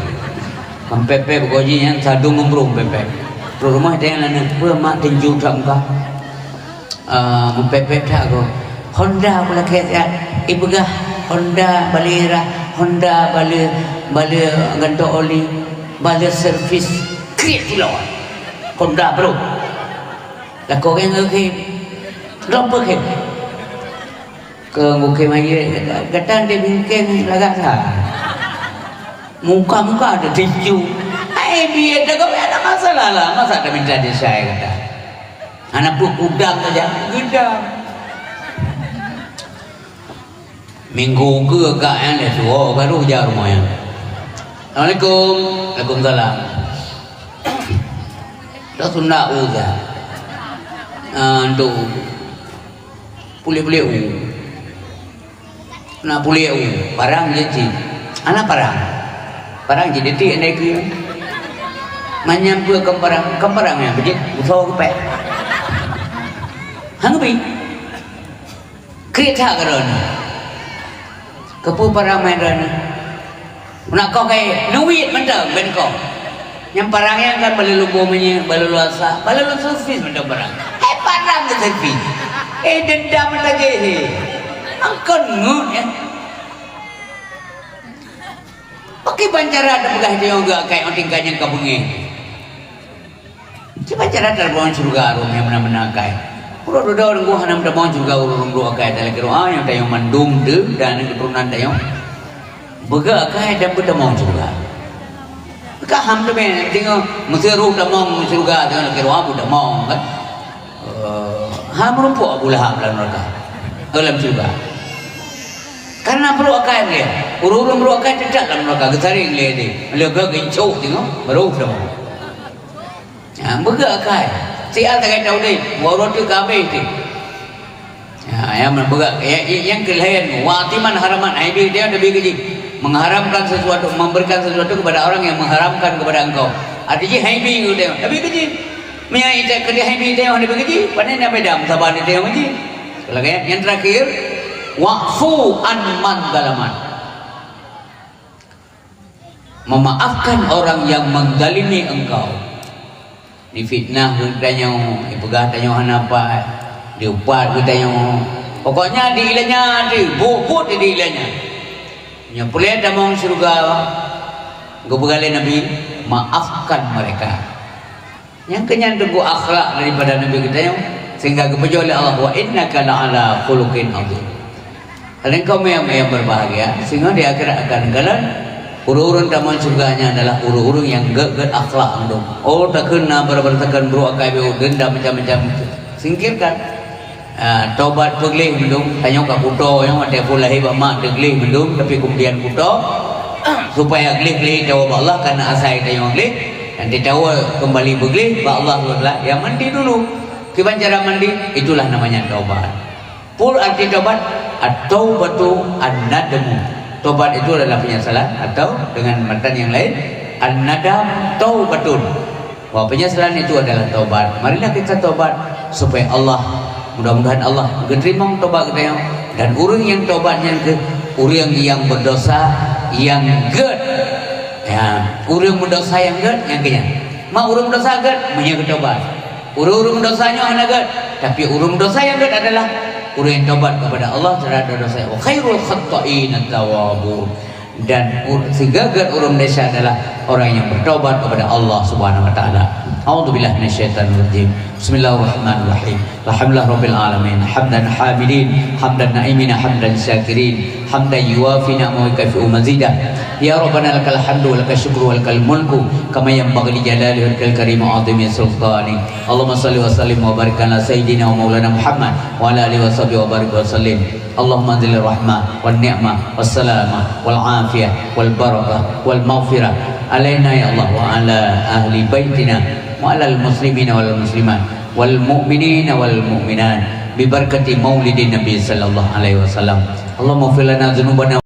Mempepet goji nyan sadung ngon bro mempepet. Bro rumah dia yang lain, "Apa mak tinju tak muka?" Ah, mempepet tak go. Honda pula kaya siat. Ipeugah Honda balera, Honda bale, bale gantok oli, bale servis. Kriet pulo. Honda bro. Lakoe ngon khe. Dom peukhém. Keu mungkin maju, gata di bingkeng lagak sa. Muka-muka ada tinju. Hai, biar dah kau ada masalah lah. Masa ada minta dia saya kata. Anak pun udang saja. Udang. Minggu ke agak yang dia suruh baru je rumah yang. Assalamualaikum. Waalaikumsalam. Dah sundak udah. Ah, tu. Puléh-puléh u. Na puléh u. Parang je cit. Ana parang. Parang je detik andai keu. Manyam pue kemparang, kemparang yang bejit. Usaha kepek. Hang bi. Kriet that keudroe nyoe. Keupeue para meunan droe nyoe? Nak koh kayèe, neuwiet mantong, ben koh. Nyang parang nyan kan balalu boh minyeuk, balalu asa, balalu servis mantong parang. Eh, parang keu servis. Eh, dendam lagèe he. Angkon ngut, ya. Pakriban cara tapeugah tanyoe geuakai óh tingkat nyang ka beungéh. Kiban cara tamong syeuruga ureueng nyang meunan-meunan akai. Uroe dudoe teungku hana meutamong syeuruga ureueng brôk akai, dan lagèe doa nyang tanyoe mandum deuh dan keuturonan tanyoe. Beugèt akai dan beutamong syeuruga. Ka ham teumé, teungoh meuseuruh tamong syeuruga, teungoh lagèe doa beutamong kan. Eh, ha meurumpok Abu Lahab lam neuraka. Eh, lam syeuruga. Karena brôk akai lé. Ureueng-ureueng brôk akai teutap lam neuraka, geusaréng lé deh. Lé geucok teungoh, baru tamong. Ha, beugèt akai. Siat sagai taude, uroe teuk ka habéh teuh. Ha, nyang beugèt, ya, ya, nyang keu laén, wa ati man haramat, hai bi teuh, tabi keu jih. Mengharamkan sesuatu, memberikan sesuatu kepada orang yang mengharamkan kepada engkau. Arti jih, hai bi keu teuh, tabi keu jih. Meunyo ita keu hai bi teuh, tabi keu jih. Pane na beda, saban teuh keu jih. Lagèe nyang terakhir, wa'fu an man zalaman. Memaafkan orang yang menzalimi engkau. Difitnah geutanyoe, dipeugah tanyoe hana pat, diupat geutanyoe. Pokoknya di ilanya, dibuet-buet di ilanya. Nyoe peureulèe tamong syeuruga, geupeugah lé Nabi, maafkan mereka. Nyang keunyan teungku akhlak daripada Nabi geutanyoe, sehingga geupeujeuet lé Allah, "Wa innaka la'ala khuluqin azim." Hadirin kaum yang, yang berbahagia, sehingga di akhirat akan galak, ureueng-ureueng tamong syeuruga nyan adalah ureueng-ureueng nyang gèt-gèt akhlak mandum. Oh, takheun na beureusakan brôk akai, dendam macam-macam, singkirkan. Ah, tobat peugleh mandum, tanyoe ka kuto, nyang watèe phôn lahé bak mak teugleh mandum, tapi kemudian kuto, supaya gleh-gleh tawoe bak Allah, karena asai tanyoe gleh, dan tawoe kembali beugleh bak Allah Subhanahu wa Taala, ya mandi dulu. Kiban cara mandi, itulah namanya taubat. Peue arti taubat? At-taubatu an-nadmu. Taubat itu adalah penyesalan, atau dengan matan yang lain, an-nadam taubatun. Bahwa penyesalan itu adalah taubat. Marilah kita taubat supaya Allah, mudah-mudahan Allah geuteurimong taubat geutanyoe, dan ureueng nyang taubat nyan keuh ureueng nyang berdosa nyang gèt. Ya, ureueng berdosa nyang gèt nyang keu nyan. Ma ureueng berdosa gèt, meunyoe geutaubat. Ureueng-ureueng berdosa nyoe hana gèt, tapi ureueng berdosa nyang gèt adalah ureueng nyang taubat kepada Allah terhadap dosa. Wa khairul khata'in at-tawwabun. Dan ur-, sigèt-gèt ureueng desya adalah orang yang bertobat kepada Allah Subhanahu wa Taala. A'udzubillahi minasyaitonirrajim. Bismillahirrahmanirrahim. Alhamdulillahirabbil alamin. Hamdan hamidin, hamdan naimina, hamdan syakirin, hamdan yuwafi ni'amahu wa yukafi'u mazidah. Ya Rabbana, lakal hamdu wa lakal syukru wa lakal mulku, kama yanbaghi li jalali wajhikal karim wa azimi sultani. Allahumma shalli wa sallim wa barik ala sayyidina wa maulana Muhammad wa ala alihi wa sahbihi wa barik wa sallim. Allahumma anzil rahmah wan ni'mah was salamah wal afiyah wal barakah wal maghfirah alaina ya Allah wa ala ahli baitina wa alal muslimina wal muslimat wal mu'minina wal mu'minat bi barakati maulidin Nabi sallallahu alaihi wasallam. Allahumma ighfir lana dzunubana